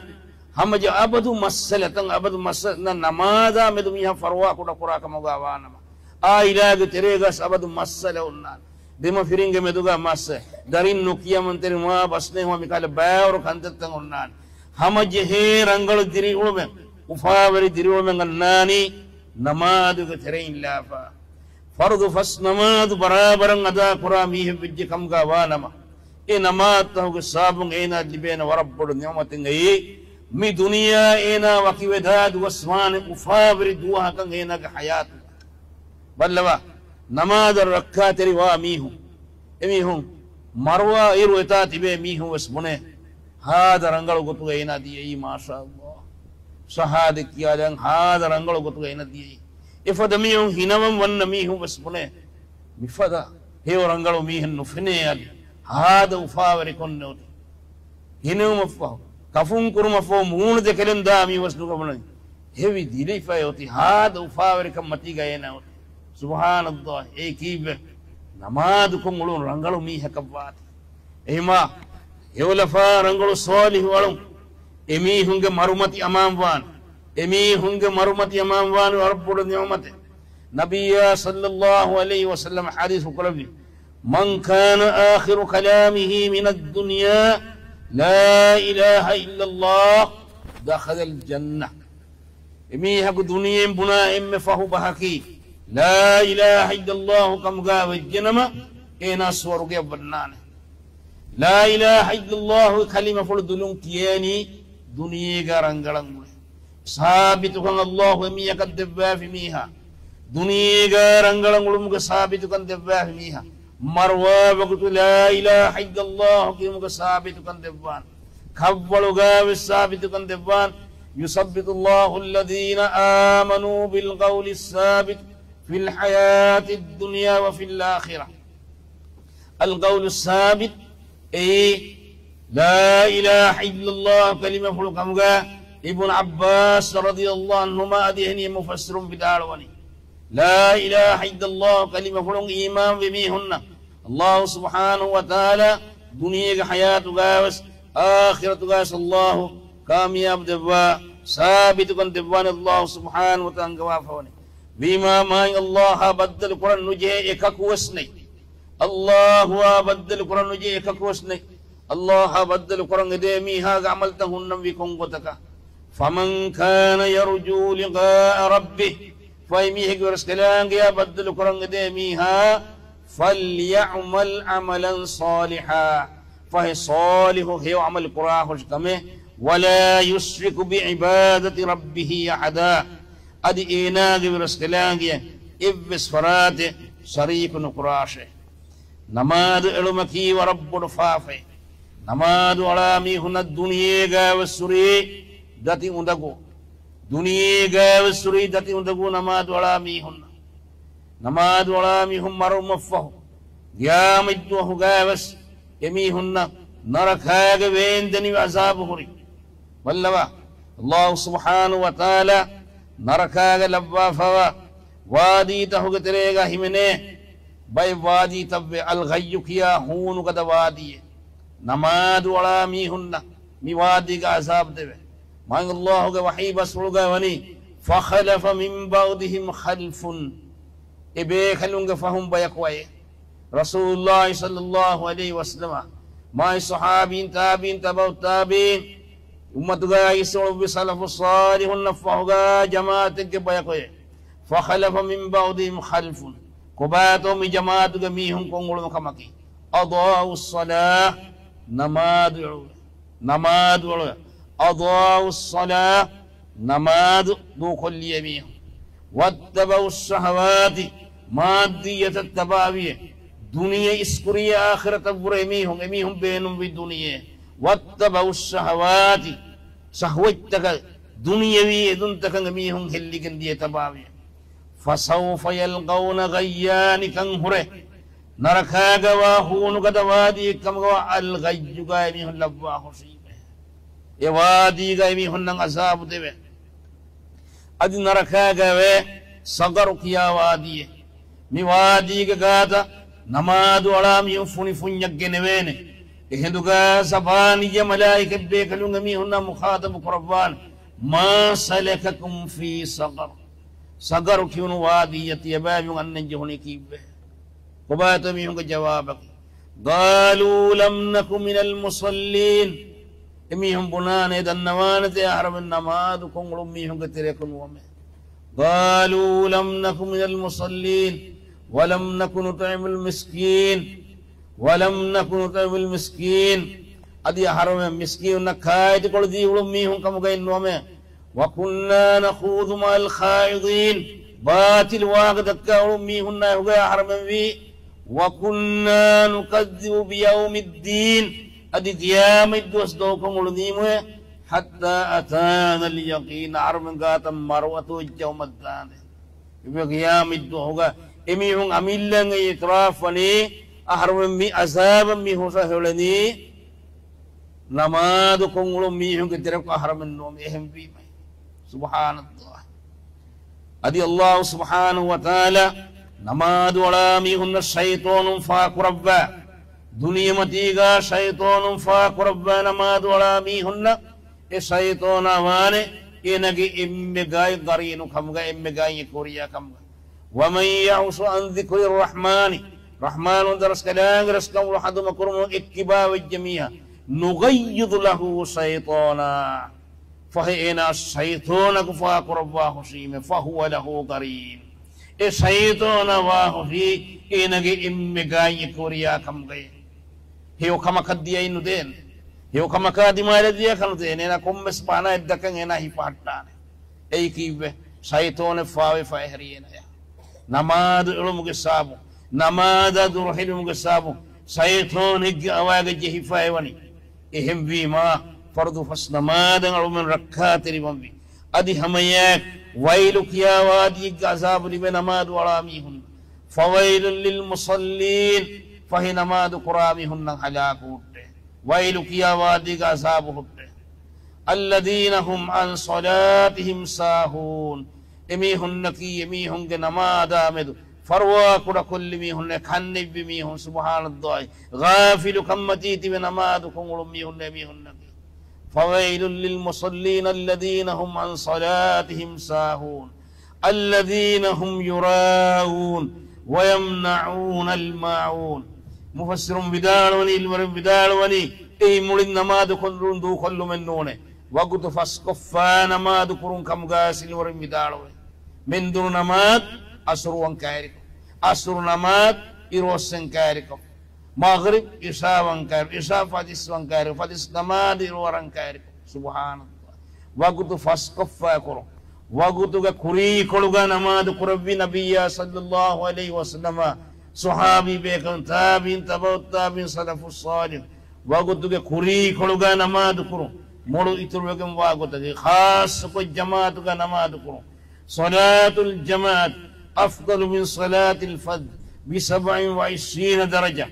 ހަމަޖެ އަބަދު މައްސަލަތައް، އަބަދު މައްސަލަ ނަމާދާ މެދު މީހާ ފަރުވާ ކުޑަ ކުރާ ކަމުގަ ވާނަމަ، އާއިލާގެ ތެރޭގަސް އަބަދު މައްސަލަ އޮންނާނެ. ދެމަފިރިންގެ މެދުގަ މައްސަ، ދަރިން ނުކިޔަމަންތެރިވުމާ ބަސްނޭހުމާ މިކަހަލަ ބައިވަރު ކަންތައްތައް އޮންނާނެ. ހަމަޖެހޭ ރަނގަޅު ދިރިއުޅުމެއް، އުފާވެރި ދިރިއުޅުމެއް އަންނާނީ ނަމާދުގެ ތެރެއިން ލާފަ. ފަރުޟު ފަސް ނަމާދު ބަރާބަރަށް އަދާ ކުރާ މީހެއް ވެއްޖެ ކަމުގަ ވާނަމަ، އެ ނަމާދުތަކުގެ ސަބަބުން އޭނާ ލިބޭނެ ވަރަށް ބޮޑު ނިޢުމަތެއް އެއީ. މި ދުނިޔެއާ އޭނާ ވަކިވެދާ ދުވަސް ވާނެ އުފާވެރި ދުވަހަކަށް އޭނާގެ ޙަޔާތު. ބައްލަވާ، ނަމާދަށް ރައްކާތެރިވާ މީހުން، އެމީހުން މަރުވާ އިރު އެތާ ތިބޭ މީހުން ވެސް ބުނޭ، ހާދަ ރަނގަޅު ގޮތުގަ އޭނާ ދިޔައީ، މާޝާﷲ. ޝަހާދަތް ކިޔާލަން ހާދަ ރަނގަޅު ގޮތުގަ އޭނާ ދިޔައީ. އެފަދަ މީހުން ހިނަވަން ވަންނަ މީހުން ވެސް ބުނޭ، މިފަދަ ހެޔޮ ރަނގަޅު މީހެއް ނުފެނޭ އަދި ހާދަ އުފާވެރިކޮށް ނެއޮތީ. ހިނެވުމަށްފަހު، ކަފުން ކުރުމަށްފަހު މޫނު ދެކެލެން ދާ މީހުން ވެސް ނުގަބުނަނީ. ހެވި ދިލިފައި އޮތީ ހާދަ އުފާވެރިކަން މަތީގަ އޭނާ އޮތީ. ސުބްޙާނަﷲ، އެއީ ކީއްވެ؟ ނަމާދުކޮށް އުޅުނު ރަނގަޅު މީހަކަށް ވާތީ. އެހިމާ، ހެޔޮލަފާ ރަނގަޅު ޞާލިޙު އަޅުން، އެމީހުންގެ މަރުމަތި އަމާންވާން. އެމީހުންގެ މަރުމަތި އަމާންވާން ވަރަށް ބޮޑު ނިޢުމަތެއް. ނަބިއްޔާ ޞައްލައްލާހު ޢަލައިހި ވަސައްލަމަ ޙަދީޘް ކުރެއްވި، من كان آخر كلامه من الدنيا لا إله إلا الله دخل الجنة. އެމީހަކު ދުނިޔެއިން ބުނާ އެންމެ ފަހު ބަހަކީ، لا إله إلا الله ކަމުގަ ވެއްޖެނަމަ، އޭނާ ސުވަރުގެއަށް ވަންނާނެ. لا إله إلا الله ކަލިމަފުޅު ދުލުން ކިޔޭނީ ދުނިޔޭގަ ރަނގަޅަށް އުޅެ. ސާބިތުކަން ﷲ އެމީހަކަށް ދެއްވާފި މީހާ، ދުނިޔޭގަ ރަނގަޅަށް އުޅުމުގެ ސާބިތުކަން ދެއްވާފި މީހާ، މަރުވާ ވަގުތު لا إله إلا الله ކިޔުމުގެ ސާބިތުކަން ދެއްވާނެ. ކަށްވަޅުގަ ވެސް ސާބިތުކަން ދެއްވާނެ. يثبت الله الذين آمنوا بالقول الثابت في الحياة الدنيا وفي الآخرة. القول الثابت އެއީ، لا إله إلا الله ކަލިމަފުޅު ކަމުގަ އިބްނު ޢައްބާސް ރަޟިޔަﷲ ޢަންހުމާ އަދި އެހެނިހެން މުފައްސިރުން ވިދާޅުވަނީ، لا إله إلا الله ކަލިމަފުޅުން އީމާންވި މީހުންނަށް ﷲ ސުބްޙާނަހޫ ވަތަޢާލާ ދުނިޔޭގެ ޙަޔާތުގަވެސް އާޚިރަތުގަވެސް ﷲ ކާމިޔާބު ދެއްވާ، ސާބިތުކަން ދެއްވާނެ ﷲ ސުބްޙާނަހޫ ވަތަޢާލާ އަންގަވާފަވަނީ. ވީމާ މާތް ﷲ އާ ބައްދަލު ކުރަން ނުޖެހޭ އެކަކުވެސް ނެތް. އައްލާހުއާ ބައްދަލު ކުރަން ނުޖެހޭ އެކަކުވެސް ނެތް. އައްލާހާ ބައްދަލު ކުރަން އެދޭ މީހާގެ ޢަމަލުތައް ހުންނަންވީ ކޮން ގޮތަކަށް؟ فَمَنْ كَانَ يَرْجُو لِقَاءَ رَبِّهِ، ފަހެ މީހެއްގެ ރަސްކަލާނގެއާ ބައްދަލު ކުރަން އެދޭ މީހާ، فَلْيَعْمَلْ عَمَلًا صَالِحًا، ފަހެ ޞާލިޙު ހެޔޮ ޢަމަލު ކުރާހުށި ކަމެއް، وَلَا يُشْرِكْ بِعِبَادَةِ رَبِّهِ أَحَدًا، އަދި އޭނާގެ ރަސްކަލާނގެއަށް އެއްވެސް ފަރާތެއް ޝަރީކު ނުކުރާށޭ. ނަމާދު އެޅުމަކީ ވަރަށް ބޮޑު ފާފައެއް. ނަމާދު އަޅާ މީހުންނަށް ދުނިޔޭގައިވެސް ހުރީ ދަތި އުނދަގޫ. ދުނިޔޭގައިވެސް ހުރީ ދަތި އުނދަގޫ ނަމާދު އަޅާ މީހުންނަށް. ނަމާދު އަޅާ މީހުން މަރުވުމަށްފަހު، ޤިޔާމަތްދުވަހުގައިވެސް އެމީހުންނަށް ނަރަކާގެ ވޭންދެނިވި ޢަޒާބު ހުރި. ބައްލަވާ، އައްލާހު ސުބްޙާނަހު ވަތަޢާލާ ނަރަކާގަ ލައްވާފަވާ ވާދީތަކުގެ ތެރޭގަ ހިމެނޭ ބައެއް ވާދީތައްވޭ، އަލްޣައްޔު ކިޔާ ހޫނުގަދަ ވާދީއެއް. ނަމާދު އަޅާ މީހުންނަށް މި ވާދީގަ ޢަޒާބު ދެވޭ. މާތް އައްލާހުގެ ވަޙީ ބަސްފުޅުގަ ވަނީ، فَخَلَفَ مِنْ بَعْدِهِمْ خَلْفٌ، އެ ބޭކަލުންގެ ފަހުން ބަޔަކު އައޭ. ރަސޫލުއްލާހި ޞައްލައްލާހު ޢަލައިހި ވަސައްލަމަ، މާތް ޞަޙާބީން، ތާބިޢީން، ތަބަޢު ތާބިޢީން، އުއްމަތުގައި އިސްއުޅުއްވި ސަލަފު ޞާލިޙުންނަށްފަހުގަ ޖަމާޢަތެއްގެ ބަޔަކު އެ، فَخَلَفَ مِنْ بَعْدِهِمْ خَلْفٌ، ކޮބާތޯ މި ޖަމާޢަތުގެ މީހުން ކޮށްއުޅުނު ކަމަކީ، أَضَاعُوا الصَّلَاةَ، ނަމާދު އެޅުވޭ. ނަމާދު އެޅުވޭ. أَضَاعُوا الصَّلَاةَ، ނަމާދު ދޫކޮށްލި އެމީހުން. وَاتَّبَعُوا الشَّهَوَاتِ، މާއްދިއްޔަތަށް ތަބާވިޔޭ. ދުނިޔެ އިސްކުރިޔޭ އާޚިރަތަށްވުރެ އެމީހުން، އެމީހުން ބޭނުންވި ދުނިޔެ. وَاتَّبَعُوا الشَّهَوَاتِ، ޝަހުވަތްތަކަށް، ދުނިޔަވީ އެދުންތަކަށް އެމީހުން ހެއްލިގެން ދިޔަ ތަބާވިޔޭ. فَسَوْفَ يَلْقَوْنَ غَيًّا، ނިކަން ހުރެ ނަރަކާގަވާ ހޫނުގަދަ ވާދީއެއްކަމުގަވާ އަލްޣައްޔުގައި މީހުން ލައްވާ ހުށީމޭ. އެ ވާދީގައި މީހުންނަށް ޢަޒާބު ދެވޭ. އަދި ނަރަކާގަވޭ ސަޤަރު ކިޔާ ވާދީއެއް. މި ވާދީގެ ގާތަށް ނަމާދު އަޅާ މީހުން ފުނިފުންޏަށް ގެނެވޭނެ. އެހިނދުގަ ޒަބާނިއްޔަ މަލާއިކަތް ބޭކަލުން އެމީހުންނާ މުޚާޠަބު ކުރައްވާނެ، مَا سَلَكَكُمْ فِي سَقَرَ؟ ސަޤަރު ކިޔުނު ވާދީއަށް ތިޔަބައިމީހުން އަންނަން ޖެހުނީ ކީއްވެ؟ ކޮބާތޯ މީހުންގެ ޖަވާބަކީ؟ قَالُوا لَمْ نَكُ مِنَ الْمُصَلِّينَ. އެމީހުން ބުނާނެ، ދަންނަވާނެތޭ އަހަރެމެން ނަމާދު ކޮށްއުޅުން މީހުންގެ ތެރެއަކު ނުވަމޭ. قَالُوا لَمْ نَكُ مِنَ الْمُصَلِّينَ وَلَمْ نَكُ نُطْعِمُ الْمِسْكِينَ وَلَمْ نَكُ نُطْعِمُ الْمِسْكِينَ. އަދި އަހަރުމެން މިސްކީނުންނަށް ކާއެތިކޮޅު ދީ އުޅުން މީހުން ކަމުގައި ނުވަމޭ. وَكُنَّا نَخُوضُ مَعَ الْخَائِضِينَ. ބާޠިލް ވާހަކަ ދައްކާ އުޅުން މީހުންނާ އެކުގައި އަހަރުމެން ވީ. وَكُنَّا نُكَذِّبُ بِيَوْمِ الدِّينِ. އަދި ޤިޔާމަތް ދުވަސް ދޯކޮށް އުޅުނީމުއޭ. حَتَّى أَتَانَا الْيَقِينُ. އަހަރުމެން ގާތަށް މަރު އަތުވެއްޖައުމަށްދާނެ. އިބަ ޤިޔާމަތްދުވަހުގަ އެމީހުން އަމިއްލައަށް އިޢުތިރާފް ވަނީ، އަހަރުމެން މި ޢަޒާބަށް މި ހުށަހެޅެނީ، ނަމާދު ކޮށްއުޅުން މީހުންގެ ތެރެކު އަހަރުމެން ނުވަމޭ. އެހެންވީމަ. ސުބްޙާނައްލާހް. އަދި އައްލާހު ސުބްޙާނަހު ވަތަޢާލާ ނަމާދު އަޅާ މީހުންނަށް ޝައިޠޯނުން ފާކުރައްވާ، ދުނިޔެމަތީގާ ޝައިޠޯނުން ފާކުރައްވާ ނަމާދު އަޅާ މީހުންނަށް އެ ޝައިޠޯނާ ވާނެ އޭނަގެ އެންމެ ގާތް ޤަރީނު ކަމުގަ، އެންމެ ގާތް އެކުރިޔާ ކަމުގަ. وَمَنْ يَعْشُ عَنْ ذِكْرِ الرَّحْمَنِ، ރަޙްމާނު ދަރަސްކަލާނގެ ރަސްކަން ހަނދުމަކުރުމުން އެއްކިބާވެއްޖެ މީހާ، نُقَيِّضْ لَهُ شَيْطَانًا، ފަހެ އޭނާ ޝައިޠޯނަކު ފާކުރައްވާ ހުށީމެ، فَهُوَ لَهُ قَرِينٌ، އެ ޝައިޠޯނާ ވާ ހުށީ އޭނަގެ އެންމެ ގާތް އެކުރިޔާ ކަމުގައި. ހެޔޮ ކަމަކަށް ދިޔައި ނުދޭނެ. ހެޔޮ ކަމަކާ ދިމާލަށް ދިޔަކަށް ނުދޭނެ. އޭނާ ކޮންމެސް ބަހަނާއެއް ދައްކަން އޭނާ ހިފަހައްޓާނެ. އެއީ ކީއްވެ؟ ޝައިޠޯނެއް ފާވެފަ އެހެރި އޭނަޔަށް. ނަމާދު އެޅުމުގެ ސަބަބުން، ނަމާދާ ދުރުހެލުމުގެ ސަބަބުން ޝައިޠޯނެއްގެ އަވާގަ ޖެހިފައި ވަނީ. އެހެންވީމާ، ފަރުޟު ފަސް ނަމާދަށް އަޅުމެން ރައްކާތެރިވަންވީ. އަދި ހަމައެއާއެކު ވައިލު ކިޔާ ވާދީގެ އަޒާބު ލިބޭ ނަމާދު އަޅާ މީހުން. فَوَيْلٌ لِّلْمُصَلِّينَ، ފަހެ ނަމާދު ކުރާ މީހުންނަށް ހަލާކު ހުއްޓޭ. ވައިލު ކިޔާ ވާދީގެ އަޒާބު ހުއްޓޭ. الَّذِينَ هُمْ عَنْ صَلَاتِهِمْ سَاهُونَ، އެމީހުންނަކީ އެމީހުންގެ ނަމާދާ މެދު ފަރުވާ ކުޑަކޮށްލި މީހުންނޭ، ކަންނެތްވި މީހުން، ސުބްޙާނައްލާހި، ޣާފިލު ކަންމަތީ ތިބެ ނަމާދު ކޮށް އުޅުން މީހުންނޭ މީހުންނަކީ. فَوَيْلٌ لِّلْمُصَلِّينَ الَّذِينَ هُمْ عَنْ صَلَاتِهِمْ سَاهُونَ الَّذِينَ هُمْ يُرَاءُونَ. وَيَمْنَعُونَ الْمَاعُونَ. މުފައްސިރުން ވިދާޅުވަނީ، ޢިލްމުވެރިން ވިދާޅުވަނީ، އެއީ މުޅިން ނަމާދު ކޮށްލުން ދޫކޮށްލުމެއް ނޫނޭ. ވަގުތު ފަސްކޮށްފާ ނަމާދު ކުރުން ކަމުގައި ޢިލްމުވެރިން ވިދާޅުވޭ. މެންދުރު ނަމާދު ޢަޞުރު ވަން ކައިރިކޮށް، ޢަޞުރު ނަމާދު އިރު އޮއްސެން ކައިރިކޮށް، މަޣްރިބް ޢިޝާ ވަން ކައިރި، ޢިޝާ ފަތިސް ވަން ކައިރި، ފަތިސް ނަމާދު އިރު އަރަން ކައިރިކޮށް. ސުބްޙާނަﷲ. ވަގުތު ފަސްކޮށްފައި ކުރުން. ވަގުތުގެ ކުރީކޮޅުގަ ނަމާދު ކުރެއްވި ނަބިއްޔާ ޞައްލައްލާހު ޢަލައިހި ވަސައްލަމަ، ޞަޙާބީ ބޭކަލުން، ތާބިޢީން، ތަބަޢުއް ތާބިޢީން، ސަލަފުއް ޞާލިޙު، ވަގުތުގެ ކުރީކޮޅުގަ ނަމާދު ކުރުން. މޮޅު އިތުރުވެގެންވާ ގޮތަކީ، ޚާއްޞަކޮށް ޖަމާޢަތުގަ ނަމާދު ކުރުން. صلاة الجماعة أفضل من صلاة الفذ بسبع وعشرين درجة.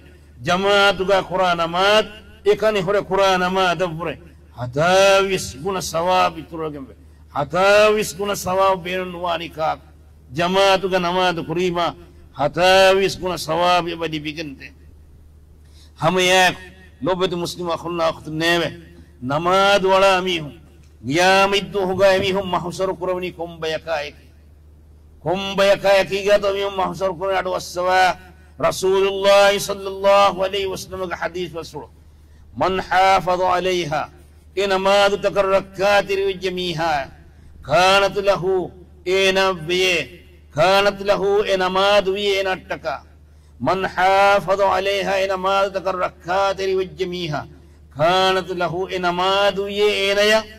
ޖަމާޢަތުގަ ކުރާ ނަމާދު، އެކަނި ހުރެ ކުރާ ނަމާދަށްވުރެ ހަތާވީސް ގުނަ ސަވާބު އިތުރުވެގެންވޭ. ހަތާވީސް ގުނަ ސަވާބު ބޭނުން ނުވާނީ ކާކު؟ ޖަމާޢަތުގަ ނަމާދު ކުރީމާ، ހަތާވީސް ގުނަ ސަވާބު އެބަ ލިބިގެންދޭ. ހަމައެއާއެކު، ލޯބިވެތި މުސްލިމް އަޚުންނާ އުޚްތުންނޭވެ! ނަމާދު އަޅާ މީހުން، ޤިޔާމަތްދުވަހުގަ އެމީހުން މަޙުޝަރު ކުރެވެނީ ކޮން ބަޔަކާއެކޭ؟ ކޮން ބަޔަކާއެކީގާތޯ މީހުން މަޙުޝަރު ކުރެވެނީ؟ އަޑުއައްސަވާ، ރަސޫލުﷲ ޞައްލައްލާހު ޢަލައިހި ވަސައްލަމަގެ ޙަދީޘް ބަސްފުޅު، من حافظ عليها، އެ ނަމާދުތަކަށް ރައްކާތެރިވެއްޖެ މީހާ، كانت له، އޭނާ ވެޔޭ، كانت له، އެ ނަމާދު ވިޔޭ އޭނައަށްޓަކާ. من حافظ عليها، އެ ނަމާދުތަކަށް ރައްކާތެރިވެއްޖެ މީހާ، كانت له، އެ ނަމާދު ވިޔޭ އޭނަޔަށް،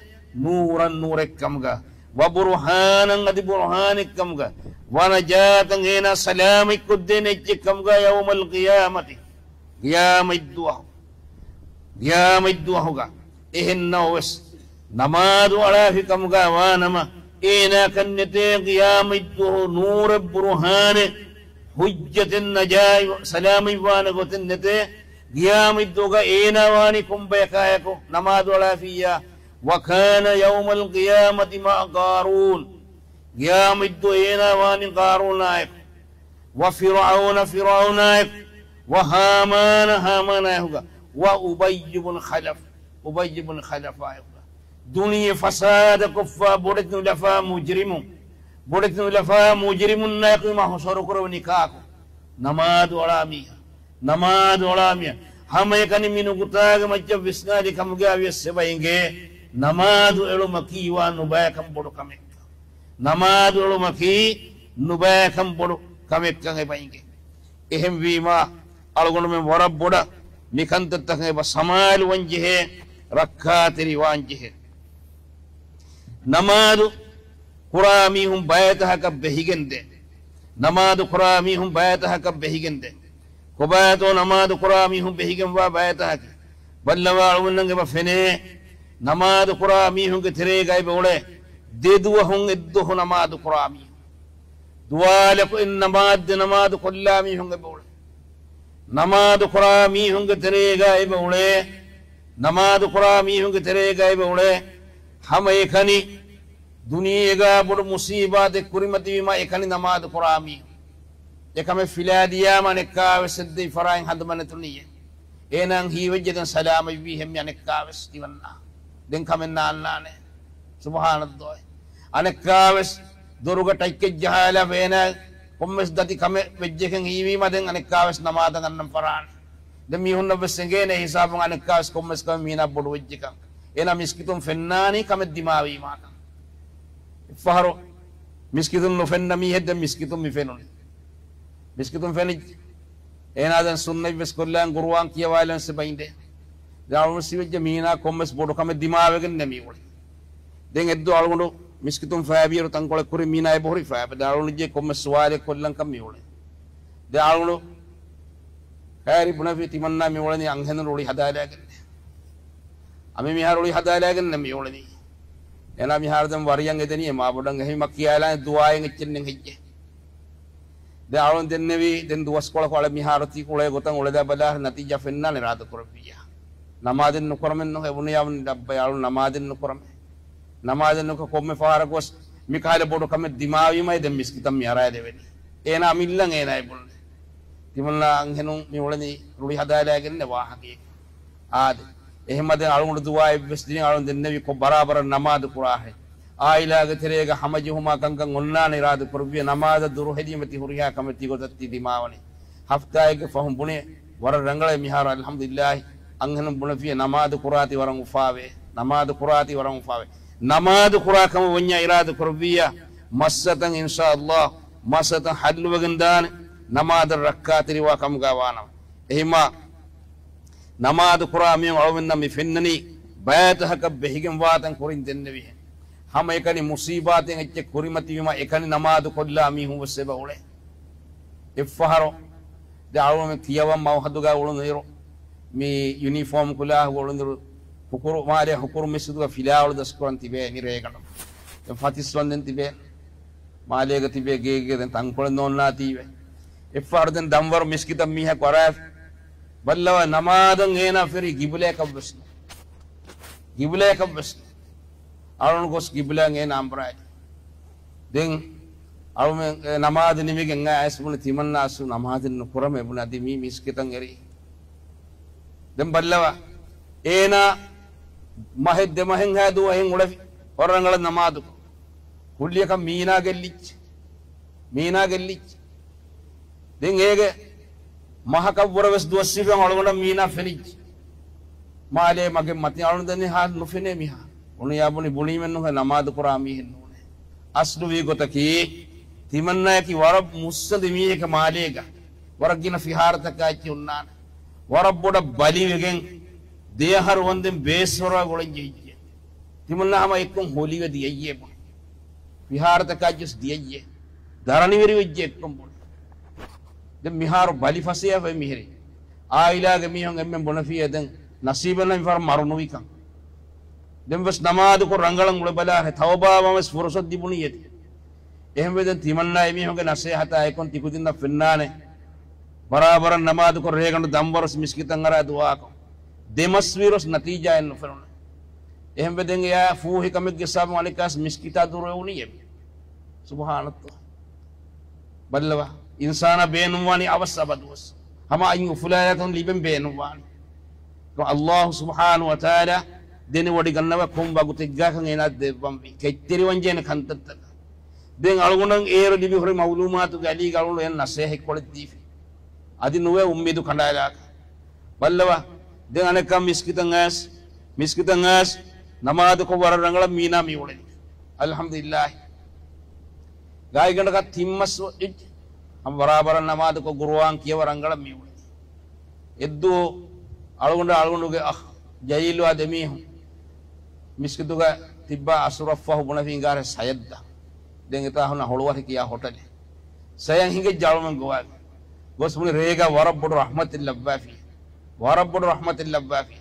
نورا، ނޫރެއްކަމުގަ، وبرهانا، އަދި ބުރުހާނެއްކަމުގަ، ونجاة، އޭނާ ސަލާމަތްކޮށްދޭނެ އެއްޗެއްކަމުގަ، يوم القيامة، ޤިޔާމަތްދުވަހު، ޤިޔާމަތްދުވަހުގަ. އެހެންނަމަވެސް، ނަމާދު އަޅާފިކަމުގަ ވާނަމަ، އޭނާކަން ނެތޭ ޤިޔާމަތްދުވަހު ނޫރެއް ބުރުހާނެއް ޙުއްޖަތެއް ނަޖާތް ސަލާމަތްވާނެ ގޮތެއް ނެތޭ. ޤިޔާމަތްދުވަހުގަ އޭނާ ވާނީ ކޮން ބަޔަކާއެކު ނަމާދު އަޅާފިއްޔާ؟ وكان يوم القيامة مع قارون. ޤިޔާމަތްދުވަހު އޭނާ ވާނީ ޤާރޫނާއެކު. وفرعون، ފިރުޢައުނާއެކު، وهامان، ހާމާނާއެކުގަ، وأبي بن خلف، އުބައްޔު ބުން ޚަލަފާއެކުގަ. ދުނިޔެ ފަސާދަކޮށްފަ ބޮޑެތި ނުލަފާ މުޖްރިމުން، ބޮޑެތި ނުލަފާ މުޖްރިމުންނާއެކު މަޙުޝަރު ކުރެވެނީ ކާކު؟ ނަމާދު އަޅާ މީހާ. ނަމާދު އަޅާ މީހާ. ހަމައެކަނި މި ނުކުތާގެ މައްޗަށް ވިސްނާލި ކަމުގައި ވިޔަސް އެބަ އެނގޭ، ނަމާދު އެޅުމަކީ ވާ ނުބައިކަން ބޮޑު ކަމެއްކަން. ނަމާދު އެޅުމަކީ ނުބައިކަން ބޮޑު ކަމެއްކަން އެބަ އެނގޭ. އެހެންވީމާ، އަޅުގަނޑުމެން ވަރަށް ބޮޑަށް މިކަންތައްތަކަށް އެބަ ސަމާލުވަން ޖެހޭ، ރައްކާތެރިވާން ޖެހޭ. ނަމާދު ކުރާ މީހުން ބައެއް ތަހަކަށް ބެހިގެންދޭ. ނަމާދު ކުރާ މީހުން ބައެއް ތަހަކަށް ބެހިގެންދޭ. ކޮބާތޯ ނަމާދު ކުރާ މީހުން ބެހިގެންވާ ބައެއް ތަހަކީ؟ ބައްލަވާ އަޅުގަނޑަށް އެބަ ފެނޭ، ނަމާދު ކުރާ މީހުންގެ ތެރޭގައި އެބަ އުޅޭ ދެ ދުވަހުން އެއްދުވަހު ނަމާދު ކުރާ މީހުން. ދުވާލަކު އެއް ނަމާދު ދެ ނަމާދު ކޮށްލާ މީހުން އެބަ އުޅޭ. ނަމާދު ކުރާ މީހުންގެ ތެރޭގަ އެބަ އުޅޭ. ނަމާދު ކުރާ މީހުންގެ ތެރޭގަ އެބަ އުޅޭ. ހަމަ އެކަނި ދުނިޔޭގަ ބޮޑު މުސީބާތެއް ކުރިމަތިވީމަ އެކަނި ނަމާދު ކުރާ މީހުން. އެކަމެއް ފިލާދިޔާމަ އަނެއްކާވެސް އެއްދެވި ފަރާތް ހަނދުމަނެތުނިއްޔެ. އޭނާ ހީވެއްޖެ ދެން ސަލާމަތްވީ ހެންމެ އަނެއްކާވެސް ތިމަންނާ. ދެން ކަމެއް ނާންނާނެ. ސުބްޙާނައްލާހި. އަނެއްކާވެސް ދޮރުގަ ޓައްކެއް ޖަހާލާ އޭނާ ކޮންމެސް ދަތި ކަމެއް ވެއްޖެކެން ހީވީމަ ދެން އަނެއްކާވެސް ނަމާދަށް އަންނަން ފަރާނެ. ދެން މީހުންނަށް ވެސް އެނގޭނެ ހިސާބުން އަނެއްކާވެސް ކޮންމެސް ކަމެއް މީނާ ބޮޑު ވެއްޖެކަން. އޭނާ މިސްކިތުން ފެންނާނީ ކަމެއް ދިމާވީމާކަން. އެއްފަހަރު މިސްކިތުން ނުފެންނަ މީހެއް ދެން މިސްކިތުން މި ފެނުނީ. މިސްކިތުން ފެނިއްޖެ. އޭނާ ދެން ސުންނަތް ވެސް ކޮށްލާން ގުރުއާން ކިޔަވާލަން ސެބައިންދެ. ދެން އަޅުގަނޑު ސިވެއްޖެ މީނާ ކޮންމެސް ބޮޑު ކަމެއް ދިމާވެގެން ނެ މިއުޅެ. ދެން އެއްދު އަޅުގަނޑު މިސްކިތުން ފައިބިޔަރު ތަންކޮޅެއް ކުރި މީނާ އެބަހުރި ފައިބަ. ދެން އަޅުގަނޑު ޖެ ކޮންމެސް ސުވާލެއް ކޮށްލަން ކަން މިއުޅެ. ދެން އަޅުގަނޑު ކައިރި ބުނެފި ތިމަންނާ މިއުޅެނީ އަންހެނުން ރުޅި ހަދާލާގެން. އަމި މިހާރު ރުޅި ހަދާލާގެން މިއުޅެނީ. އޭނާ މިހާރު ދެން ވަރިޔަށް އެދެނީ މާބޮޑަށް އެހެން މަ ކިޔާލާނެ ދުޢާއެއް އެއްޗެއް ނެތް ހެއްޔެ. ދެން އަޅުން ދެންނެވީ، ދެން ދުވަސްކޮޅަކު އަޅެ މިހާރު ތި ކުޅޭ ގޮތަށް އުޅެދާ ބަލާ ނަތީޖާ ފެންނާނެ އިރާދަ ކުރެއްވިއްޔާ. ނަމާދެއް ނުކުރަމެއްނު އެބުނިޔާ އައްބަ އަޅުން ނަމާދެއް ނުކުރަމެ. ނަމާދެއް ނުކު ކޮންމެ ފަހަރަކު ވެސް މިކަހަލަ ބޮޑު ކަމެއް ދިމާވީމައި ދެން މިސްކިތަށް މި އަރާ ދެވެނީ. އޭނާ އަމިއްލަން އޭނާ އެބުނު. ތިމަންނާ އަންހެނުން މި އުޅެނީ ރުޅި ހަދާލާގެންނެ ވާހަކައެއް. އާދެ. އެހެންމަ ދެން އަޅުގަނޑު ދުޢާއެއް ވެސް ދިނީ އަޅުން ދެންނެވި ކޮ ބަރާބަރަށް ނަމާދު ކުރާހެ. އާއިލާގެ ތެރޭގަ ހަމަޖެހުމާ ކަންކަން އޮންނާނެ އިރާދަ ކުރެއްވިޔާ ނަމާދަށް ދުރުހެލީމަ ތި ހުރިހާ ކަމެއް ތިގޮތަށް ތި ދިމާވަނީ. ހަފްތާއެއްގެ ފަހުން ބުނޭ ވަރަށް ރަނގަޅޭ މިހާރު އަލްޙަމްދުލިއްލާހި އަންހެނުން ބުނެފިޔޭ ނަމާދު ކުރާތި ވަރަށް އުފާވޭ. ނަމާދު ކުރާތި ވަރަށް އުފާވޭ. ނަމާދު ކުރާ ކަމަށް ވަންޏާ އިރާދަ ކުރެއްވިއްޔާ މައްސަތަން އިންޝާ އައްލާހް މައްސަތަން ހައްލުވެގެން ދާނެ ނަމާދަށް ރައްކާތެރިވާ ކަމުގަ ވާނަމަ. އެހިމާ ނަމާދު ކުރާ މީހުން އަޅުމެންނަށް މި ފެންނަނީ ބައިތަހަކަށް ބެހިގެން ވާތަން ކުރިން ދެންނެވިހެން. ހަމައެކަނި މުސީބާތެއް އެއްޗެއް ކުރިމަތިވީމަ އެކަނި ނަމާދު ކޮށްލާ މީހުން ވެސް އެބަ އުޅޭ. އެއްފަހަރު ދެ އަޅުމެން ކިޔަވަން މައުހަދުގަ އުޅުނުއިރު މި ޔުނީފޯމް ކުލާހު އުޅުނުއިރު ހުކުރު މާލެ ހުކުރު މިސްކިތުގަ ފިލާވަޅު ދަސްކުރަން ތިބޭ ނިރޭގަނޑު. ދެން ފަތިސްވަންދެން ތިބޭ. މާލޭގަ ތިބޭ ގޭގެ ދެން ތަންކޮޅެއް ނޯންނާތީވެ. އެއްފަހަރު ދެން ދަންވަރު މިސްކިތަށް މީހަކު އަރާފި. ބައްލަވާ ނަމާދަށް އޭނާ ފެރީ ގިބުލަޔަކަށްވެސް ނޫން. ގިބުލަޔަކަށްވެސް ނޫން. އަޅުން ގޮސް ގިބުލައަށް އޭނާ އަނބުރާލި. ދެން އަޅުމެން އެ ނަމާދު ނިމިގެން އައިސް ބުނި ތިމަންނާ އަސްލު ނަމާދެއް ނުކުރަމޭ ބުނި އަދި މީ މިސްކިތަށް އެރީ. ދެން ބައްލަވާ އޭނާ މަހެއް ދެ މަހެއްހާ ދުވަހެއް އުޅެފި ވަރަށް ރަނގަޅަށް ނަމާދުކޮށް. ކުއްލިއަކަށް މީނާ ގެއްލިއްޖެ. މީނާ ގެއްލިއްޖެ. ދެން އޭގެ މަހަކަށްވުރެ ވެސް ދުވަސްވީފަ އަޅުގަނޑަށް މީނާ ފެނިއްޖެ. މާލޭ މަގެއް މަތި އަޅުން ދެން ހާ ނުފެނޭ މިހާ. އުނިޔާ ބުނި ބުނީމެއްނުހޭ ނަމާދު ކުރާ މީހެއް ނޫނޭ. އަސްލުވީ ގޮތަކީ ތިމަންނާއަކީ ވަރަށް މުއްސަނދި މީހެކޭ މާލޭގަ. ވަރަށް ގިނަ ފިހާރަތަކާ އެއްޗެއް އޮންނާނެ. ވަރަށް ބޮޑަށް ބަލިވެގެން ދެއަހަރު ވަންދެން ބޭސްވަރާ ގުޅެން ޖެހިއްޖެ. ތިމަންނާ ހަމަ އެއްކޮން ހޮލިވެ ދިޔައްޔޭ ބުނި. ފިހާރަތަކާ ޖުސް ދިޔައްޔޭ. ދަރަނިވެރިވެއްޖެ އެއްކޮން ބުނި. ދެން މިހާރު ބަލި ފަސޭހަވެ މިހިރީ. އާއިލާގެ މީހުން އެންމެން ބުނެފިއޭ ދެން ނަސީބެއް ނަމިފަރ މަރު ނުވިކަން. ދެން ވެސް ނަމާދުކޮށް ރަނގަޅަށް އުޅެބަލާހެ ތައުބާވާން ވެސް ފުރުސަތު ދިބުނީ އެދި. އެހެންވެ ދެން ތިމަންނާ އެމީހުންގެ ނަސޭހަތާ އެކުން ތިކުދިންނަށް ފެންނާނެ. ބަރާބަރަށް ނަމާދުކޮށް ރޭގަނޑު ދަންވަރުސް މިސްކިތަށް އަރާ ދުޢާކޮށް. ދެމަސްވީރުސް ނަތީޖާއެއް ނުފެނުނެ. އެހެންވެ ދެން އެއާ ފޫހި ކަމެއްގެ ސަބަބުން އަނެއްކާސް މިސްކިތާ ދުރުވެވުނީ އެމީ. ސުބްޙާނައްލާހް. ބައްލަވާ. އިންސާނާ ބޭނުންވާނީ އަވަސް އަބަދުވެސް. ހަމަ އަތް އުފުލާލާތަން ލިބެން ބޭނުންވާނީ. އައްލާހު ސުބްޙާނަހު ވަތަޢާލާ ދެނެވޮޑިގަންނަވާ ކޮން ވަގުތެއްގާކަން އޭނާ ދެއްވަންވީ. ކެތްތެރިވަންޖެހޭނެ ކަންތައްތަކަށް. ދެން އަޅުގަނޑަށް އޭރު ލިބި ހުރި މަޢުލޫމާތުގެ އަލީގަ އަޅުގަނޑު އެން ނަސޭހަތްކޮޅެއް ދީފި. އަދި ނުވެ އުއްމީދު ކަނޑާލާކަށް. ބައްލަވާ. ދެން އަނެއްކާ މިސްކިތަށް އައިސް، މިސްކިތަށް އައިސް، ނަމާދުކޮށް ވަރަށް ރަނގަޅަށް މީނާ މި އުޅެނީ. އަލްޙަމްދުލިއްލާހި. ގާތްގަނޑަކަށް ތިން މަސް އިއްޖެ. ހަމަ ބަރާބަރަށް ނަމާދުކޮށް ގުރުއާން ކިޔަވަ ރަނގަޅަށް މި އުޅެނީ. އެއްދުވަހު އަޅުގަނޑު އަޅުގަނޑުގެ އަޚް ޖަލީލުއާ ދެމީހުން މިސްކިތުގަ ތިއްބާ އަސުރަށްފަހު ބުނެފި އިނގާރެ ސަޔަށްދާ. ދެން އެތާ ހުންނަ ހޮޅުވަށި ކިޔާ ހޮޓަލެއް. ސަޔަށް ހިނގައްޖެ އަޅުމެން ގޮވާގެން. ގޮސް ބުނި ރޭގަ ވަރަށް ބޮޑު ރަޙްމަތެއް ލައްވާފި. ވަރަށް ބޮޑު ރަޙްމަތެއް ލައްވާފި.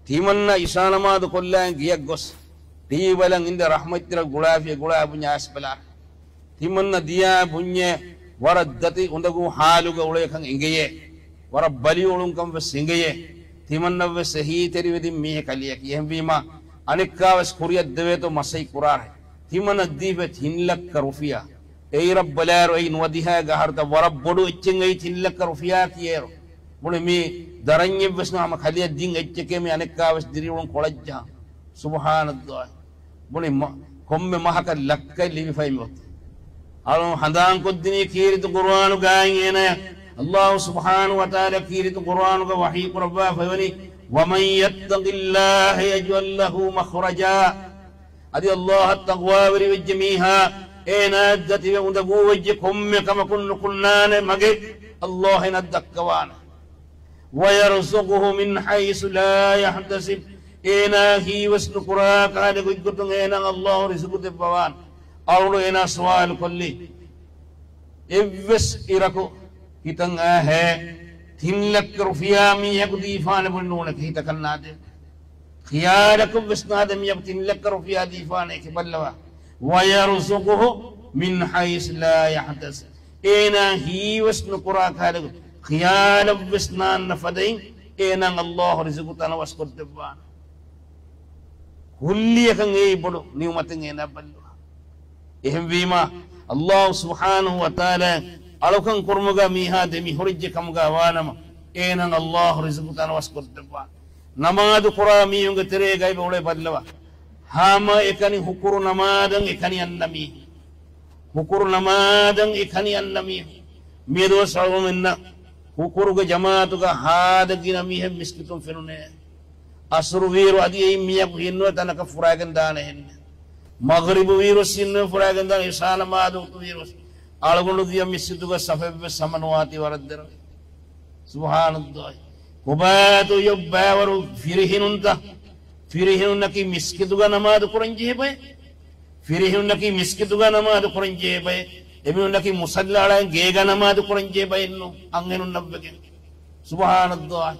ތިމަންނަ އިޝާ ނަމާދު ކޮށްލާން ގެޔަށް ގޮސް، ޓީވީ ބަލަން އިނދެ ރަޙްމަތްތެރި ގުޅާފި ގުޅާ ބުންޏާ އަސްބަލާ. ތިމަންނަ ދިޔާ ބުންޏެ ވަރަށް ދަތި އުނދަގޫ ހާލުގަ އުޅޭކަން އެނގެޔޭ. ވަރަށް ބަލި އުޅުންކަން ވެސް އެނގެޔޭ. ތިމަންނަށް ވެސް އެހީތެރިވެދިން މީހެއް ކަލެއަކީ. އެހެންވީމާ، އަނެއްކާވެސް ކުރިއަށް ދެވޭތޯ މަސަތް ކުރާހެ. ތިމަންނަ ދީފަ ތިން ލައްކަ ރުފިޔާ. އެއިރަށް ބަލާއިރު އެއީ ނުވަދިހައިގެ އަހަރުތައް ވަރަށް ބޮޑު އެއްޗެއް އެއީ ތިން ލައްކަ ރުފިޔާ ކިޔޭއިރު. ބުނި މީ ދަރަންޏެއްވެސް ނު ހަމަ ކަލެއަށް ދިން އެއްޗެކޭ މި އަނެއްކާވެސް ދިރިއުޅުން ކޮޅަށްޖަހަން. ސުބްޙާނައްލާހް. ބުނި މަ-، ކޮންމެ މަހަކަށް ލައްކައެއް ލިބިފައި މިއޮތީ. އަޅުން ހަނދާންކޮށްދިނީ ކީރިތި ޤުރުއާނުގައި އޭނަޔަށް. އައްލާހު ސުބްޙާނަހު ވަތަޢާލާ ކީރިތި ޤުރުއާނުގަ ވަޙީ ކުރައްވާފައިވަނީ، وَمَنْ يَتَّقِ اللَّهَ يَجْعَلْ لَهُ مَخْرَجًا. އަދި އައްލާހަށް ތަޤްވާވެރިވެއްޖެ މީހާ، އޭނާ ދަތިވެ އުނދަގޫވެއްޖެ ކޮންމެ ކަމަކުން ނުކުންނާނެ މަގެއް އައްލާހު އޭނަ ދައްކަވާނެ. وَيَرْزُقْهُ مِنْ حَيْثُ لَا يَحْتَسِبُ. އޭނާ ހީވެސް ނުކުރާ ކަހަލަ ގޮތްގޮތުން އޭނާ އައްލާހު ރިޒުޤު ދެއްވަވާނެ. އަޅުގަނޑު އޭނާ ސުވާލު ކޮށްލީ، އެއްވެސް އިރަކު ހިތަށް އާހޭ، ތިން ލައްކަ ރުފިޔާ މީހަކު ދީފާނެ ބުނި ނޫނެކެ ހިތަކަށް ނާދޭ. ޚިޔާލަކުން ވެސް ނާދޭ މީހަކު ތިން ލައްކަ ރުފިޔާ ދީފާނެކެ ބައްލަވާ. وَيَرْزُقْهُ مِنْ حَيْثُ لَا يَحْتَسِبُ. އޭނާ ހީވެސް ނުކުރާ ކަހަލަ ގޮތް، ޚިޔާލަށްވެސް ނާންނަ ފަދައިން އޭނާ އައްލާހު ރިޒުޤު ތަނަވަސްކޮށްދެއްވާނެ. ކުއްލިއަކަށް އެއީ ބޮޑު ނިޢުމަތެއް އޭނާ ބައްލަވާ. އެހެންވީމާ، އައްލާހު ސުބްޙާނަހު ވަތަޢާލާ އަޅުކަން ކުރުމުގަ މީހާ ދެމި ހުރެއްޖެ ކަމުގަ ވާނަމަ، އޭނާ އައްލާހު ރިޒުޤު ތަނަވަސްކޮށްދެއްވާނެ. ނަމާދު ކުރާ މީހުންގެ ތެރޭގައި އުޅޭ ބައްލަވާ. ހަމައެކަނި ހުކުރު ނަމާދަށް އެކަނި އަންނަ މީހުން. ހުކުރު ނަމާދަށް އެކަނި އަންނަ މީހުން. މިއަދުވެސް އަޅުގަނޑުމެންނަށް ހުކުރުގެ ޖަމާޢަތުގަ ހާދަ ގިނަ މީހެއް މިސްކިތުން ފެނުނޭ. އަސުރު ވީއިރު އަދި އެއިން މީހަކު ހިންނުވެ ތަނަކަށް ފުރާގެން ދާނެހެން. މަޣްރިބު ވީއިރު ހިންނުވެ ފުރާގެން ދާނެ. އިޝާ ނަމާދު ވަގުތު ވީއިރު އަޅުގަނޑު ދިޔަ މިސްކިތުގަ ސަފެއްވެސް ހަމަނުވާތީ ވަރަށް ދެރަވެ. ސުބްޙާނައްލާހި. ކޮބާތޯ އެއްބައިވަރު ފިރިހެނުންތަ؟ ފިރިހެނުންނަކީ މިސްކިތުގަ ނަމާދު ކުރަން ޖެހޭ ބައެއް. ފިރިހެނުންނަކީ މިސްކިތުގަ ނަމާދު ކުރަން ޖެހޭ ބައެއް. އެމީހުންނަކީ މުޞައްލާ އަޅަން ގޭގަ ނަމާދު ކުރަން ޖެހޭ ބައެއްނު. އަންހެނުންނަށްވެގެން. ސުބްޙާނައްލާހި.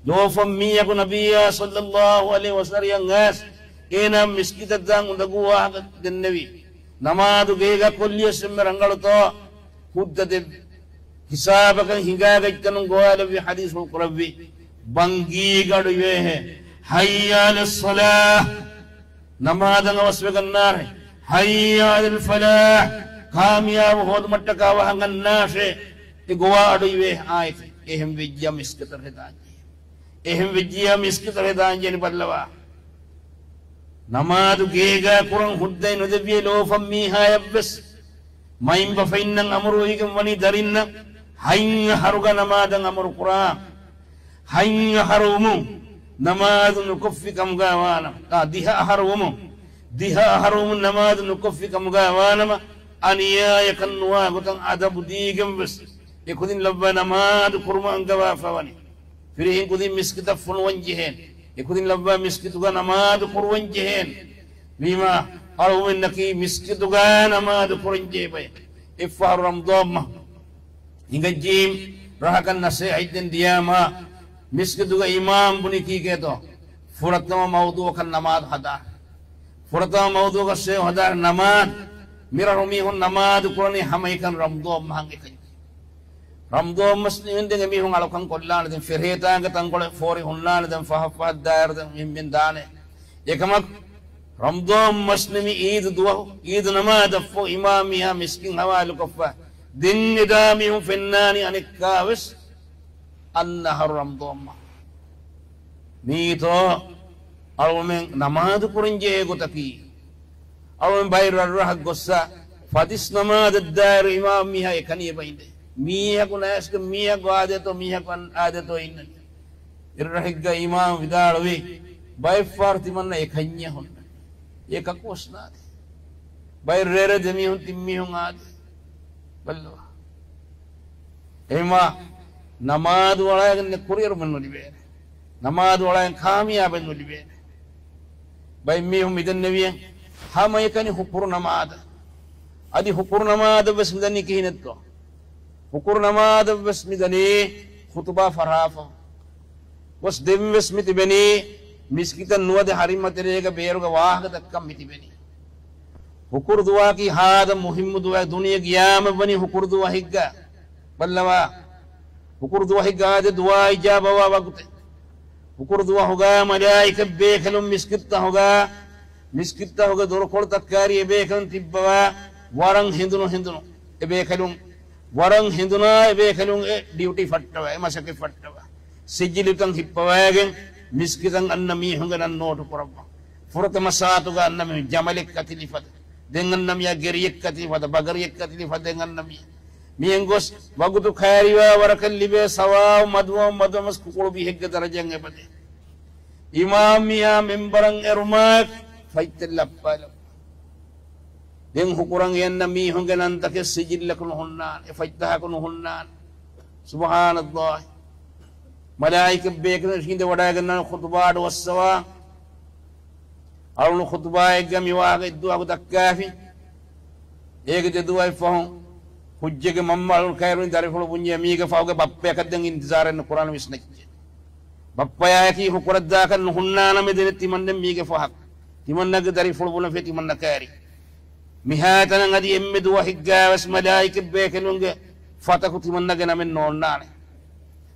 ލޯފަން މީހަކު ނަބިއްޔާ ޞައްލައްލާހު ޢަލައިހި ވަސައްލަމަށް އައިސް އޭނާ މިސްކިތަށް ދާން އުނދަގޫ ވާހަކަ ދެންނެވި. ނަމާދު ގޭގަ ކޮށްލިޔަސް އެންމެ ރަނގަޅުތޯ ހުއްދަ ދެއްވި. ހިސާބަކަށް ހިނގާގަތްކަނުން ގޮވާލެއްވި ޙަދީޘް ކުރައްވި. ބަންގީގަ އަޑުއިވޭހޭ. ޙައްޔަ ޢަލައްޞަލާ. ނަމާދަށް އަވަސްވެގަންނާށޭ. ޙައްޔަ ޢަލަލް ފަލާޙް. ކާމިޔާބު ހޯދުމަށްޓަކާ ވަހަން އަންނާށޭ. އެ ގޮވާ އަޑުއިވޭ އާއެކޭ. އެހެން ވެއްޖިއްޔާ މިސްކިތަށް ހެދާންޖެހޭ. އެހެން ވެއްޖިއްޔާ މިސްކިތަށް ހެދާންޖެހޭ ބައްލަވާ. ނަމާދު ގޭގަ ކުރަން ހުއްދައެއް ނުދެއްވި ލޯފަން މީހާޔަށްވެސް މައިންބަފައިންނަށް އަމުރުވެގެން ވަނީ ދަރިންނަށް ހަތް އަހަރުގަ ނަމާދަށް އަމުރު ކުރާ. ހަތް އަހަރު ވުމުން ނަމާދު ނުކޮށްފި ކަމުގަ ވާނަމަ، އާ، ދިހަ އަހަރު ވުމުން، ދިހަ އަހަރު ވުމުން ނަމާދު ނުކޮށްފި ކަމުގަ ވާނަމަ، އަނިޔާޔަކަށް ނުވާ ގޮތަށް އަދަބު ދީގެން ވެސް އެކުދިން ލައްވާ ނަމާދު ކުރުމަށް އަންގަވާފަ ވަނީ. ފިރިހެން ކުދިން މިސްކިތަށް ފޮނުވަން ޖެހޭނެ. އެކުދިން ލައްވާ މިސްކިތުގަ ނަމާދު ކުރުވަން ޖެހޭނެ. ވީމާ، އަޅުގަނޑުމެންނަކީ މިސްކިތުގަ ނަމާދު ކުރަން ޖެހޭ ބައެއް. އެއްފަހަރު ރަމަޟާން މަހު ހިނގައްޖީ ރަހަކަށް ނަސޭހަތް ދެން ދިޔާމާ، މިސްކިތުގަ އިމާމް ބުނި ކީކޭތޯ؟ ފުރަތަމަ މައުޟޫޢަކަށް ނަމާދު ހަދާ. ފުރަތަމަ މައުޟޫޢަކަށް ހަދާ ނަމާދު. މިރަށު މީހުން ނަމާދު ކުރަނީ ހަމައެކަނި ރަމަޟާން މަހަށް އެކަން. ރަމަޟާން މަސް ނިމެންދެން އެމީހުން އަޅުކަން ކޮށްލާނެ. ދެން ފެރޭތާގެ ތަންކޮޅެއް ފޯރި ހުންނާނެ. ދެން ފަހަށް ފަހަށް ދާއިރު ދެން މި-، މިން ދާނެ. އެކަމަކު، ރަމަޟާން މަސް ނިމި އީދު ދުވަހު، އީދު ނަމާދަށްފަހު އިމާމް މީހާ މިސްކިތް ހަވާލުކޮށްފަ. ދެން އެދާ މީހުން ފެންނާނީ އަނެއްކާވެސް އަންނަ އަހަރު ރަމަޟާން މަހު. މީތޯ އަޅުގަނޑުމެން ނަމާދު ކުރަން ޖެހޭ ގޮތަކީ، އަޅުގަނޑުމެން ބައި ރަށްރަށަށް ގޮއްސަ ފަތިސް ނަމާދަށްދާއިރު އިމާމް މީހާ އެކަނި އެބައިނދޭ. މީހަކު ނަޔަސްގެ މީހަކު އާދޭތޯ، މީހަކު އަން-، އާދޭތޯ އިންނަނީ. އެއްރަށެއްގަ އިމާމް ވިދާޅުވީ، ބައެއްފަހަރު ތިމަންނަ އެކަންޏެއް ހުންނަނީ. އެކަކުވެސް ނާދޭ. ބައެއް ރޭރޭ ދެމީހުން ތިން މީހުން އާދޭ. ބައްލަވާ. އެހެންވާ، ނަމާދު އަޅައިގެން ކުރިއެރުމެއް ނުލިބޭނެ. ނަމާދު އަޅައިގެން ކާމިޔާބެއް ނުލިބޭނެ. ބައެއް މީހުން މިދެންނެވިއެއް ހަމައެކަނި ހުކުރު ނަމާދަށް. އަދި ހުކުރު ނަމާދަށްވެސް މިދަނީ ކިހިނެއްތޯ؟ ހުކުރު ނަމާދަށްވެސް މިދަނީ ޚުޠުބާ ފަށާފަ. ގޮސް ދެންވެސް މި ތިބެނީ މިސްކިތަށް ނުވަދެ ހަރިމަތެރޭގަ ބޭރުގަ ވާހަކަ ދައްކަން މި ތިބެނީ. ހުކުރު ދުވަހަކީ ހާދަ މުހިއްމު ދުވަހެއް. ދުނިޔެ ގިޔާމަތް ވަނީ ހުކުރު ދުވަހެއްގަ. ބައްލަވާ. ހުކުރު ދުވަހެއްގަ އާދެ ދުޢާ އިޖާބަވާ ވަގުތެއް. ހުކުރު ދުވަހުގަ މަލާއިކަ ބޭކަލުން މިސްކިތްތަހުގަ، މިސްކިތްތަހުގެ ދޮރުކޮޅުތައް ކާރި އެބޭކަލުން ތިއްބަވާ ވަރަށް ހެނދުނު ހެނދުނު. އެބޭކަލުން ވަރަށް ހެނދުނާ އެބޭކަލުން އެ ޑިއުޓީ ފައްޓަވާ، އެ މަސައްކަތް ފައްޓަވާ. ސިޖިއްލުތައް ހިއްޕަވައިގެން މިސްކިތަށް އަންނަ މީހުންގެ ނަން ނޯޓު ކުރައްވާ. ފުރަތަމަ ސާތުގަ އަންނަ މީހުން ޖަމަލެއް ކަތިލި ފަދަ. ދެން އަންނަ މީހާ ގެރިއެއް ކަތިލި ފަދަ، ބަގަރިއެއް ކަތިލި ފަދަ ދެން އަންނަ މީހާ. މިހެން ގޮސް ވަގުތު ކައިރިވާ ވަރަކަށް ލިބޭ ސަވާބު މަދުވަމުން މަދުވަމުން ކުކުޅު ބިހެއްގެ ދަރަޖައަށް އެބަދޭ. އިމާމް މީހާ މިންބަރަށް އެރުމާއެކު ފަތްތައް ލައްޕާލައްޕާ. ދެން ހުކުރަން އެ އަންނަ މީހުންގެ ނަންތަކެއް ސިޖިއްލަކު ނުހުންނާނެ، އެ ފަތްތަހަކު ނުހުންނާނެ. ސުބްޙާނައްލާހި. މަލާއިކަ ބޭކަލުން ހިނދެ ވަޑައިގަންނާނެ ޚުޠުބާ އަޑުއައްސަވާ. އަޅުނު ޚުޠުބާއެއްގަ މި ވާހަކަ އެއްދުވަހަކު ދައްކާފި. އޭގެ ދެ ދުވަހެއް ފަހުން ހުއްޖެގެ މަންމަ އަޅުން ކައިރިވަނީ ދަރިފުޅު ބުންޏޭ މީގެ ފަހުގެ ބައްޕަޔަކަށް ދެން އިންތިޒާރެއް ނުކުރާނަމޭ ވިސްނައްޖެ. ބައްޕަޔާއަކީ ހުކުރަށްދާކަށް ނުހުންނާނަމޭ ދެނެއް ތިމަންނެ މީގެ ފަހަކަށް. ތިމަންނަގެ ދަރިފުޅު ބުނެފޭ ތިމަންނަ ކައިރި. މިހާތަނަށް އަދި އެންމެ ދުވަހެއްގައިވެސް މަލާއިކަ ބޭކަލުންގެ ފަތަކު ތިމަންނަގެ ނަމެއް ނޯންނާނެ.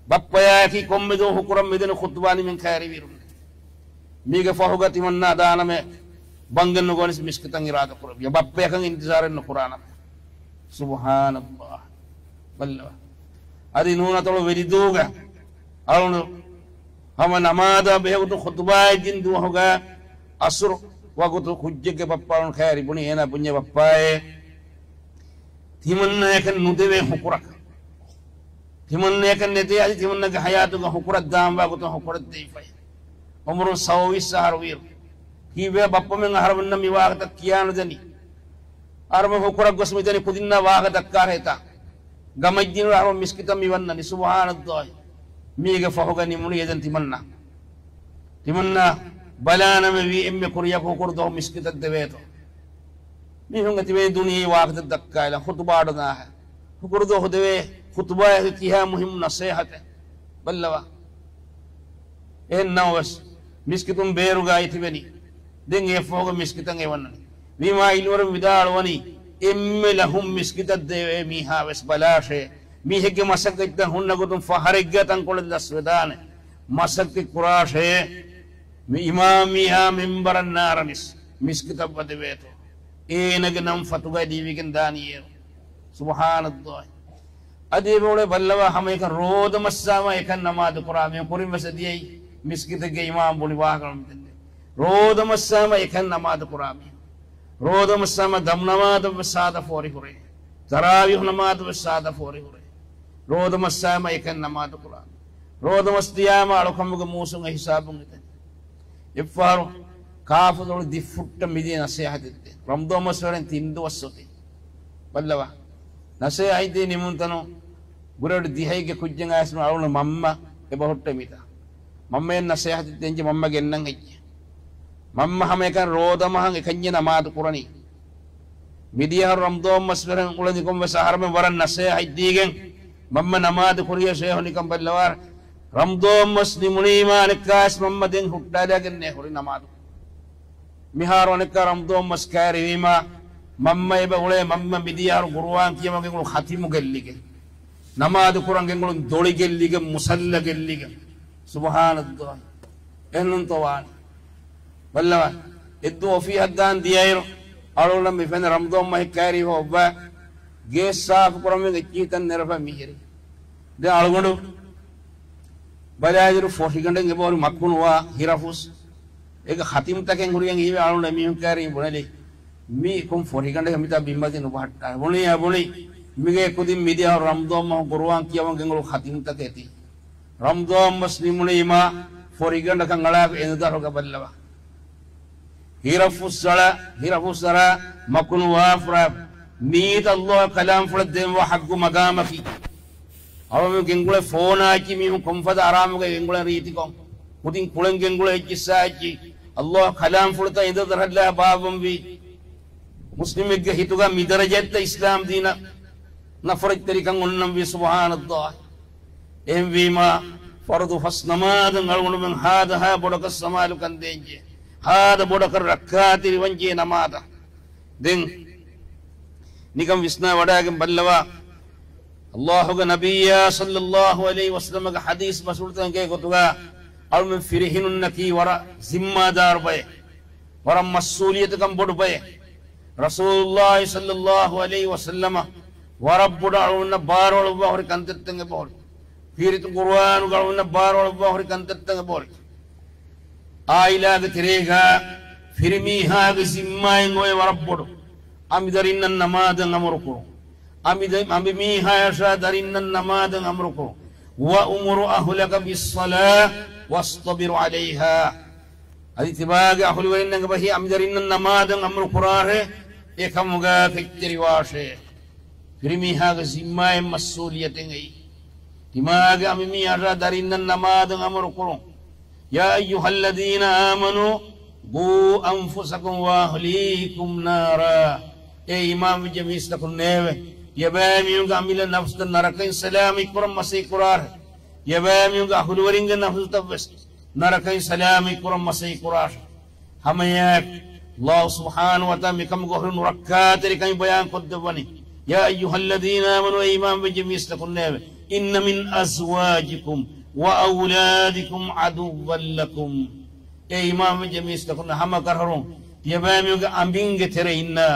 ބައްޕަޔާއަކީ ކޮންމެ ދުވަހު ހުކުރަށް މިދެން ޚުޠުބާ ނިމެން ކައިރިވިއިރު. މީގެ ފަހުގަ ތިމަންނަ ދާނަމޭ ބަންގެއް ނުގޮވަނީސް މިސްކިތަށް އިރާދަ ކުރެއްވިޔާ. ބައްޕަޔަކަށް އިންތިޒާރެއް ނުކުރާނަމޭ. ސުބްޙާނައްލާހް. ބައްލަވާ. އަދި ނޫނަތޮޅު ވެލިދޫގަ އަޅުނު ހަމަ ނަމާދާ ބެހޭގޮތުން ޚުޠުބާއެއް ދިން ދުވަހުގަ އަސުރު ވަގުތު ކުއްޖެއްގެ ބައްޕަ އަޅުން ކައިރި ބުނި، އޭނާ ބުންޏެ ބައްޕާއޭ، ތިމަންނަޔަކަށް ނުދެވޭ ހުކުރަކަށް. ތިމަންނަޔަކަށް ނެތޭ އަދި ތިމަންނަގެ ހަޔާތުގަ ހުކުރަށް ދާންވާ ގޮތުން ހުކުރަށް ދެވިފައި. އުމުރުން ސައުވީސް އަހަރު ވިއިރު. ކީއްވެ ބައްޕަމެން އަހަރަމެންނަށް މި ވާހަކަތައް ކިޔާނުދެނީ؟ އަހަރަމެން ހުކުރަށް ގޮސް މިދަނީ ކުދިންނާ ވާހަކަ ދައްކާށޭތާ. ގަމައްޖިނު އަހަރު މިސްކިތަށް މި ވަންނަނީ. ސުބްޙާނައްލާހި. މީގެ ފަހުގަ ނިމުނީ އެދެން ތިމަންނާ. ތިމަންނާ ބަލާނަމެ ވީ އެންމެ ކުރިޔަކު ހުކުރު ދުވަހު މިސްކިތަށް ދެވޭތޯ. މީހުންގެ ތިބެނީ ދުނިޔެ ވާހަކަތައް ދައްކާލަން ޚުތުބާ އަޑުނާހެ. ހުކުރު ދުވަހު ދެވޭ ޚުތުބާއެއް ކިހާ މުހިއްމު ނަސޭހަތެއް. ބައްލަވާ. އެހެން ނަމަވެސް، މިސްކިތުން ބޭރުގައި ތިބެނީ. ދެން އެ ފަހުގަ މިސްކިތަށް އެ ވަންނަނީ. ވީމާ އިލްމުވެރިން ވިދާޅުވަނީ، އެންމެ ލަހުން މިސްކިތަށް ދެވޭ މީހާ ވެސް ބަލާށޭ. މީހެއްގެ މަސައްކަތްތައް ހުންނަ ގޮތުން ފަހަރެއްގަ ތަންކޮޅެއް ލަސްވެދާނެ. މަސައްކަތް ކުރާށޭ. މި އިމާމީއާ މިންބަރަށް ނާރަނިސް މިސްކިތަށް ވަދެވޭތޯ. އޭނަގެ ނަން ފަތުގައި ލިޔެވިގެން ދާނީއޭރު. ސުބްޙާނައްލާހި. އަދި އެބައުޅޭ ބައްލަވާ ހަމައެކަން ރޯދަމައްސާމަ އެކަން ނަމާދު ކުރާ މީހުން ކުރިން ވެސް އެދިޔައީ މިސްކިތެއްގެ އިމާމް ބުނި ވާހަކަ މިތެން. ރޯދަމައްސާމަ އެކަން ނަމާދު ކުރާ މީހުން. ރޯދަމައްސާމަ ދަމު ނަމާދަށް ވެސް ހާދަ ފޯރި ހުރޭ. ތަރާވީހު ނަމާދަށް ވެސް ހާދަ ފޯރި ހުރޭ. ރޯދަމައްސާމަ އެކަން ނަމާދު ކުރާ. ރޯދަމައްސައިމަ އަޅުކަމުގެ މޫސުން އެ ހިސާބުން އެދެން. އެއްފަހަރު ކާފަދޮޅު ދިއްފުއްޓަށް މިދިޔަ ނަސޭހަތެއްދޭ. ރަމަޟާން މަސްވެރިން ތިން ދުވަސް އޮތީ. ބައްލަވާ. ނަސޭހަތްދީ ނިމުންތަނު ބުރަޑު ދިހައިގެ ކުއްޖެއް އައިސް އަޅުން މަންމަ އެބަހުއްޓެ މިތާ. މަންމަޔަށް ނަސޭހަތެއް ދޭންޖެ މަންމަ ގެންނަން ހެއްޖެ. މަންމަ ހަމައެކަން ރޯދަމަހަށް އެކަންޏެއް ނަމާދު ކުރަނީ. މިދިޔަ އަހަރު ރަމަޟާން މަސްވެރިން އުޅެނިކޮށް ވެސް އަހަރަމެން ވަރަށް ނަސޭހަތްދީގެން މަންމަ ނަމާދު ކުރިޔަށޭ ހުނިކަން ބައްލަވާ. ރަމަޟާން މަސް ނިމުނީމާ އަނެއްކާވެސް މަންމަ ދެން ހުއްޓާލައިގެންނޭ ހުރި ނަމާދު. މިހާރު އަނެއްކާ ރަމަޟާން މަސް ކައިރިވީމާ، މަންމަ އެބަ އުޅޭ މަންމަ މިދިޔަ އަހަރު ގުރުއާން ކިޔަވަން ގެންގުޅުން ޚަތިމު ގެއްލިގެން، ނަމާދު ކުރަން ގެންގުޅުން ދޮޅި ގެއްލިގެން، މުޞައްލަ ގެއްލިގެން. ސުބްޙާނައްލާހި. އެހެންނުންތޯ ވާނީ؟ ބައްލަވާ. އެއްދުވަހު އޮފީހަށް ދާން ދިޔައިރު، އަޅުގަނޑަށް މި ފެން ރަމަޟާން މަހެއް ކައިރީ އޮއްވާ، ގޭސް ސާފު ކުރަމުން އެއްޗިހިތައް ނެރެފަ މިހިރީ. ދެން އަޅުގަނޑު ބަލާއިރު ފޮށިގަނޑެއް އެބަހުރި މަކުނުވާ ހިރަފުސް. އޭގެ ޚަތިމްތަކެއް ހުރިއަން ހީވެ އަޅުން އެމީހުން ކައިރިން ބުނެލި. މީ ކޮން ފޮށިގަނޑެއް މިތާ ބިންމަތި ނުބަހައްޓާ. ބުނި އަ ބުނި. މިގޭ ކުދިން މިދިޔަ އަހަރު ރަމަޟާން މަހު ގުރުއާން ކިޔަވަން ގެންގުޅު ޚަތިމްތަކެއް ތި. ރަމަޟާން މަސް ނިމުނީމާ ފޮށިގަނޑަކަށް އަޅާ އެނދު ދަށުގަ ބައްލަވާ. ހިރަފުސް އަޅާ، ހިރަފުސް އަރާ، މަކުނު ވާފުރާ، މީތަ ﷲ ކަލާމްފުޅަށް ދެންވާ ޙައްޤު މަގާމަކީ. އަޅުމެން ގެންގުޅޭ ފޯނާއެއްޗި މީހުން ކޮންފަދަ އަރާމުގަ ގެންގުޅޭ ރީތިކޮން. ކުދިން ކުޅެން ގެންގުޅޭ އެއްޗިއްސާއެއްޗި. ﷲ ކަލާމްފުޅުތައް އެނދު ދަށަށްލާ ބާއްވަންވީ. މުސްލިމެއްގެ ހިތުގަ މިދަރަޖައަށްތަ އިސްލާމް ދީނަށް ނަފްރަތްތެރިކަން އޮންނަންވީ. ސުބްޙާނައްލާހި. އެހެންވީމާ، ފަރުޟު ފަސް ނަމާދަށް އަޅުގަނޑުމެން ހާދަހާ ބޮޑަކަށް ސަމާލުކަން ދޭންޖެ. ހާދަ ބޮޑަކަށް ރައްކާތެރިވަންޖެ ނަމާދަށް. ދެން ނިކަން ވިސްނާ ވަޑާގެން ބައްލަވާ. ﷲގެ ނަބިއްޔާ ޞައްލައްލާހު ޢަލައިހި ވަސައްލަމަގެ ޙަދީޘް ބަސްފުޅުތަކެއްގެ ގޮތުގަ އަޅުމެން ފިރިހެނުންނަކީ ވަރަށް ޒިންމާދާރު ބައެއް، ވަރަށް މަސްއޫލިއްޔަތުކަން ބޮޑު ބައެއް. ރަސޫލުﷲ ޞައްލައްލާހު ޢަލައިހި ވަސައްލަމަ ވަރަށް ބޮޑަށް އަޅުގަނޑަށް ބާރުއަޅުއްވާ ހުރި ކަންތައްތައް އެބަހުރި. ކީރިތި ޤުރުއާނުގަ އަޅުގަނޑަށް ބާރުއަޅުއްވާ ހުރި ކަންތައްތައް އެބަހުރި. ޢާއިލާގެ ތެރޭގަ ފިރިމީހާގެ ޒިންމާއެއް އޮވޭ ވަރަށް ބޮޑު. އަނބިދަރިންނަށް ނަމާދަށް އަމުރު ކުރުން. އަނބި، އަނބިމީހާޔަށާ ދަރިންނަށް ނަމާދަށް އަމުރު ކުރުން. وَأْمُرْ أَهْلَكَ بِالصَّلَاةِ وَاصْطَبِرْ عَلَيْهَا. އަދި ތިބާގެ އަހުލުވެރިންނަށް އެބަހީ އަނބިދަރިންނަށް ނަމާދަށް އަމުރު ކުރާށޭ، އެކަމުގަ ކެތްތެރިވާށޭ. ފިރިމީހާގެ ޒިންމާއެއް މަސްއޫލިއްޔަތެއް އެއީ. ތިމާގެ އަނބިމީހާޔަށާ ދަރިންނަށް ނަމާދަށް އަމުރު ކުރުން. يَا أَيُّهَا الَّذِينَ آمَنُوا قُوا أَنفُسَكُمْ وَأَهْلِيكُمْ نَارًا. އޭ އީމާންވެއްޖެ މީސްތަކުންނޭވެ! ތިޔަބައިމީހުންގެ އަމިއްލަ ނަފްސުތައް ނަރަކައިން ސަލާމަތްކުރަން މަސައްކަތްކުރާށޭ. ތިޔަބައިމީހުންގެ އަހުލުވެރިންގެ ނަފްސުތައްވެސް ނަރަކައިން ސަލާމަތްކުރަން މަސައްކަތްކުރާށޭ. ހަމައެއާއެކު، ﷲ ސުބްޙާނަހޫ ވަތަޢާލާ މިކަމުގެ ހުރި ނުރައްކާތެރިކަން ބަޔާންކޮށްދެއްވަނީ. يَا أَيُّهَا الَّذِينَ آمَنُوا، އޭ އީމާންވެއްޖެ މީސްތަކުންނޭވެ! إِنَّ مِنْ أَزْوَاجِكُمْ وَأَوْلَادِكُمْ عَدُوًّا لَكُمْ. އޭ އީމާންވެއްޖެ މީސްތަކުން، ހަމަކަށަވަރުން ތިޔަބައިމީހުންގެ އަނބިންގެ ތެރެއިންނާ،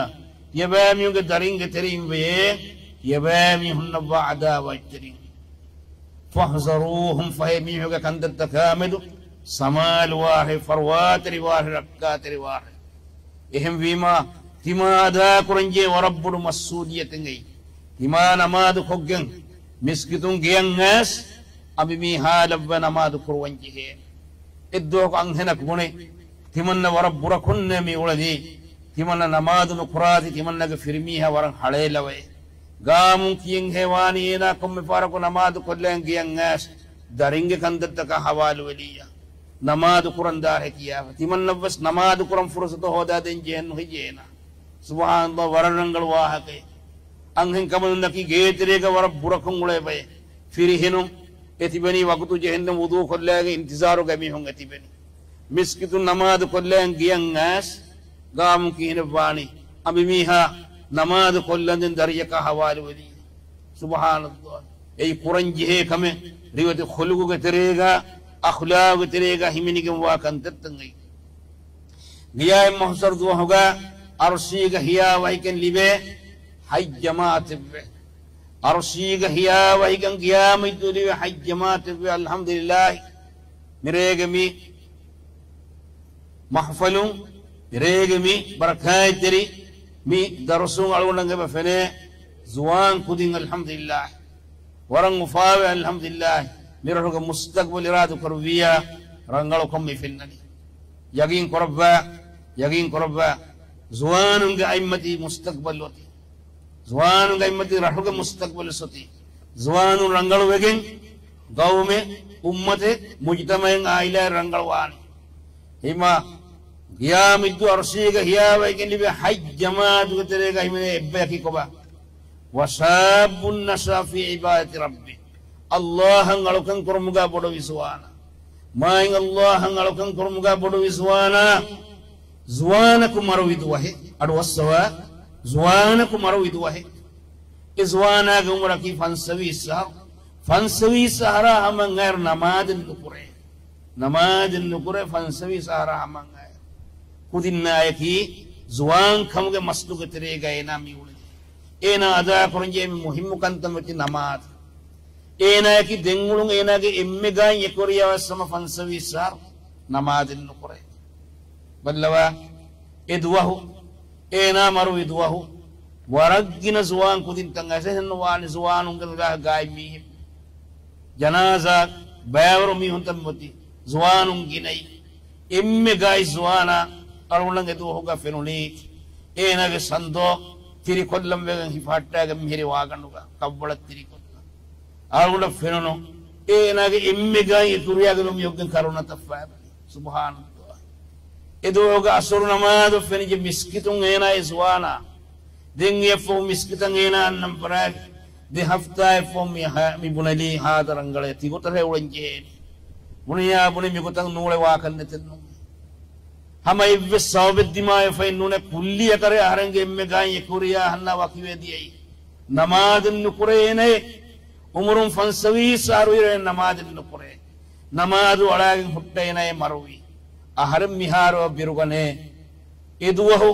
ތިޔަބައިމީހުންގެ ދަރިންގެ ތެރެއިން ވެޔޭ، ތިޔަބައިމީހުންނަށްވާ ޢަދާވާތްތެރިން. فَاحْذَرُوهُمْ، ފަހެ މީހުންގެ ކަންތައްތަކާމެދު ސަމާލުވާށޭ، ފަރުވާތެރިވާށޭ، ރައްކާތެރިވާށޭ. އެހެންވީމާ، ތިމާ އަދާކުރަންޖެހޭ ވަރަށް ބޮޑު މަސްއޫލިއްޔަތެއް އެއީ. ތިމާ ނަމާދު ކޮށްގެން މިސްކިތުން ގެޔަށް އައިސް، އަނބިމީހާ ލައްވާ ނަމާދު ކުރުވަން ޖެހޭ. އެއްދުވަހަކު އަންހެނަކު ބުނި، ތިމަންނަ ވަރަށް ބުރަކޮށްނޭ މި އުޅެނީ. ތިމަންނަ ނަމާދު ނުކުރާތި، ތިމަންނަގެ ފިރިމީހާ ވަރަށް ހަޅޭލަވައޭ. ގާމުން ކިޔެން ހޭވާނީ އޭނާ ކޮންމެ ފަހަރަކު ނަމާދު ކޮށްލައިން ގެޔަށް އައިސް، ދަރިންގެ ކަންތައްތަކާ ހަވާލުވެލިއްޔާ. ނަމާދު ކުރަން ދާށޭ ކިޔާފަ. ތިމަންނަވެސް ނަމާދު ކުރަން ފުރުސަތު ހޯދާދޭން ޖެހެން ނުހިޖޭ އޭނާ. ސުބްޙާނަﷲ، ވަރަށް ރަނގަޅު ވާހަކައެއް. އަންހެން ކަމަނުންނަކީ ގޭތެރޭގަ ވަރަށް ބުރަކޮށް އުޅޭ ބައެއް. ފިރިހެނުން އެ ތިބެނީ ވަގުތު ޖެހެންދެން ވުޟޫ ކޮށްލައިގެން އިންތިޒާރުގަ މީހުން އެ ތިބެނީ. މިސްކިތުން ނަމާދު ކޮށްލައިގެން ގެޔަށް އައިސް، ގާމުން ކިހިނެއް ވާނީ؟ އަނބިމީހާ ނަމާދު ކޮށްލަންދެން ދަރިޔަކާ ހަވާލުވެލީ. ސުބްޙާނަﷲ. އެއީ ކުރަން ޖެހޭ ކަމެއް، ރިވެތި ޚުލުޤުގެ ތެރޭގަ، އަޚްލާޤުގެ ތެރޭގަ ހިމެނިގެންވާ ކަންތައްތައް އެއީ. ގިޔާއި މަހުޝަރު ދުވަހުގަ އަރުޝީގަ ހިޔާވަހިކަން ލިބޭ ހަތް ޖަމާޢަތެއްވެ. އަރުޝީގަ ހިޔާވަހިކަން ޤިޔާމަތްދުވަހު ލިބޭ ހަތް ޖަމާޢަތެއްވެ. އަލްޙަމްދުލިއްލާހި. މިރޭގެ މި މަޙްފަލުން، މިރޭގެ މި ބަރަކާތްތެރި މި ދަރުސުން އަޅުގަނޑަށް އެބަ ފެނޭ ޒުވާން ކުދިން، އަލްޙަމްދުލިއްލާހި. ވަރަށް އުފާވެ، އަލްޙަމްދުލިއްލާހި. މިރަށުގެ މުސްތަޤްބަލު އިރާދަކުރެއްވިއްޔާ، ރަނގަޅުކަން މި ފެންނަނީ. ޔަގީން ކުރައްވާ، ޔަގީން ކުރައްވާ، ޒުވާނުންގެ އަތްމަތީ މުސްތަޤްބަލު އޮތީ. ޒުވާނުންގެ އަތްމަތީ ރަށުގެ މުސްތަޤްބަލު އޮތީ. ޒުވާނުން ރަނގަޅުވެގެން، ޤައުމެއް، އުއްމަތެއް، މުޖްތަމަޢެއް، ޢާއިލާއެއް ރަނގަޅުވާނެ. ހިމާ، ޤިޔާމަތްދުވަހު އަރުޝީގަ ހިޔާވަހިކަން ލިބޭ ހަތް ޖަމާޢަތުގެ ތެރޭގަ ހިމެނޭ އެއްބަޔަކީ ކޮބާ؟ وَشَابٌّ نَشَأَ فِي عِبَادَةِ رَبِّهِ. ﷲ އަށް އަޅުކަން ކުރުމުގަ ބޮޑުވި ޒުވާނާ. މާތް ﷲ އަށް އަޅުކަން ކުރުމުގަ ބޮޑުވި ޒުވާނާ. ޒުވާނަކު މަރުވި ދުވަހެއް. އަޑުއައްސަވާ، ޒުވާނަކު މަރުވި ދުވަހެއް. އެ ޒުވާނާގެ އުމުރަކީ ފަންސަވީސް އަހަރު. ފަންސަވީސް އަހަރާ ހަމަ އައިރު ނަމާދެއް ނުކުރޭ. ނަމާދެއް ނުކުރޭ ފަންސަވީސް އަހަރާ ހަމަ އައިރު. ކުދިންނާއަކީ ޒުވާން ކަމުގެ މަސްލުގެ ތެރޭގަ އޭނާ މި އުޅެނީ. އޭނާ އަދާކުރަންޖެހޭ މި މުހިއްމު ކަންތައް މަތި ނަމާދު. އޭނާއަކީ ދެން އުޅުން އޭނާގެ އެންމެ ގާތް އެކުވެރިޔާ ވެސް ހަމަ ފަންސަވީސް އަހަރު ނަމާދެއް ނުކުރޭ. ބައްލަވާ، އެ ދުވަހު، އޭނާ މަރުވި ދުވަހު، ވަރަށް ގިނަ ޒުވާން ކުދިންތައް އައިސް އެހެން ނުވާނެ ޒުވާނުންގެ ގާތް ގާތް މީހެއް. ޖަނާޒާ ބައިވަރު މީހުންތައް މިއޮތީ ޒުވާނުން ގިނައީ. އެންމެ ގާތް ޒުވާނާ އަޅުގަނޑަށް އެ ދުވަހުގަ ފެނުނީ އޭނާގެ ސަންދޯ ތިރިކޮށްލަން ވެގެން ހިފަހައްޓާގެން މިހިރި ވާގަނޑުގަ ކަށްވަޅަށް ތިރިކޮށްލަން. އަޅުގަނޑަށް ފެނުނު އޭނާގެ އެންމެ ގާތް އެކުވެރިޔާގެ ލޮމި އޮތްގެން ކަރުނަތައް ފައިބަނީ. ސުބްޙާނަﷲ. އެ ދުވަހުގަ އަސުރު ނަމާދު ފެނިއްޖެ މިސްކިތުން އޭނާ އެ ޒުވާނާ. ދެން އެއަށްފަހު މިސްކިތަށް އޭނާ އަންނަން ފަރާގެ ދެ ހަފްތާއެއްފަހު މި ހާ-، މި ބުނެލީ ހާދަ ރަނގަޅޭ ތިގޮތަށޭ އުޅެން ޖެހޭނީ. ބުނިޔާ ބުނި މިގޮތަށް ނޫޅެ ވާކަށް ނެތެއްނު. ހަމަ އެއްވެސް ސަބަބެއް ދިމާވެފައެއް ނޫނެ ކުއްލިއަކަށް އަހަރެންގެ އެންމެ ގާތް އެކުވެރިޔާ އަހަންނާ ވަކިވެ ދިޔައީ. ނަމާދެއް ނުކުރޭ އޭނައެއް. އުމުރުން ފަންސަވީސް އަހަރު އިރު ނަމާދެއް ނުކުރޭ. ނަމާދު އަޅާގެން ހުއްޓަ އޭނައެއް މަރުވީ. އަހަރެން މިހާރު ބިރުގަނޭ. އެ ދުވަހު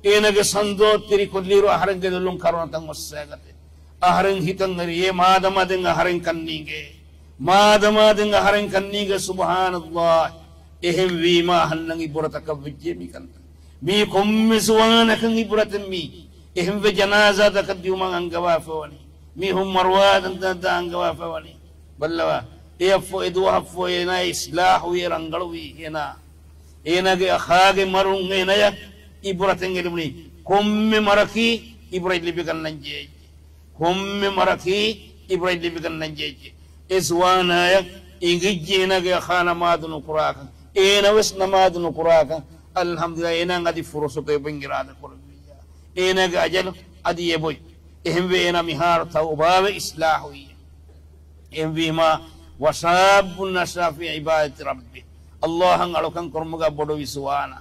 އޭނަގެ ސަންދޯ ތިރިކޮށްލިއިރު އަހަރެންގެ ލޮލުން ކަރުނަތައް އޮއްސައިގަތޭ. އަހަރެން ހިތަށް އެރިއޭ މާދަމާ ދެން އަހަރެން ކަންނީގޭ. މާދަމާ ދެން އަހަރެން ކަންނީގޭ ސުބްޙާނަﷲ. އެހެންވީމާ އަހަންނަށް އިބުރަތަކަށް ވެއްޖެ މި ކަންތައް. މީ ކޮންމެ ޒުވާނަކަށް އިބުރަތެއް މީ. އެހެންވެ ޖަނާޒާތަކަށް ދިއުމަށް އަންގަވާފަވަނީ. މީހުން މަރުވާ ތަންތަންތައް އަންގަވާފަވަނީ. ބައްލަވާ. އެއަށްފަހު އެ ދުވަހަށްފަހު އޭނާ އިސްލާހުވި ރަނގަޅުވީ އޭނާ. އޭނާގެ އަޚާގެ މަރުން އޭނަޔަށް އިބުރަތެއް އެ ލިބުނީ. ކޮންމެ މަރަކީ އިބުރަތް ލިބިގަންނަން ޖެހޭ. ކޮންމެ މަރަކީ އިބުރަތް ލިބިގަންނަން ޖެހޭ. އެ ޒުވާނާޔަށް އެނގިއްޖެ އޭނާގެ އަޚާ ނަމާދު ނުކުރާކަން. އޭނަވެސް ނަމާދު ނުކުރާކަން. އަލްޙަމްދުލިއްލާހް އޭނާ އަދި ފުރުޞަތު އެބައިން އިރާދަ ކުރެއްވިއްޔާ. އޭނާގެ އަޖަލު އަދި އެބޮތް. އެހެންވެ އޭނާ މިހާރު ތައުބާވެ އިސްލާހުވިއްޔާ. އެހެންވީމާ، وَشَابٌّ نَشَأَ فِي عِبَادَةِ رَبِّهِ. ﷲ އަށް އަޅުކަން ކުރުމުގަ ބޮޑުވި ޒުވާނާ.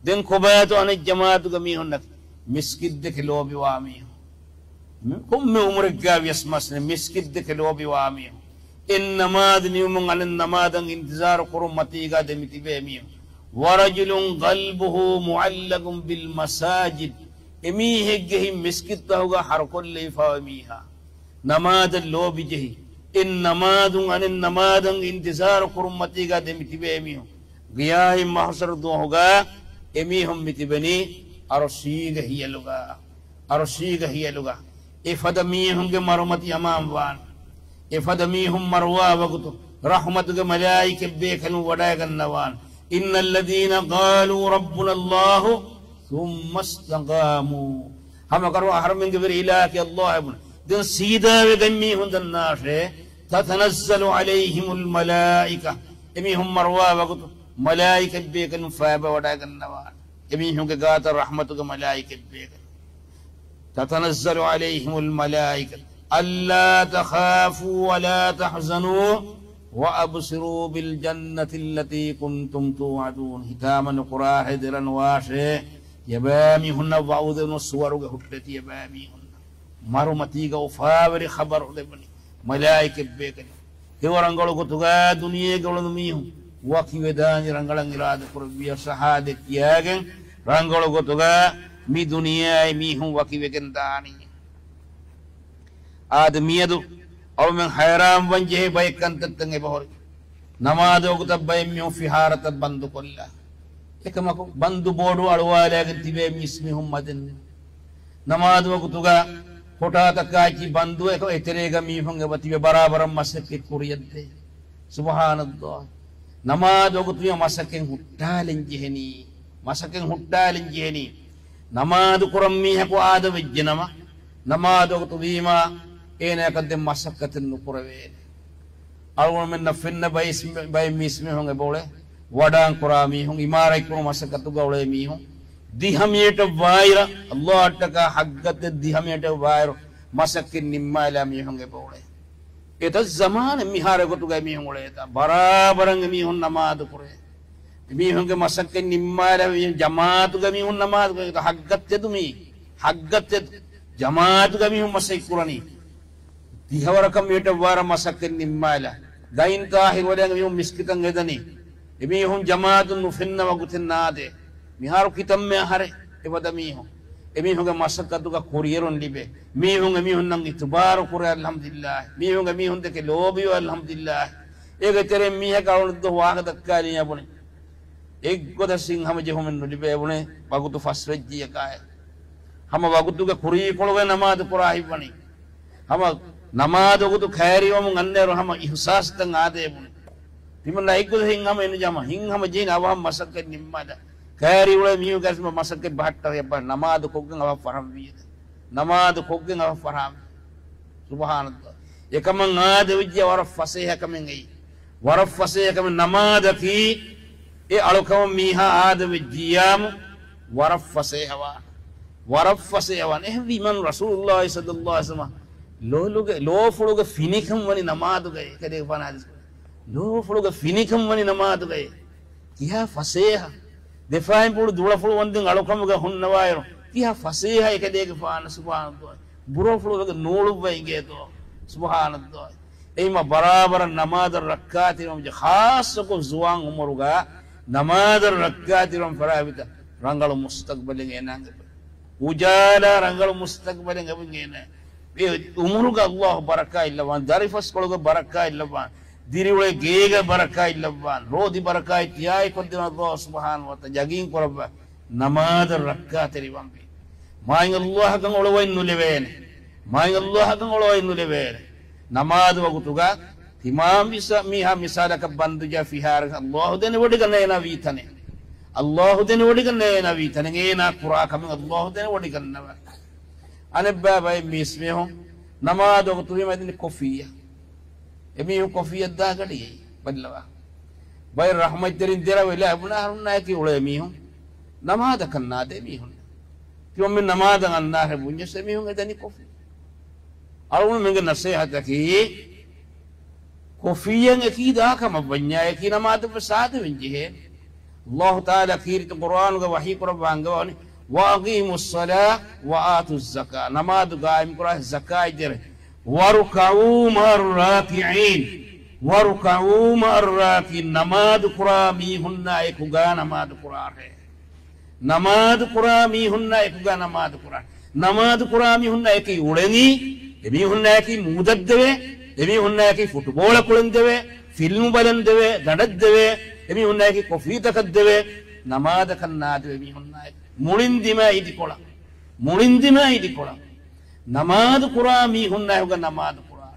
ދެން ކޮބާތޯ އަނެއް ޖަމާޢަތުގެ މީހުންނަކީ މިސްކިތްދެކެ ލޯބިވާ މީހުން. ކޮންމެ އުމުރެއްގަ ވިޔަސް މަސްނެ މިސްކިތްދެކެ ލޯބިވާ މީހުން. އެއް ނަމާދު ނިމުމުން އަނެއް ނަމާދަށް އިންތިޒާރު ކުރުން މަތީގަ ދެމިތިބޭ މީހުން. وَرَجُلٌ قَلْبُهُ مُعَلَّقٌ بِالْمَسَاجِدِ. އެމީހެއްގެ ހިތް މިސްކިތްތަހުގަ ހަރުކޮށްލެވިފަވާ މީހާ. ނަމާދަށް ލޯބިޖެހި، އެއް ނަމާދުން އަނެއް ނަމާދަށް އިންތިޒާރު ކުރުން މަތީގަ ދެމިތިބޭ މީހުން. ގިޔާއި މަޙްޝަރު ދުވަހުގަ އެމީހުން މިތިބެނީ އަރުޝީގެ ހިޔަލުގަ، އަރުޝީގެ ހިޔަލުގަ އެފަދަ މީހުންގެ މަރުމަތި އަމާންވާން. އެފަދަ މީހުން މަރުވާ ވަގުތު ރަޙްމަތުގެ މަލާއިކަތްބޭކަލުން ވަޑައިގަންނަވާން. إن الذين قالوا ربنا الله ثم استقاموا. ހަމަކަށަވަރުން އަހަރުމެންގެ ވެރި އިލާހަކީ ﷲ އޭ ބުނެ. ދެން ސީދާވެގެން މީހުން ދަންނާށޭ. تتنزل عليهم الملائكة. އެމީހުން މަރުވާ ވަގުތު މަލާއިކަތްބޭކަލުން ފައިބަ ވަޑައިގަންނަވާން. އެމީހުންގެ ގާތަށް ރަޙްމަތުގެ މަލާއިކަތްބޭކަލުން. تتنزل عليهم الملائكة ألا تخافوا ولا تحزنوا وأبشروا بالجنة التي كنتم توعدون. ހިތާމަ ނުކުރާށޭ، ދެރަ ނުވާށޭ، ތިޔަބައިމީހުންނަށް ވަޢުދުވުނު ސުވަރުގެ ހުއްޓެއް ތިޔަބައިމީހުންނަށް. މަރުމަތީގަ އުފާވެރި ޚަބަރު ލިބުނީ މަލާއިކަތްބޭކަލުން. ހެޔޮ ރަނގަޅު ގޮތުގަ ދުނިޔޭގަ އުޅުނު މީހުން ވަކިވެދާނީ، ރަނގަޅަށް އިރާދަކުރެއްވިޔާ ޝަހާދަތް ކިޔާގެން ރަނގަޅު ގޮތުގަ މި ދުނިޔެއާއި މީހުން ވަކިވެގެން ދާނީ. އާދެ، މިއަދު އަޅުމެން ހައިރާންވަން ޖެހޭ ބައެއް ކަންތައްތައް އެބަހުރި. ނަމާދު ވަގުތަށް ބައެއް މީހުން ފިހާރަތައް ބަންދުކޮށްލާ. އެކަމަކު ބަންދު ބޯޑު އަޅުވާލައިގެން ތިބޭ މީސްމީހުން މަދެއް ނޫން. ނަމާދު ވަގުތުގަ ކޮޓާތަކާއެކީ ބަންދު، އެކަމަކު އެތެރޭގަ މީހުން އެބަ ތިބެ ބަރާބަރަށް މަސައްކަތް ކުރިޔަށްދޭ. ސުބްޙާނައްލާހް. ނަމާދު ވަގުތު މަސައްކަތް ހުއްޓާލަން ޖެހެނީ. މަސައްކަތް ހުއްޓާލަން ޖެހެނީ. ނަމާދު ކުރަން މީހަކު އާދަވެއްޖެނަމަ، ނަމާދު ވަގުތު ވީމާ، އޭނަޔަކަށް ދެން މަސައްކަތެއް ނުކުރެވޭނެ. އަޅުގަނޑުމެންނަށް ފެންނަ ބައިސް-، ބައެއް މީސްމީހުން އެބައުޅޭ، ވަޑާން ކުރާ މީހުން، އިމާރާތް ކުރު މަސައްކަތުގަ އުޅޭ މީހުން، ދިހަ މީޓަރ ވާއިރަށް، އައްލާހަށްޓަކާ ހައްގަތެއް ދިހަ މީޓަރ ވާއިރު މަސައްކަތް ނިންމާލާ މީހުން އެބައުޅޭ. އެތައް ޒަމާނެއް މިހާރު އެގޮތުގައި މީހުން އުޅޭތާ. ބަރާބަރަށް އެމީހުން ނަމާދު ކުރޭ. އެމީހުންގެ މަސައްކަތް ނިންމާލާ މީހުން ޖަމާއަތުގަ މީހުން ނަމާދު ކުރޭ. ހައްގަތެއް ދު މީ. ހައްގަތެއް ދު. ޖަމާއަތުގަ މީހުން މަސައްކަތް ކުރަނީ. ދިހަވަރަކަށް މީޓަށް ވާރަށް މަސައްކަތް ނިންމާލާ. ގައިން ތާހިރު ވަލެ މީހުން މިސްކިތަށް އެދަނީ. އެމީހުން ޖަމާއަތުން ނުފެންނަ ވަގުތެއް ނާދޭ. މިހާރު ކިތަންމެ އަހަރެއް އެފަދަ މީހުން އެމީހުންގެ މަސައްކަތުގަ ކުރިއެރުން ލިބޭ. މީހުން އެމީހުންނަށް އިތުބާރު ކުރޭ، އަލްޙަމްދުލިއްލާހް. މީހުން އެމީހުން ދެކެ ލޯބިވޭ، އަލްޙަމްދުލިއްލާހް. އޭގެ ތެރެއިން މީހަކަށް އަޅުގަނޑު ވާހަކަ ދައްކާލިޔާ ބުނެ، އެއްގޮތަށް ހިތްހަމަޖެހުމެއް ނުލިބޭ ބުނެ، ވަގުތު ފަސްވެއްޖިއްޔަކާއެ. ހަމަ ވަގުތުގެ ކުރީކޮޅުގައި ނަމާދު ކުރާ ހިތްވަނީ. ހަމަ ނަމާދު ވަގުތު ކައިރިވަމުން އަންނައިރު ހަމަ އިޙްސާސްތައް އާދޭ ބުނެ. ތިމަންނަ އެއްގޮތަށް ހިތްހަމަ އެނުޖަމަ، ހިތްހަމަޖެހިން އަވަހަށް މަސައްކަތް ނިންމާލާ. ކައިރި އުޅޭ މީހުންގެ މަސައްކަތް ބަހައްޓަށް އެއްބަ ނަމާދު ކޮށްގެން އަވަހަށް ފަރާމް ވީ. ނަމާދު ކޮށްގެން އަވަހަށް ފަރާމް. ސުބްޙާނައްލާހް. އެކަމަށް އާދެވިއްޖެ ވަރަށް ފަސޭހަ ކަމެއް އެއީ. ވަރަށް ފަސޭހަ ކަމެއް ނަމާދަކީ، އެ އަޅުކަމަށް މީހާ އާދެވިއްޖިއްޔާމު ވަރަށް ފަސޭހަވާނެ. ވަރަށް ފަސޭހަވާނެ. އެހެންވީމަ ރަސޫލުއްލާހި ޞައްލައްލާހު ޢަލައިހި ވަސައްލަމަ ލޯފުޅުގެ، ލޯފުޅުގެ ފިނިކަން ވަނީ ނަމާދުގައި. އެކަލޭގެފާނު ޙަދީޘް ކުރޭ. ލޯފުޅުގެ ފިނިކަން ވަނީ ނަމާދުގައި. ކިހާ ފަސޭހަ. ދެފާން ފުޅު ދުޅަފުޅު ވަންދެން އަޅުކަމުގަ ހުންނަވާއިރު، ކިހާ ފަސޭހަ އެކަލޭގެފާނު ސުބްޙާނައްލާހް. ބުރަފުޅުގެ ނޫޅުއްވަ އިނގޭތޯ. ސުބްޙާނައްލާހް. އެއީމަ ބަރާބަރަށް ނަމާދަށް ރައްކާތެރިވަން ޖެހޭ، ޚާއްޞަކޮށް ޒުވާން އުމުރުގަ ނަމާދަށް ރައްކާތެރިވަން ފަރާތްވިތަ ރަނގަޅު މުސްތަޤްބަލެއް އޭނާގެ އުޖާލާ ރަނގަޅު މުސްތަޤްބަލެއް އެބަ އޭނާ. އެ އުމުރުގަ އައްލާހު ބަރަކާތް ލައްވާން، ދަރިފަސްކޮޅުގަ ބަރަކާތް ލައްވާން، ދިރިއުޅޭ ގޭގަ ބަރަކާތް ލައްވާން، ރޯދި ބަރަކާތް ތިޔާއި ކޮށްދިނުން އައްލާހު ސުބްޙާނަހު ވަތަޢާލާ ޔަގީން ކުރައްވާ. ނަމާދަށް ރައްކާތެރިވަންވީ. މާތް އައްލާހަކަށް އޮޅުވައި ނުލެވޭނެ. މާތް އައްލާހަކަށް އޮޅުވައި ނުލެވޭނެ. ނަމާދު ވަގުތުގަ ތިމާ މިސާ-، މީހާ މިސާލަކަށް ބަންދުޖާ ފިހާރަ އައްލާހު ދެނެވޮޑިގަންނަ އޭނާ ވީތަނެއް. އައްލާހު ދެނެވޮޑިގަންނަ އޭނާ ވީތަނެއް. އޭނާ ކުރާ ކަމެއް އައްލާހު ދެނެވޮޑިގަންނަވާ. އަނެއްބައި ބައެއް މީސްމީހުން ނަމާދު ވަގުތު ވީމަ އެދެނީ ކޮފީއަށް. އެމީހުން ކޮފީއަށް ދާ ގަޑިއެއް ބައްލަވާ. ބައެއް ރަޙްމަތްތެރިން ދެރަވެލާ އެބުނާ އަހަރުންނާއެކީ އުޅޭ މީހުން. ނަމާދަކަށް ނާދޭ މީހުން. ތިމަންމެން ނަމާދަށް އަންނާށޭ ބުންޏަސް އެމީހުން އެދަނީ ކޮފީ. އަޅުގަނޑުމެންގެ ނަސޭހަތަކީ، ކޮފީއަށް އެކީ ދާ ކަމަށް ވަންޏާ އެކީ ނަމާދަށް ވެސް އާދެވެން ޖެހޭ. އައްލާހު ތަޢާލާ ކީރިތި ޤުރްއާނުގަ ވަޙީ ކުރައްވާ އަންގަވަނީ، "وأقيموا الصلاة وآتوا الزكاة." ނަމާދު ގާއިމް ކުރާ، ޒަކާތް ދޭށޭ. "واركعوا مع الراكعين." "واركعوا مع الراكعين." ނަމާދު ކުރާ މީހުންނާ އެކުގަ ނަމާދު ކުރާށޭ. ނަމާދު ކުރާ މީހުންނާ އެކުގަ ނަމާދު ކުރާ. ނަމާދު ކުރާ މީހުންނާ އެކީ އުޅެނީ، އެ މީހުންނާއެކީ މޫދަށް ދެވޭ، އެ މީހުންނާއެކީ ފުޓުބޯޅަ ކުޅެން ދެވޭ، ފިލްމު ބަލަން ދެވޭ، ދަނޑަށް ދެވޭ، އެ މީހުންނާއެކީ ކޮފީތަކަށް ދެވޭ، ނަމާދަކަށް ނާދެވޭ މީހުންނާއެކީ. މުޅިން ދިމާ އިދިކޮޅަށް، މުޅިން ދިމާ އިދިކޮޅަށް ނަމާދު ކުރާ މީހުންނާ އެކުގަ ނަމާދު ކުރާ.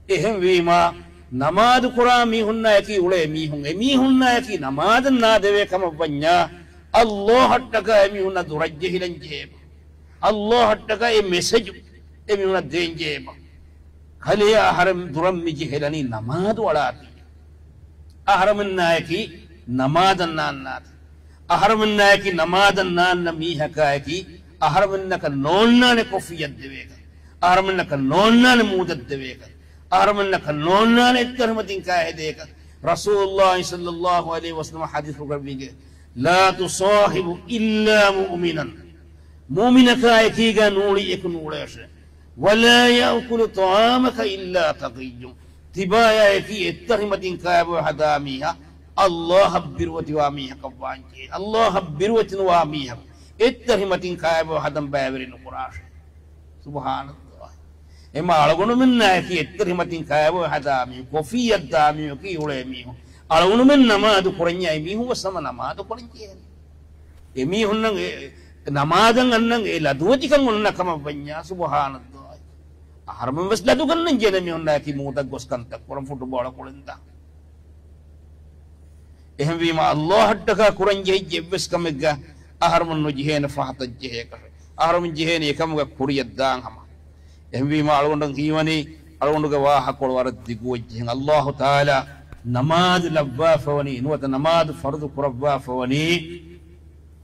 އެހެންވީމާ، ނަމާދު ކުރާ މީހުންނާއެކީ އުޅޭ މީހުން. އެމީހުންނާއެކީ ނަމާދަށް ނާދެވޭ ކަމަށްވަންޏާ، ﷲ އަށްޓަކާ އެމީހުންނަށް ދުރަށް ޖެހިލަން ޖެހޭބަ. ﷲ އަށްޓަކާ އެ މެސެޖު އެމީހުންނަށް ދޭން ޖެހޭބަ. ކަލެޔާ އަހަރެން ދުރަށް މި ޖެހިލަނީ ނަމާދު އަޅާތީ. އަހަރެމެންނާއެކީ ނަމާދަށް ނާންނާތީ. އަހަރެމެންނާއެކީ ނަމާދަށް ނާންނަ މީހަކާއެކީ، އަހަރެމެންނަކަށް ނޯންނާނެ ކޮފިއްޔަށް ދެވޭކަށް. އަހަރެމެންނަކަށް ނޯންނާނެ މޫދަށް ދެވޭކަށް. އަހަރެމެންނަކަށް ނޯންނާނެ އެއްތަރިމަތިން ކާ ހެދޭކަށް. ރަސޫލުﷲ ޞައްލަﷲ ޢަލައިހި ވަސައްލަމަ ޙަދީޘް ކުރެއްވިގެ، "لا تصاحب إلا مؤمنا." މުއުމިނަކާ އެކީގަ ނޫޅީ އެކު ނޫޅޭށޭ. "ولا يأكل طعامك إلا تقي." ތިބާޔާއެކީ އެއްތަރިމަތިން ކާބޮއެ ހަދާ މީހާ، ﷲ އަށް ބިރުވެތިވާ މީހަކަށް ވާންޖެހޭ. ﷲ އަށް ބިރުވެތިނުވާ މީހަކު އެއްތަރިމަތިން ކާބޮއެ ހަދަން ބައިވެރި ނުކުރާށޭ. ސުބްޙާނަﷲ. އެމާ އަޅުގަނޑުމެންނާއެކީ އެއްތަރިމަތިން ކާބޮއެ ހަދާ މީހުން، ކޮފީއަށް ދާ މީހުން އެކީ އުޅޭ މީހުން. އަޅުގަނޑުމެން ނަމާދު ކުރަންޏާ އެމީހުން ވެސް ހަމަ ނަމާދު ކުރަން ޖެހޭނެ. އެމީހުންނަށް އެ ނަމާދަށް އަންނަން އެ ލަދުވެތިކަން އޮންނަ ކަމަށް ވަންޏާ، ސުބްޙާނަﷲ. އަހަރުމެން ވެސް ލަދުގަންނަން ޖެހޭނެ މީހުންނާއެކީ މޫދަށް ގޮސް ކަންތައް ކުރަން، ފުޓުބޯޅަ ކުޅެން ދާން. އެހެންވީމަ، ﷲ އަށްޓަކާ ކުރަން ޖެހިއްޖެ އެއްވެސް ކަމެއްގަ އަހަރުމެން ނުޖެހޭނެ ފަހަތަށް ޖެހޭކަށެއް. އަހަރުމެން ޖެހޭނެ އެކަމުގަ ކުރިއަށް ދާން ހަމަ. އެހެންވީމަ، އަޅުގަނޑަށް ހީވަނީ، އަޅުގަނޑުގެ ވާހަކަކޮޅު ވަރަށް ދިގުވެއްޖެހެން. ﷲ ތަޢާލާ ނަމާދު ލައްވާފަވަނީ، ނުވަތަ ނަމާދު ފަރުޟު ކުރައްވާފަވަނީ،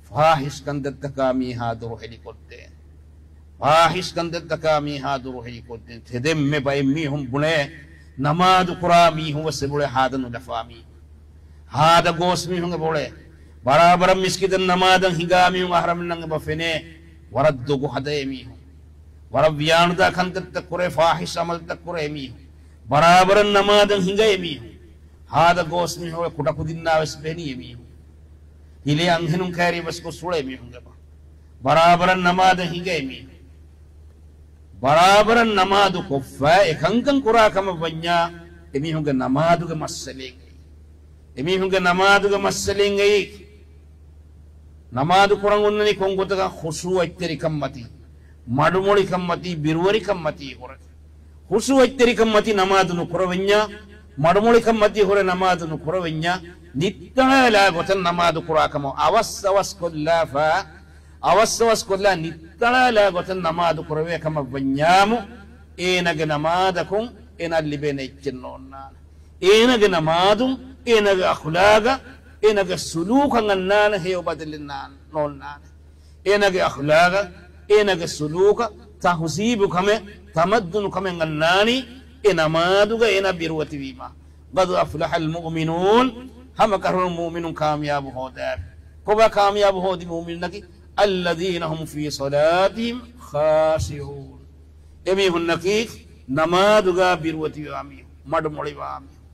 ފާޙިޝް ކަންތައްތަކާ މީހާ ދުރުހެލިކޮށްދޭން. ފާޙިޝް ކަންތައްތަކާ މީހާ ދުރުހެލިކޮށްދޭން. ތެދެއްމެ ބައެއް މީހުން ބުނޭ، ނަމާދު ކުރާ މީހުން ވެސް އެބުޅޭ ހާދަ ނުލަފާ މީހުން. ހާދަ ގޯސް މީހުން އެބުޅޭ. ބަރާބަރަށް މިސްކިތަށް ނަމާދަށް ހިނގާ މީހުން އަހަރަމެންނަށް އެބަ ފެނޭ، ވަރަށް ދޮގު ހަދަ އެމީހުން. ވަރަށް ވިޔާނުދާ ކަންތައްތައް ކުރޭ، ފާޙިޝް އަމަލްތައް ކުރޭ އެމީހުން. ބަރާބަރަށް ނަމާދަށް ހިނގަ އެމީހުން. ހާދަ ގޯސް މީހުން ކުޑަކުދިންނާ ވެސް ފެނީ އެމީހުން. ހިލޭ އަންހެނުން ކައިރި ވެސް ގޮސް އުޅޭ މީހުން އެބަ. ބަރާބަރަށް ނަމާދަށް ހިނގަ އެމީހުން. ބަރާބަރަށް ނަމާދު ކޮށްފަ އެކަންކަން ކުރާ ކަމަށް ވަންޏާ، އެމީހުންގެ ނަމާދުގެ މައްސަލައެއް އެއީ. އެމީހުންގެ ނަމާދުގެ މައްސަލައެއް އެއީ. ނަމާދު ކުރަން އޮންނަނީ ކޮން ގޮތަކަށް؟ ޚުޝޫޢަތްތެރިކަން މަތީ، މަޑުމޮޅިކަން މަތީ، ބިރުވެރިކަން މަތީ ހުރެ. ޚުޝޫޢަތްތެރިކަން މަތީ ނަމާދު ނުކުރެވެންޏާ، މަޑުމޮޅިކަން މަތީ ހުރެ ނަމާދު ނުކުރެވެންޏާ، ނިއްތަޅާލާ ގޮތަށް ނަމާދު ކުރާ ކަމަށް އަވަސް އަވަސް ކޮށްލާފަ، އަވަސް އަވަސް ކޮށްލާ ނިއްތަޅާލާ ގޮތަށް ނަމާދު ކުރެވޭ ކަމަށް ވަންޏާމު، އޭނަގެ ނަމާދަކުން އޭނަ ލިބޭނެ އެއްޗެއް ނޯންނާނެ. އޭނަގެ ނަމާދުން، އޭނަގެ އަޚްލާގަށް، އޭނަގެ ސުލޫކަށް އަންނާނެ ހެޔޮ ބަދަލެއް ނާ-، ނޯންނާނެ. އޭނަގެ އަޚްލާގަށް، އޭނަގެ ސުލޫކަށް، ތަހުޒީބު ކަމެއް، ތަމައްދުނު ކަމެއް އަންނާނީ އެ ނަމާދުގަ އޭނަ ބިރުވެތިވީމާ. قد أفلح المؤمنون، ހަމަކަށަވަރުން މުއުމިނުން ކާމިޔާބު ހޯދާފި. ކޮބާ ކާމިޔާބު ހޯދި މުއުމިނުންނަކީ؟ الذين هم في صلاتهم خاشعون. އެމީހުންނަކީ ނަމާދުގަ ބިރުވެތިވާ މީހުން، މަޑުމޮޅިވާ މީހުން.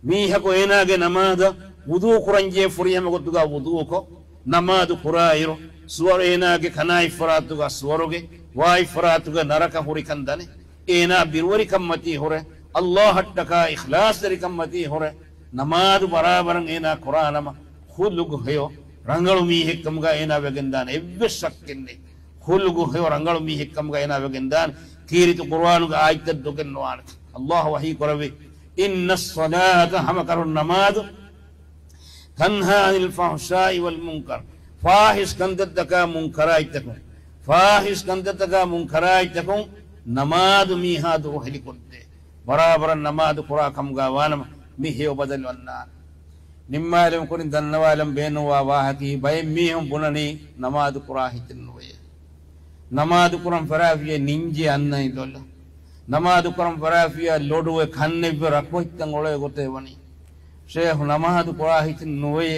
މީހަކު އޭނާގެ ނަމާދަށް ވުޟޫ ކުރަންޖެހޭ ފުރިހަމަ ގޮތުގަ ވުޟޫކޮށް، ނަމާދު ކުރާއިރު، ސުވަރު އޭނާގެ ކަނާ އެއްފަރާތުގަ ސުވަރުގެ، ވާ އެއްފަރާތުގަ ނަރަކަ ހުރިކަން ދަނެ، އޭނާ ބިރުވެރިކަންމަތީ ހުރެ، ﷲ އަށްޓަކާ އިޚްލާޞްތެރިކަންމަތީ ހުރެ، ނަމާދު ބަރާބަރަށް އޭނާ ކުރާނަމަ، ޚުލުޤު ހެޔޮ ރަނގަޅު މީހެއްކަމުގަ އޭނާ ވެގެންދާނެ. އެއްވެސް ޝައްކެއް ނެތް. ޚުލުޤު ހެޔޮ ރަނގަޅު މީހެއްކަމުގަ އޭނާ ވެގެންދާނެ. ކީރިތި ޤުރުއާނުގެ އާޔަތްތައް ދޮގެއް ނުވާނެ. ﷲ ވަޙީ ކުރެއްވި، إن الصلاة، ހަމަކަށަވަރުން ނަމާދު، تنهى عن الفحشاء والمنكر، ފާޙިޝް ކަންތައްތަކާ މުންކަރާތްތަކުން، ފާޙިޝް ކަންތައްތަކާ މުންކަރާތްތަކުން ނަމާދު މީހާ ދުރުހެލިކޮށްދޭ. ބަރާބަރަށް ނަމާދު ކުރާ ކަމުގަ ވާނަމަ، މި ހެޔޮ ބަދަލު އަންނާނެ. ނިންމާލުމުގެ ކުރިން ދަންނަވާލަން ބޭނުންވާ ވާހަކައީ، ބައެއް މީހުން ބުނަނީ ނަމާދު ކުރާ ހިތެއް ނުވޭ. ނަމާދު ކުރަން ފަރާފިޔޭ ނިންޖެއް އަންނަނީ ލޮލަށް. ނަމާދު ކުރަން ފަރާފިޔާ ލޮޑުވެ ކަންނެއްވެ ރަކުހިތަން އޮޅޭ ގޮތޭ ވަނީ. ޝޭހު ނަމާދު ކުރާ ހިތެއް ނުވޭ.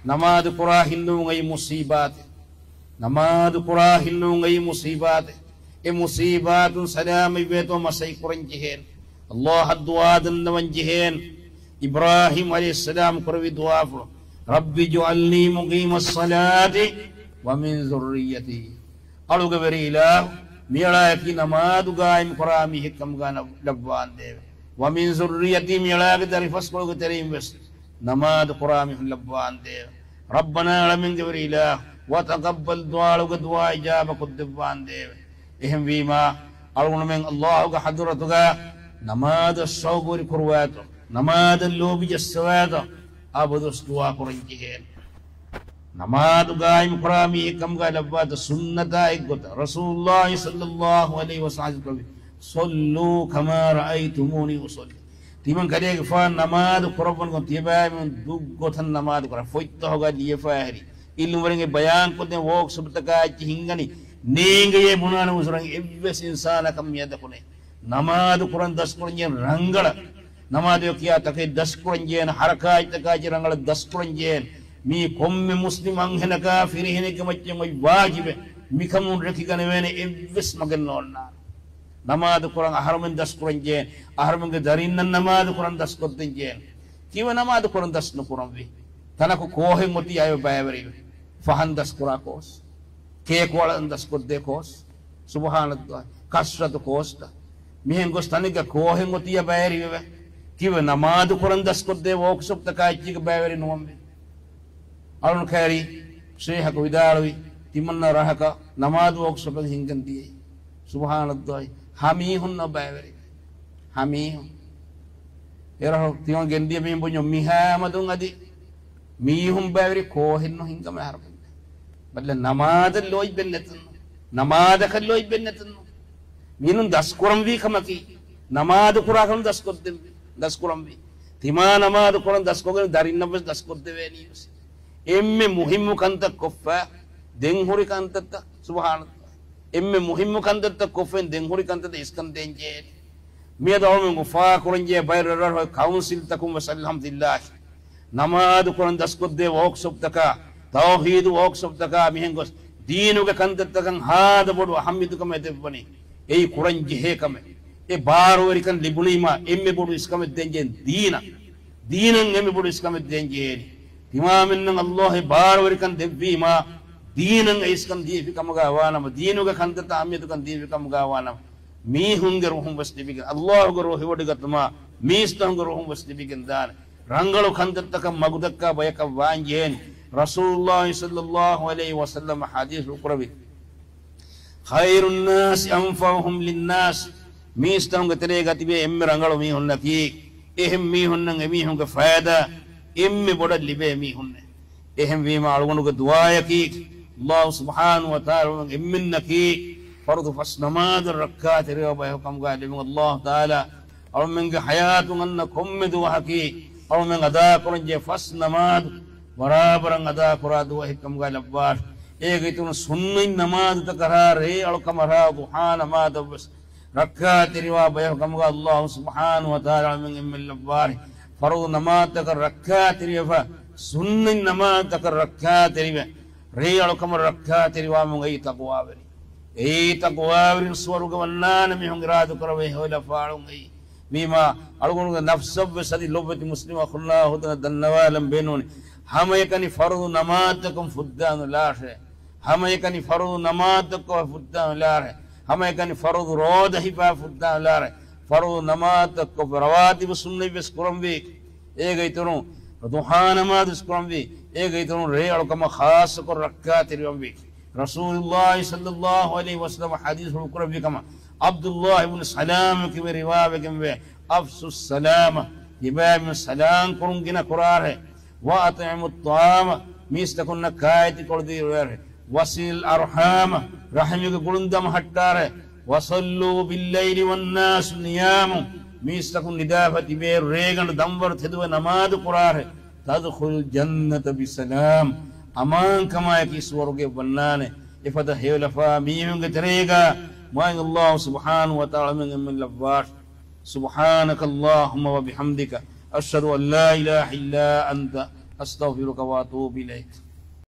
ނަމާދު ކުރާ ހިތް ނުވުން އެއީ މުޞީބާތެއް. ނަމާދު ކުރާ ހިތް ނުވުން އެއީ މުޞީބާތެއް. އެ މުޞީބާތުން ސަލާމަތްވޭތޯ މަސައްކަތް ކުރަން ޖެހޭނެ. ﷲ އަށް ދުޢާ ދަންނަވަން ޖެހޭނެ. އިބްރާހީމް ޢަލައިހިއްސަލާމް ކުރެއްވި ދުޢާފުޅު، رب اجعلني مقيم الصلاة ومن ذريتي. އަޅުގެ ވެރި އިލާހު، މިއަޅާއަކީ ނަމާދު ޤާއިމް ކުރާ މީހެއްކަމުގަ ލައްވާނދޭވެ. ومن ذريتي، މިއަޅާގެ ދަރިފަސްކޮޅުގެ ތެރެއިން ވެސް ނަމާދު ކުރާ މީހުން ލައްވާނދޭވެ. ރައްބަނާ، އަޅަމެންގެ ވެރި އިލާހު، وتقبل، ދުޢާއަޅުގެ ދުޢާ އިޖާބަ ކޮށްދެއްވާނދޭވެ. އެހެންވީމާ، އަޅުގަނޑުމެން ﷲ ގެ ޙަޟްރަތުގަ ނަމާދަށް ޝައުޤުވެރި ކުރުވާތޯ، ނަމާދަށް ލޯބި ޖައްސަވާތޯ، އަބަދުވެސް ދުޢާ ކުރަން ޖެހޭނެ. ނަމާދު ޤާއިމް ކުރާ މީހެއް ކަމުގަ ލައްވާތޯ، ސުންނަތާ އެއްގޮތަށް ރަސޫލުﷲ ޞައްލަﷲ ޢަލައިހި ވަސައްލަމަ ޙަދީޘް ކުރެއްވި، "صلوا كما رأيتموني أصلي." ތިމަން ކަލޭގެފާނު ނަމާދު ކުރައްވަން ގޮތަށް ތިޔަބައިމީހުން ދުށް ގޮތަށް ނަމާދު ކުރާ، ފޮތްތަހުގަ ލިޔެފަ އެހެރީ. އިލްމުވެރިންގެ ބަޔާންކޮށްދޭ ވޯކްޝޮޕްތަކާ އެއްޗެއް ހިންގަނީ، ނޭނގެޔޭ ބުނާނެ އުޒުރަކީ އެއްވެސް އިންސާނަކަށް މިއަދަކުނޭ. ނަމާދު ކުރަން ދަސްކުރަންޖެހޭ ރަނގަޅަށް، ނަމާދު ކިޔާ ތަކެއް ދަސްކުރަންޖެހޭނެ، ޙަރަކާތްތަކާއި ރަނގަޅަށް ދަސްކުރަންޖެހޭނެ. މީ ކޮންމެ މުސްލިމް އަންހެނަކާ ފިރިހެނެއްގެ މައްޗަށް އޮތް ވާޖިބެއް. މިކަމުން ރެކިގަނެވޭނެ އެއްވެސް މަގެއް ނޯންނާނެ. ނަމާދު ކުރަން އަހަރުމެން ދަސްކުރަންޖެހޭނެ. އަހަރުމެންގެ ދަރިންނަށް ނަމާދު ކުރަން ދަސްކޮށްދެންޖެހޭނެ. ކީއްވެ ނަމާދު ކުރަން ދަސް ނުކުރަންވީ؟ ތަނަކު ކޯހެއް އޮތީ އައި ބައިވެރިވެ. ފަހަން ދަސްކުރާ ކޯސް. ކޭކު އަޅަން ދަސްކޮށްދޭ ކޯސް. ސުބްޙާނައްލާހް. ކަސްރަތު ކޯސްތައް. މިހެން ގޮސް ތަނެއްގަ ކޯހެއް އޮތީ އައި ބައިވެރިވެވެ. ކީއްވެ ނަމާދު ކުރަން ދަސްކޮށްދޭ ވޯކްޝޮޕްތަކާ އެއްޗެއްގަ ބައިވެރި ނުވަންވީ؟ އަޅުން ކައިރީ ޝޭހަކު ވިދާޅުވި، ތިމަންނަ ރަހަކަށް ނަމާދު ވޯކްޝޮޕެއް ހިންގަން ދިޔައީ. ސުބްޙާނައްލާހި. ހަމީހުން ނޯ ބައިވެރި. ހަމީހުން. އެރަހު ތިމަން ގެންދިޔަ މީހުން ބުންޏޯ މިހާ މަދުން އަދި މީހުން ބައިވެރި ކޯހެއް ނު ހިންގަމޭ އަހަރުމެން. ބައްލަ ނަމާދަށް ލޯތްބެއް ނެތުން. ނަމާދަކަށް ލޯތްބެއް ނެތުން. މީނުން ދަސްކުރަންވީ ކަމަކީ. ނަމާދު ކުރާކަން ދަސްކޮށްދެން ދަސްކުރަންވީ. ތިމާ ނަމާދު ކުރަން ދަސްކޮށްގެން ދަރިންނަށްވެސް ދަސްކޮށްދެވޭނީވެސް. އެންމެ މުހިއްމު ކަންތައް ކޮށްފަ ދެން ހުރި ކަންތައްތައް، ސުބްޙާނައްލާހް. އެންމެ މުހިއްމު ކަންތައްތައް ކޮށްފައިން ދެން ހުރި ކަންތައްތައް އިސްކަން ދޭން ޖެހޭނެ. މިއަދު އަޅުމެން އުފާ ކުރަންޖެހޭ ބައެއް ރަށްރަށު ކައުންސިލްތަކުން ވެސް އަލްޙަމްދުލިއްލާހް. ނަމާދު ކުރަން ދަސްކޮށްދޭ ވޯކްޝޮޕްތަކާ، ތައުޙީދު ވޯކްޝޮޕްތަކާ މިހެން ގޮސް ދީނުގެ ކަންތައްތަކަށް ހާދަ ބޮޑު އަހައްމިއްޔަތުކަމެއް ދެއްވަނީ. އެއީ ކުރަން ޖެހޭ ކަމެއް. އެ ބާރުވެރިކަން ލިބުނީމާ އެންމެ ބޮޑު އިސްކަމެއް ދޭންޖެހޭ ދީނަށް. ދީނަށް އެންމެ ބޮޑު އިސްކަމެއް ދޭން ޖެހޭނީ. ތިމާމެންނަށް އަލްލާހު ބާރުވެރިކަން ދެއްވީމާ، ދީނަށް އެ އިސްކަން ދީފި ކަމުގަ ވާނަމަ، ދީނުގެ ކަންތައްތައް އަހައްމިއްޔަތުކަން ދީފި ކަމުގަ ވާނަމަ، މީހުންގެ ރުހުން ވެސް ލިބިގެން، އަލްލާހުގެ ރޯ ހެޔޮވޮޑިގަތުމާ މީސްތަކުންގެ ރުހުން ވެސް ލިބިގެން ދާނެ. ރަނގަޅު ކަންތައްތަކަށް މަގުދައްކާ ބަޔަކަށް ވާން ޖެހޭނީ. ރަސޫލުއްލާހި ޞައްލައްލާހު ޢަލައިހި ވަސައްލަމަ ޙަދީޘް ކުރެއްވި، "خير الناس أنفعهم للناس." މީސްތަކުންގެ ތެރޭގަ ތިބޭ އެންމެ ރަނގަޅު މީހުންނަކީ، އެހެން މީހުންނަށް އެމީހުންގެ ފައިދާ އެންމެ ބޮޑަށް ލިބޭ މީހުންނޭ. އެހެންވީމާ، އަޅުގަނޑުގެ ދުޢާޔަކީ، އަލްލާހު ސުބްޙާނަހު ވަތަޢާލާ އެންމެންނަކީ ފަރުޟު ފަސް ނަމާދަށް ރައްކާތެރިވާ ބަޔަކު ކަމުގަ ލިބުން. އަލްލާހު ތަޢާލާ އަޅުމެންގެ ޙަޔާތުން އަންނަ ކޮންމެ ދުވަހަކީ، އަޅުމެން އަދާކުރަންޖެހޭ ފަސް ނަމާދު ބަރާބަރަށް އަދާކުރާ ދުވަހެއް ކަމުގަ ލައްވާށި. އޭގެ އިތުރުން ސުންނަތް ނަމާދުތަކަށް ރޭ އަޅުކަމަށް ދުހާ ނަމާދަށްވެސް ރައްކާތެރިވާ ބަޔަކު ކަމުގަ އަލްލާހު ސުބްޙާނަހު ވަތަޢާލާ އަޅުމެން އެންމެން ލައްވާށި. ފަރުޟު ނަމާދުތަކަށް ރައްކާތެރިވެފަ، ސުންނަތް ނަމާދުތަކަށް ރައްކާތެރިވެ، ރޭ އަޅުކަމަށް ރައްކާތެރިވާމުން އެއީ ތަޤްވާވެރި. އެއީ ތަޤްވާވެރިން ސުވަރުގެ ވަންނާނެ މީހުން އިރާދަކުރެވޭ ހެޔޮލަފާޅުން އެއީ. ވީމާ، އަޅުގަނޑުގެ ނަފްސަށްވެސް އަދި ލޮބުވެތި މުސްލިމް އަޚުންނާ އުޚުތުންނަށް ދަންނަވާލަން ބޭނުންވަނީ، ހަމައެކަނި ފަރުޟު ނަމާދުތަކުން ފުއްދާނުލާށޭ. ހަމައެކަނި ފަރުޟު ނަމާދުތައް ކޮށްފަ ފުއްދާނުލާށޭ. ހަމައެކަނި ފަރުޟު ރޯދަ ހިފާ ފުއްދާނުލާށޭ. ފަރުޟު ނަމާދުތައް ކޮށްފަ ރަވާތިބު ސުންނަތްވެސް ކުރަންވީ. އޭގެ އިތުރުން ދުހާ ނަމާދުވެސް ކުރަންވީ. އޭގެ އިތުރުން ރޭ އަޅުކަމަށް ޚާއްޞަކޮށް ރައްކާތެރިވަންވީ. ރަސޫލުއްލާހި ޞައްލައްލާހު ޢަލައިހި ވަސައްލަމަ ޙަދީޘްފުޅު ކުރެއްވި ކަމަށް ޢަބްދުއްލާހި ބިން ސަލާމް ކިބެ ރިވާވެގެންވޭ، "أفشوا السلام"، ތިބާމީހުން ސަލާމް ކުރުން ގިނަ ކުރާށޭ، "وأطعموا الطعام"، މީސްތަކުންނަށް ކާއެތިކޮޅު ދީރުވޭށޭ، "وصلوا الأرحام"، ރަޙިމުގެ ގުޅުން ދަމަހައްޓާށޭ، "وصلوا بالليل والناس نيام"، މީސްތަކުން ނިދާފަ ތިބޭ ރޭގަނޑު ދަންވަރު ތެދުވެ ނަމާދު ކުރާށޭ، "تدخلوا الجنة بسلام"، އަމާންކަމާއެކީ ސުވަރުގެ ވަންނާނެ. އެފަދަ ހެޔޮލަފާ މީހުންގެ ތެރޭގަ މާތް އަލްލާހު ސުބްޙާނަހު ވަތަޢާލާ އަޅުމެން އެންމެން ލައްވާށި. سبحانك اللهم وبحمدك، أشهد أن لا إله إلا أنت، أستغفرك وأتوب إليك.